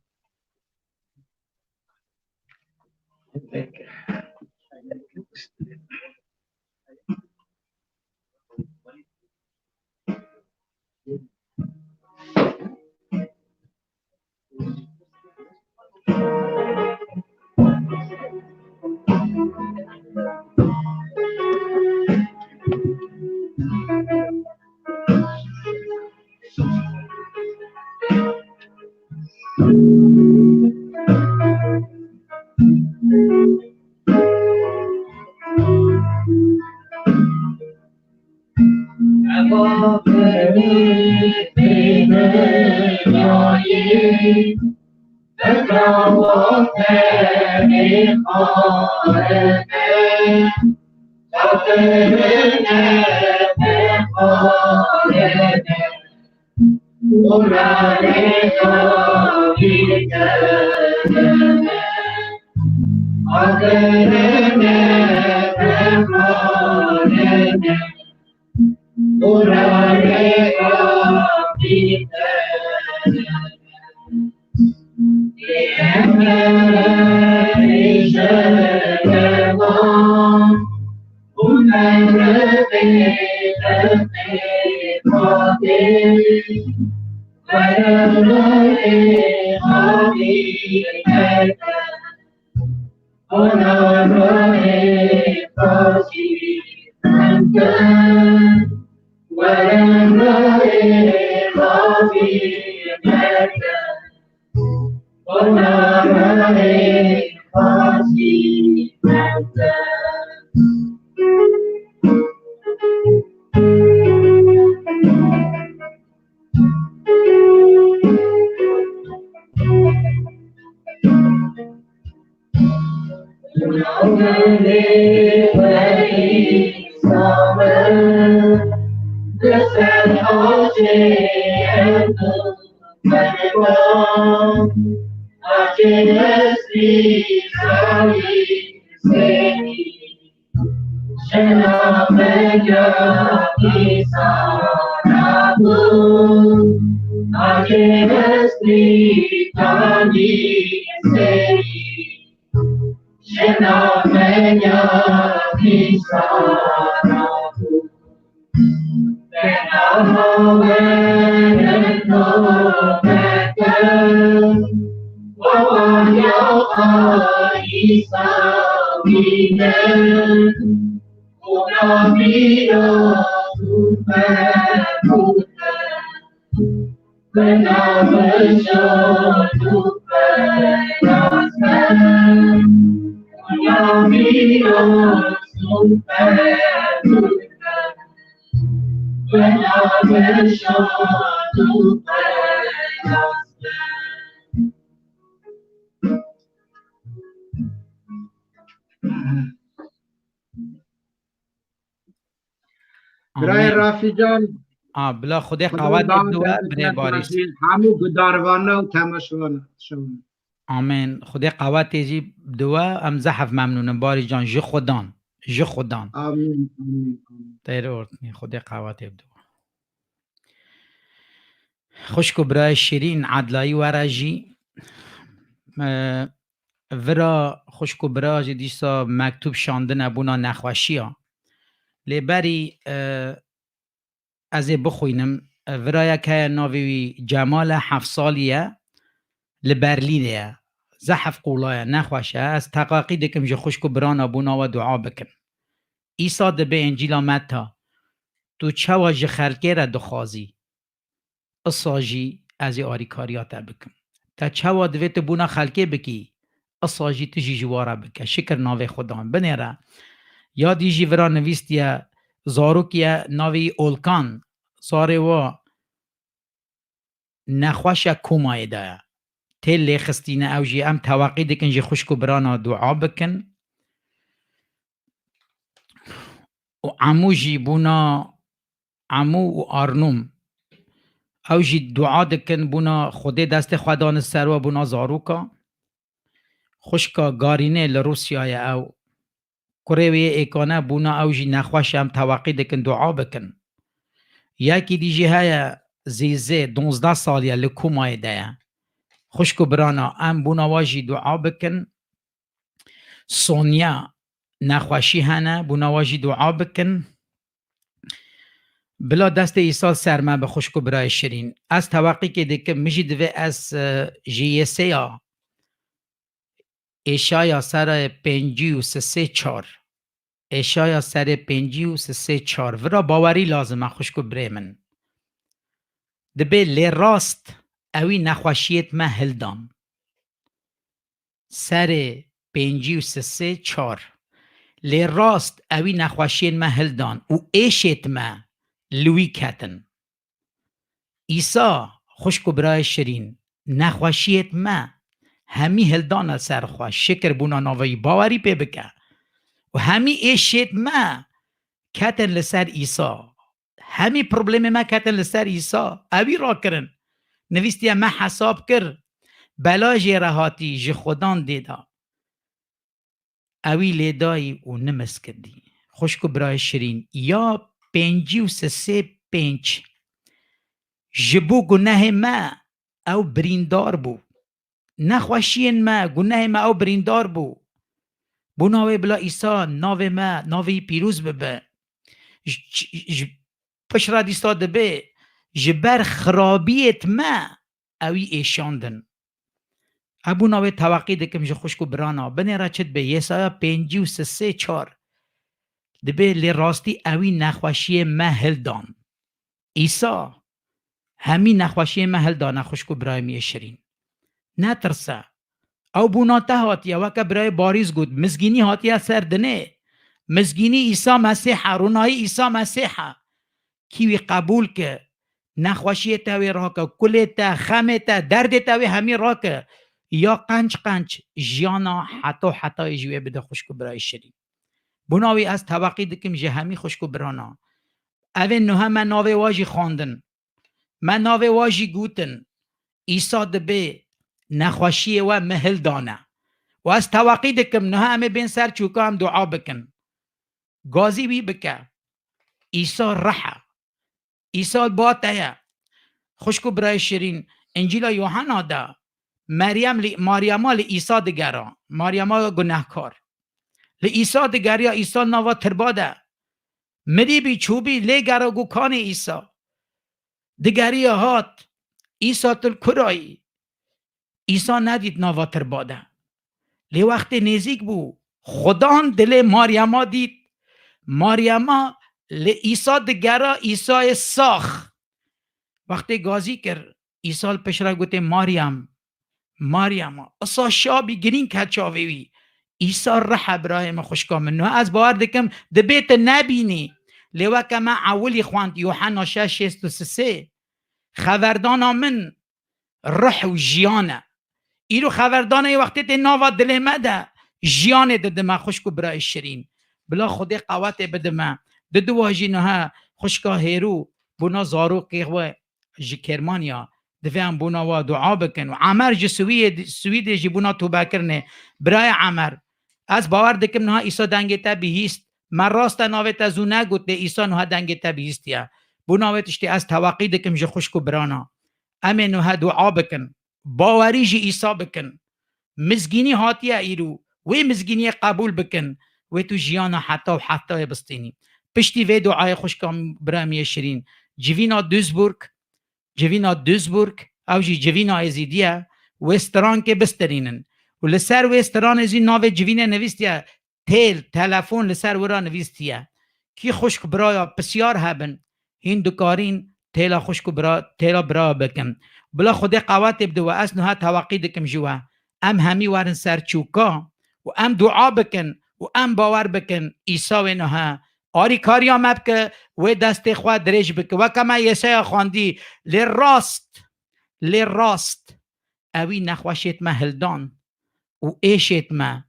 Birayê Amîn. Rafîcan, A, bila Xwedê Xwedê qewetê dawa bidiwe, birê Barîs. Hemû gudarvana û temaşevana. Amîn. Xwedê qewetê jî bidiwe, em zehf memnûn in, Barîs can, ji Xudan. Ji Xudan. Amîn, amîn, amîn. Teyr ortnî, Xwedê qewetê bidiwe. Xwişk û birayê şirîn, edlayî were jî. E, vira xwişk û bira jî dîsa mektûb şandine bûna nexweşiya. Lê berî, e, ez ê bixwînim. E, virayek heye navê wî Cemal e, heft salî ye, li Berlînê ye. Zehf qûla ye, nexweş e. Ez teqaqî dikim ji xwişk û birana bûna we dua bikin. Îsa dibe Încîla Meta, tu çawa ji xelkê re dixwazî? Isa jî ez ê arîkariya te bikim. Te çawa divê tu bûna xelkê bikî, isa jî tu jî ji wa re bike. Şikir navê Xudan. Binêre. Ya dî jî vira nivîstiye, zarokî ye, navê wî Olkan. Zarê wa nexweş e, komayê de ye. Tê lêxistîne, ew jî em teweqî dikin ji xwişk û birana dua bikin. Û Emû jî bûna Emû û Arnûm. Ew jî dua dikin, bûna Xwedê destê xwe dane ser we, bûna zaroka. Xwişka Garînê li Rûsyayê ew. Kurê wê yê êkane bûna, ew jî nexweş e, em teweqî dikin dua bikin. Yekî dî jî heye, Zîzê, donzdeh salî ye, li komayê de ye. Xwişk û birana, em bûna we jî dua bikin. Sonya, nexweşî hene, bûna we jî dua bikin. Bila destê Îsa ser me bi xwişk û birayê şirîn. Ez teweqîkê dikim, min jî divê ez, e, ji Yesaya, Êşaya serê pêncî û sisê çar. Êşaya serê pêncî û sisê çar. Vira bawerî lazim e, xwişk û birê min. Dibê lê rast ewî nexweşiyêt me hildan. Serê pêncî û sisê çar. Lê rast ewî nexweşiyên me hildan û êşêt me li wî ketin. Îsa, xwişk û birayê şirîn, nexweşiyêt me hemî hildane ser xwe, şikir bûna navê wî, bawerî pê bike. Û hemî êşêt me ketin li ser Îsa. Hemî problemê me ketin li ser Îsa. Ewî rakirin. Nivîstiye, me hesab kir. Bela jê re hatî, ji Xudan dê da. Ewî lê dayî û nimis kirdî. Xwişk û birayê şirîn, ya pêncî û sisê pênc. Ji bo gunehê me ew birîndar bû. Nexweşiyên me, gunehê me ew birîndar bû. Bûna wê bila Îsa navê me, navê wî pîroz bibe. Ji, ji, ji pişt re dîsa dibê, ji ber xirabiyêt me ewî êşandin. Ebûna wê teweqî dikim ji xwişk û birana. Binêre çi dibe, Yesaya pêncî û sisê çar. Dibê lê rastî ewî nexweşiyê me hildan. Îsa hemî nexweşiyê me hildane, xwişk û birayê min yê şirîn. Netirse. Ew bûna te hatiye, weke birayê Barîs got, mizgînî hatiye ser dinê. Mizgînî Îsa Mesîh e, ronahî Îsa Mesîh e. Kî wî qebûl ke, nexweşiyê te wê rake, kulê te, xemê te, derdê te wê hemî rake. Ya qenc qenc jiyana heta hetayê ji wê bide, xwişk û birayê şirîn. Bona wî ez teweqî dikim ji hemî xwişk û birana. Evê nuhe me navê wa jî xwendin. Me navê wa jî gotin. Îsa dibê nexweşiyê we me hildane. Û ez teweqî dikim nuhe em ê bên ser çûka em dua bikin. Gazî wî bike. Îsa rih e. Îsa li ba te ye. Xwişk û birayê şirîn, Încîla Yohana de Meryem li, Maryama li Îsa digera. Maryama gunehkar. Li Îsa digeriya, Îsa nava tirba de. Mirî bî, çûbî, lê gera got, kanê Îsa. Digeriya hat. Îsa, tu li kura yî? Îsa nedît nava tirba de. Lê wextê nêzîk bû, Xudan dilê Maryama dît. Maryama li Îsa digera, Îsayê sax. Wextê gazî kir, Îsa li pişt re gotê, Maryam, Maryama, isa şabî girîng ke çavê wî. Îsa rih e, birayê min, xwişka min. Niha ez bawer dikim, dibê tu nebînî. Lê weke me ewilî xwend, Yohanna şeş şêst û sê, xeverdana min rih û jiyan e. Îro xeverdana yê wextê tê nava dilê me de, jiyanê didime, xwişk û birayê şirîn. Bila Xwedê qewetê bidime. Di dua jî niha xwişka Hêrû bona zarokê we ji Kermanya, divê em bona wa dua bikin. Û Emer ji Swiyê-, Swîdê jî bona tûbekirinê. Birayê Emer, ez bawer dikim niha Îsa dengê te bihîst. Me rast e navê te zû negot, lê Îsa niha dengê te bihîstiye. Bona wê tiştê ez teweqî dikim ji xwişk û birana. Em ê niha dua bikin. Bawerî ji Îsa bikin. Mizgînî hatiye îro. Wê mizgîniyê qebûl bikin. Wê tu jiyana heta û hetayê bistînî. Piştî vê duayê xwişka birayê min yê şirîn, civîna Duisburg, civîna Duisburg, ew jî civîna Êzîdî ye, wê strankê bistirînin. Û li ser wê stranê jî navê civînê nivîstiye, têl, telefon li ser wira nivîstiye. Kî xwişk biraya pisyar hebin, hîn dikarîn têla xwişk û bira, têla biraya bikin. Bila Xwedê qewetê bide we, ez niha teweqî dikim ji we. Em hemî werin ser çûka û em dua bikin û em bawer bikin Îsa wê niha arîkariya me bike, wê destê xwe dirêj bike. Weke me Yesaya xwendî, lê rast, lê rast, ewî nexweşêt me hildan û êşêt me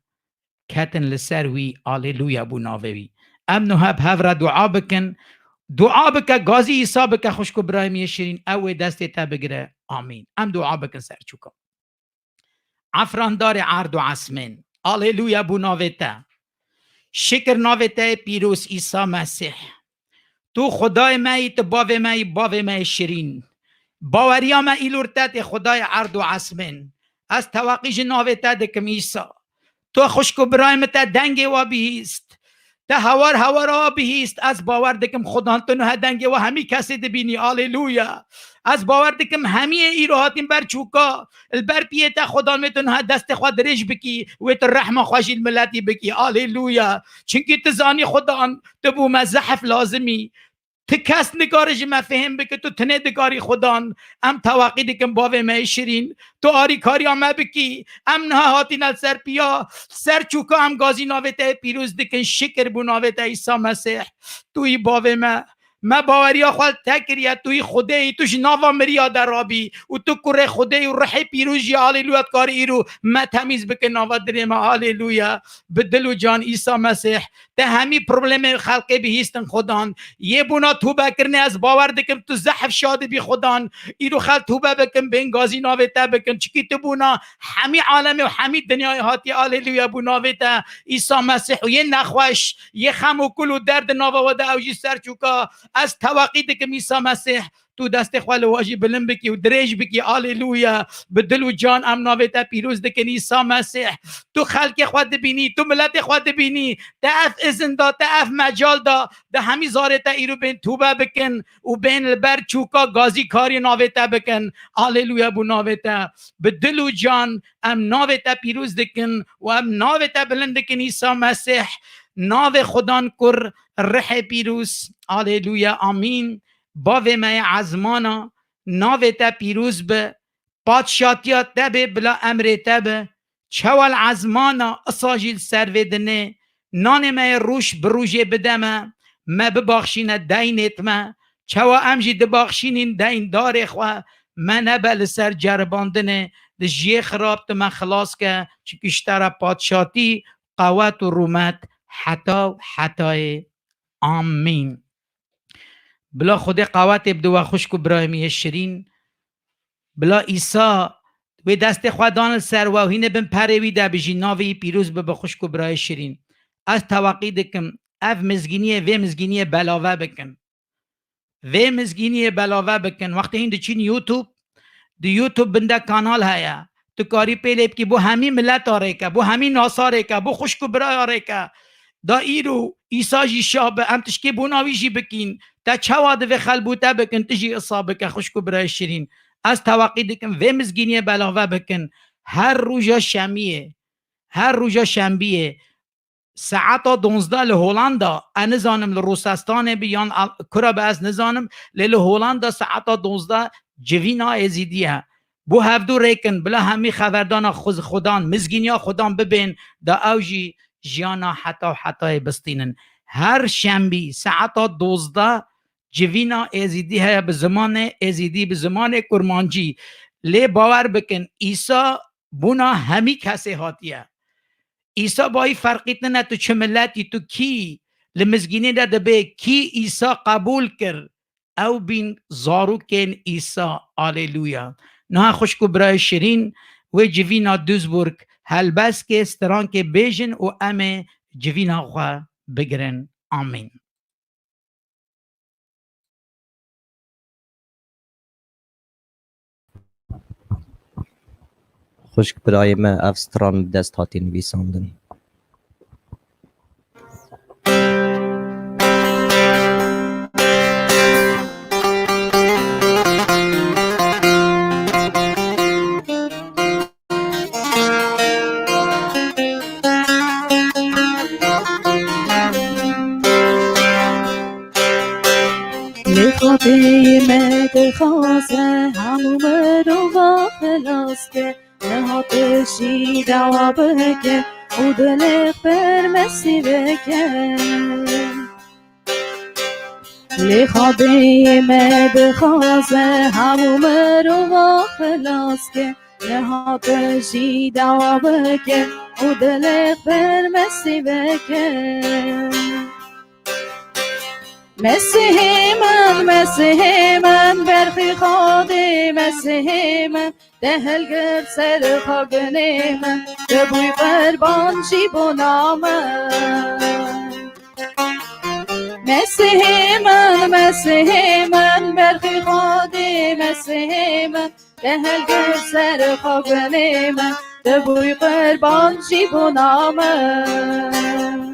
ketin li ser wî. Aleluya bû navê wî. Em niha bi hev re dua bikin. Dua bike, gazî Îsa bike, xwişk û birayê min yê şirîn, ew wê destê te bigire. Amîn. Em dua bikin ser çûka. Efrandarê erd û esmên. Aleluya bû navê te. Şikir navê te yê pîroz Îsa Mesîh. Tu Xwedayê me yî, tu bavê me yî, bavê me yê şirîn. Baweriya me îlor te tê Xwedayê erd û esmên. Ez teweqî ji navê te dikim Îsa. Tu xwişk û birayê min te dengê wa bihîst. Te hewar hewara wa bihîst. Ez bawer dikim Xudan tu niha dengê wa hemî kesê dibînî. Aleluya. Ez bawer dikim hemiyê îro hatin ber çûka, li ber piyê te Xudan wê tu niha destê xwe dirêj bikî, wê tu rehma xwe jî li miletî bikî. Aleluya. Çimkî tu zanî Xudan, tu bû me zehf lazimî. Ti kes nikare ji me fihêm bike, tu tinê dikarî Xudan. Em teweqî dikin bavê me yê şirîn. Tu arîkariya me bikî. Em niha hatine li ser piya, ser çûka em gazî navê te yê pîroz dikin. Şikir bû navê te Îsa Mesîh. Tu yî bavê me. Me baweriya xwe li te kiriye, tu yî Xwedê yî, tu ji nava miriya de rabî û tu kurê Xwedê yî û rihê pîroz jî, aleluya, dikarî îro me temîz bike nava dilê me, aleluya. Bi dil û can Îsa Mesîh, te hemî problemê xelkê bihîstin Xudan. Yê bona tûbe kirinê ez bawer dikim tu zehf şa dibî Xudan. Îro xelk tûbe bikin, bên gazî navê te bikin. Çikî tu bona hemî alemê û hemî dinyayê hatiye, aleluya, bû navê te Îsa Mesîh û yê nexweş, yê xem û kul û derd di nava we de ew jî ser çûka. Ez teweqî dikim Îsa Mesîh, tu destê xwe li we jî bilind bikî û dirêj bikî. Aleluya. Bi dil û can em navê te pîroz dikin Îsa Mesîh. Tu xelkê xwe dibînî, tu miletê xwe dibînî. Te ev izin da, te ev mecal da, di hemî zarê te îro bên tûbe bikin û bên li ber çûka gazîkarî navê te bikin. Aleluya bû navê te. Bi dil û can em navê te pîroz dikin û em navê te bilind dikin Îsa Mesîh. Navê Xudan Kur, Rihê Pîroz. Aleluya, amîn. Bavê me yê ezmana, navê te pîroz be. Padşatiya te bê, bila emrê te be. Çawa li ezmana, isa jî li ser vê dinê. Nanê me yê roj bi rojê bide me. Me bibaxşîne deynêt me. Çawa em jî dibaxşînîn deyndarê xwe. Me nebe li ser ceribandinê. Di jiyê xirab tu me xilas ke. Çimkî ji te re padşatî, qewet û rûmet heta û hetayê. Amîn. Bila Xwedê qewetê bide we xwişk û birayê min yê şirîn. Bila Îsa wê destê xwe dan li ser we û hînê bin perê wî de bijî, navê wî pîroz bibe xwişk û birayê şirîn. Ez teweqî dikim ev mizgîniyê, vê mizgîniyê belave bikin. Vê mizgîniyê belave bikin. Wextê hîn diçîn YouTube, di YouTube bin de kanal heye. Tu karî pê lê bikî, bo hemî mileta rêke, bo hemî nasa rêke, bo xwişk û biraya rêke. Da îro Îsa jî şa be, em tişkê bona wî jî bikîn. Te çawa divê xelbûte bikin, tu jî isa bike, xwişk û birayê şirîn. Ez teweqî dikim vê mizgîniyê belave bikin. Her roja şemiyê, her roja şembiyê, saeta donzdeh li Holanda, ez nizanim li Rosestanê bi yan Al-, kura bi ez nizanim, lê li Holanda saeta donzdeh civîna Êzîdî ye. bo hevdû rêkin, bila hemî xeverdana xuz-, xudan, mizgîniya xudan bibên, da ew jî jiyana heta û hetayê bistînin. Her şembî saeta dozdeh civîna êzîdî heye bi zimanê êzîdî, bi zimanê kurmancî. Lê bawer bikin, Îsa bona hemî kesê hatiye. Îsa bayî ferqî tine tu çi miletî, tu kî, li mizgînê de dibê kî Îsa qebûl kir, ew bîn zarokên Îsa. Aleluya. Niha xwişk û birayê şirîn, wê civîna Duisburg helbest kê, strankê bêjin û em ê civîna xwe bigirin. Amîn. Xwişk birayê me, ev stran bi dest hatî nivîsandin. Lê Xwedê me dixwaze hemû mirova xilas ke, niha tu jî dawa bike û dilê xwe bi Mesîh bike. Lê Xwedê me dixwaze hemû mirova xilas ke, niha tu jî dawa bike û dilê xwe bi Mesîh bike. Mesîhê min, Mesîhê min, berxê Xwedê, Mesîhê min, te hilgirt ser xwe gunê min, tu bûy qurban jî bona min. Mesîhê min, Mesîhê min, berxê Xwedê, Mesîhê min, te hilgirt ser xwe gunê min, tu bûy qurban jî bona min.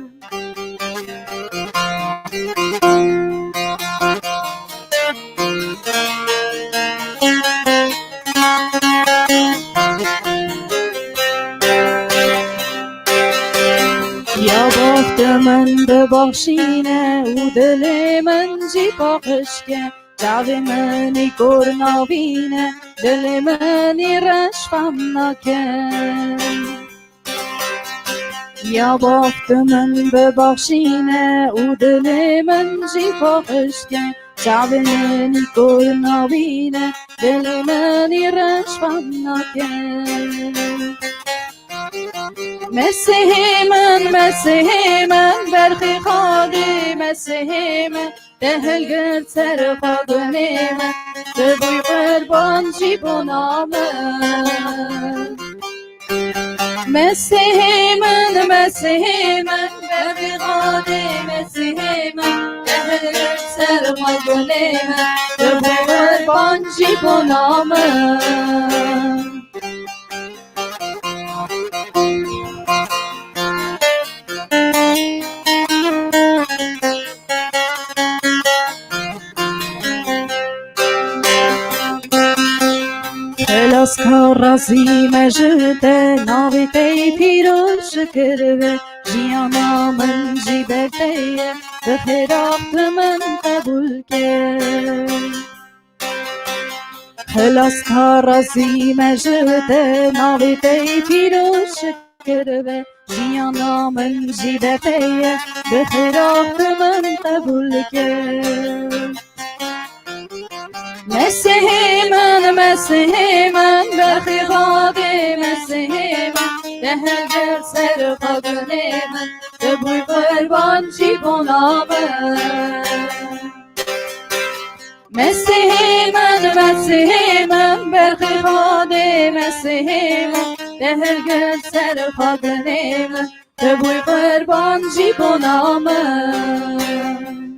Ya bextê min bibexşîne û dilê min jî paqij ke. Çavê min î kor navîne, dilê min î reş xem nake. Ya bextê min bibexşîne û dilê min jî paqij ke. Çavê min î kor navîne, dilê min î reş xem nake. Mesîhê min, Mesîhê min, berxê Xwedê, Mesîhê min, te hilgirt ser xwe gunê min, tu bûy qurban jî bona min. Mesîhê min, Mesîhê min, berxê Xwedê, Mesîhê min, te hilgirt ser xwe gunê min, tu bûy qurban jî bona min. Xilaskar, razî me ji te, navê te yê pîroz şikir be. Jiyana min jî ber te ye, bi xêra tu min qebûl ke. Xilaskar, razî me ji te, navê te yê pîroz şikir be. Jiyana min jî ber te ye, bi xêra tu min qebûl ke. Mesîhê min, Mesîhê min, berxê Xwedê, Mesîhê min, te hilgirt ser xwe gunê min, tu bûy qurban jî bona min. Mesîhê min, Mesîhê min, berxê Xwedê, Mesîhê min, te hilgirt ser xwe gunê min, tu bûy qurban jî bona min.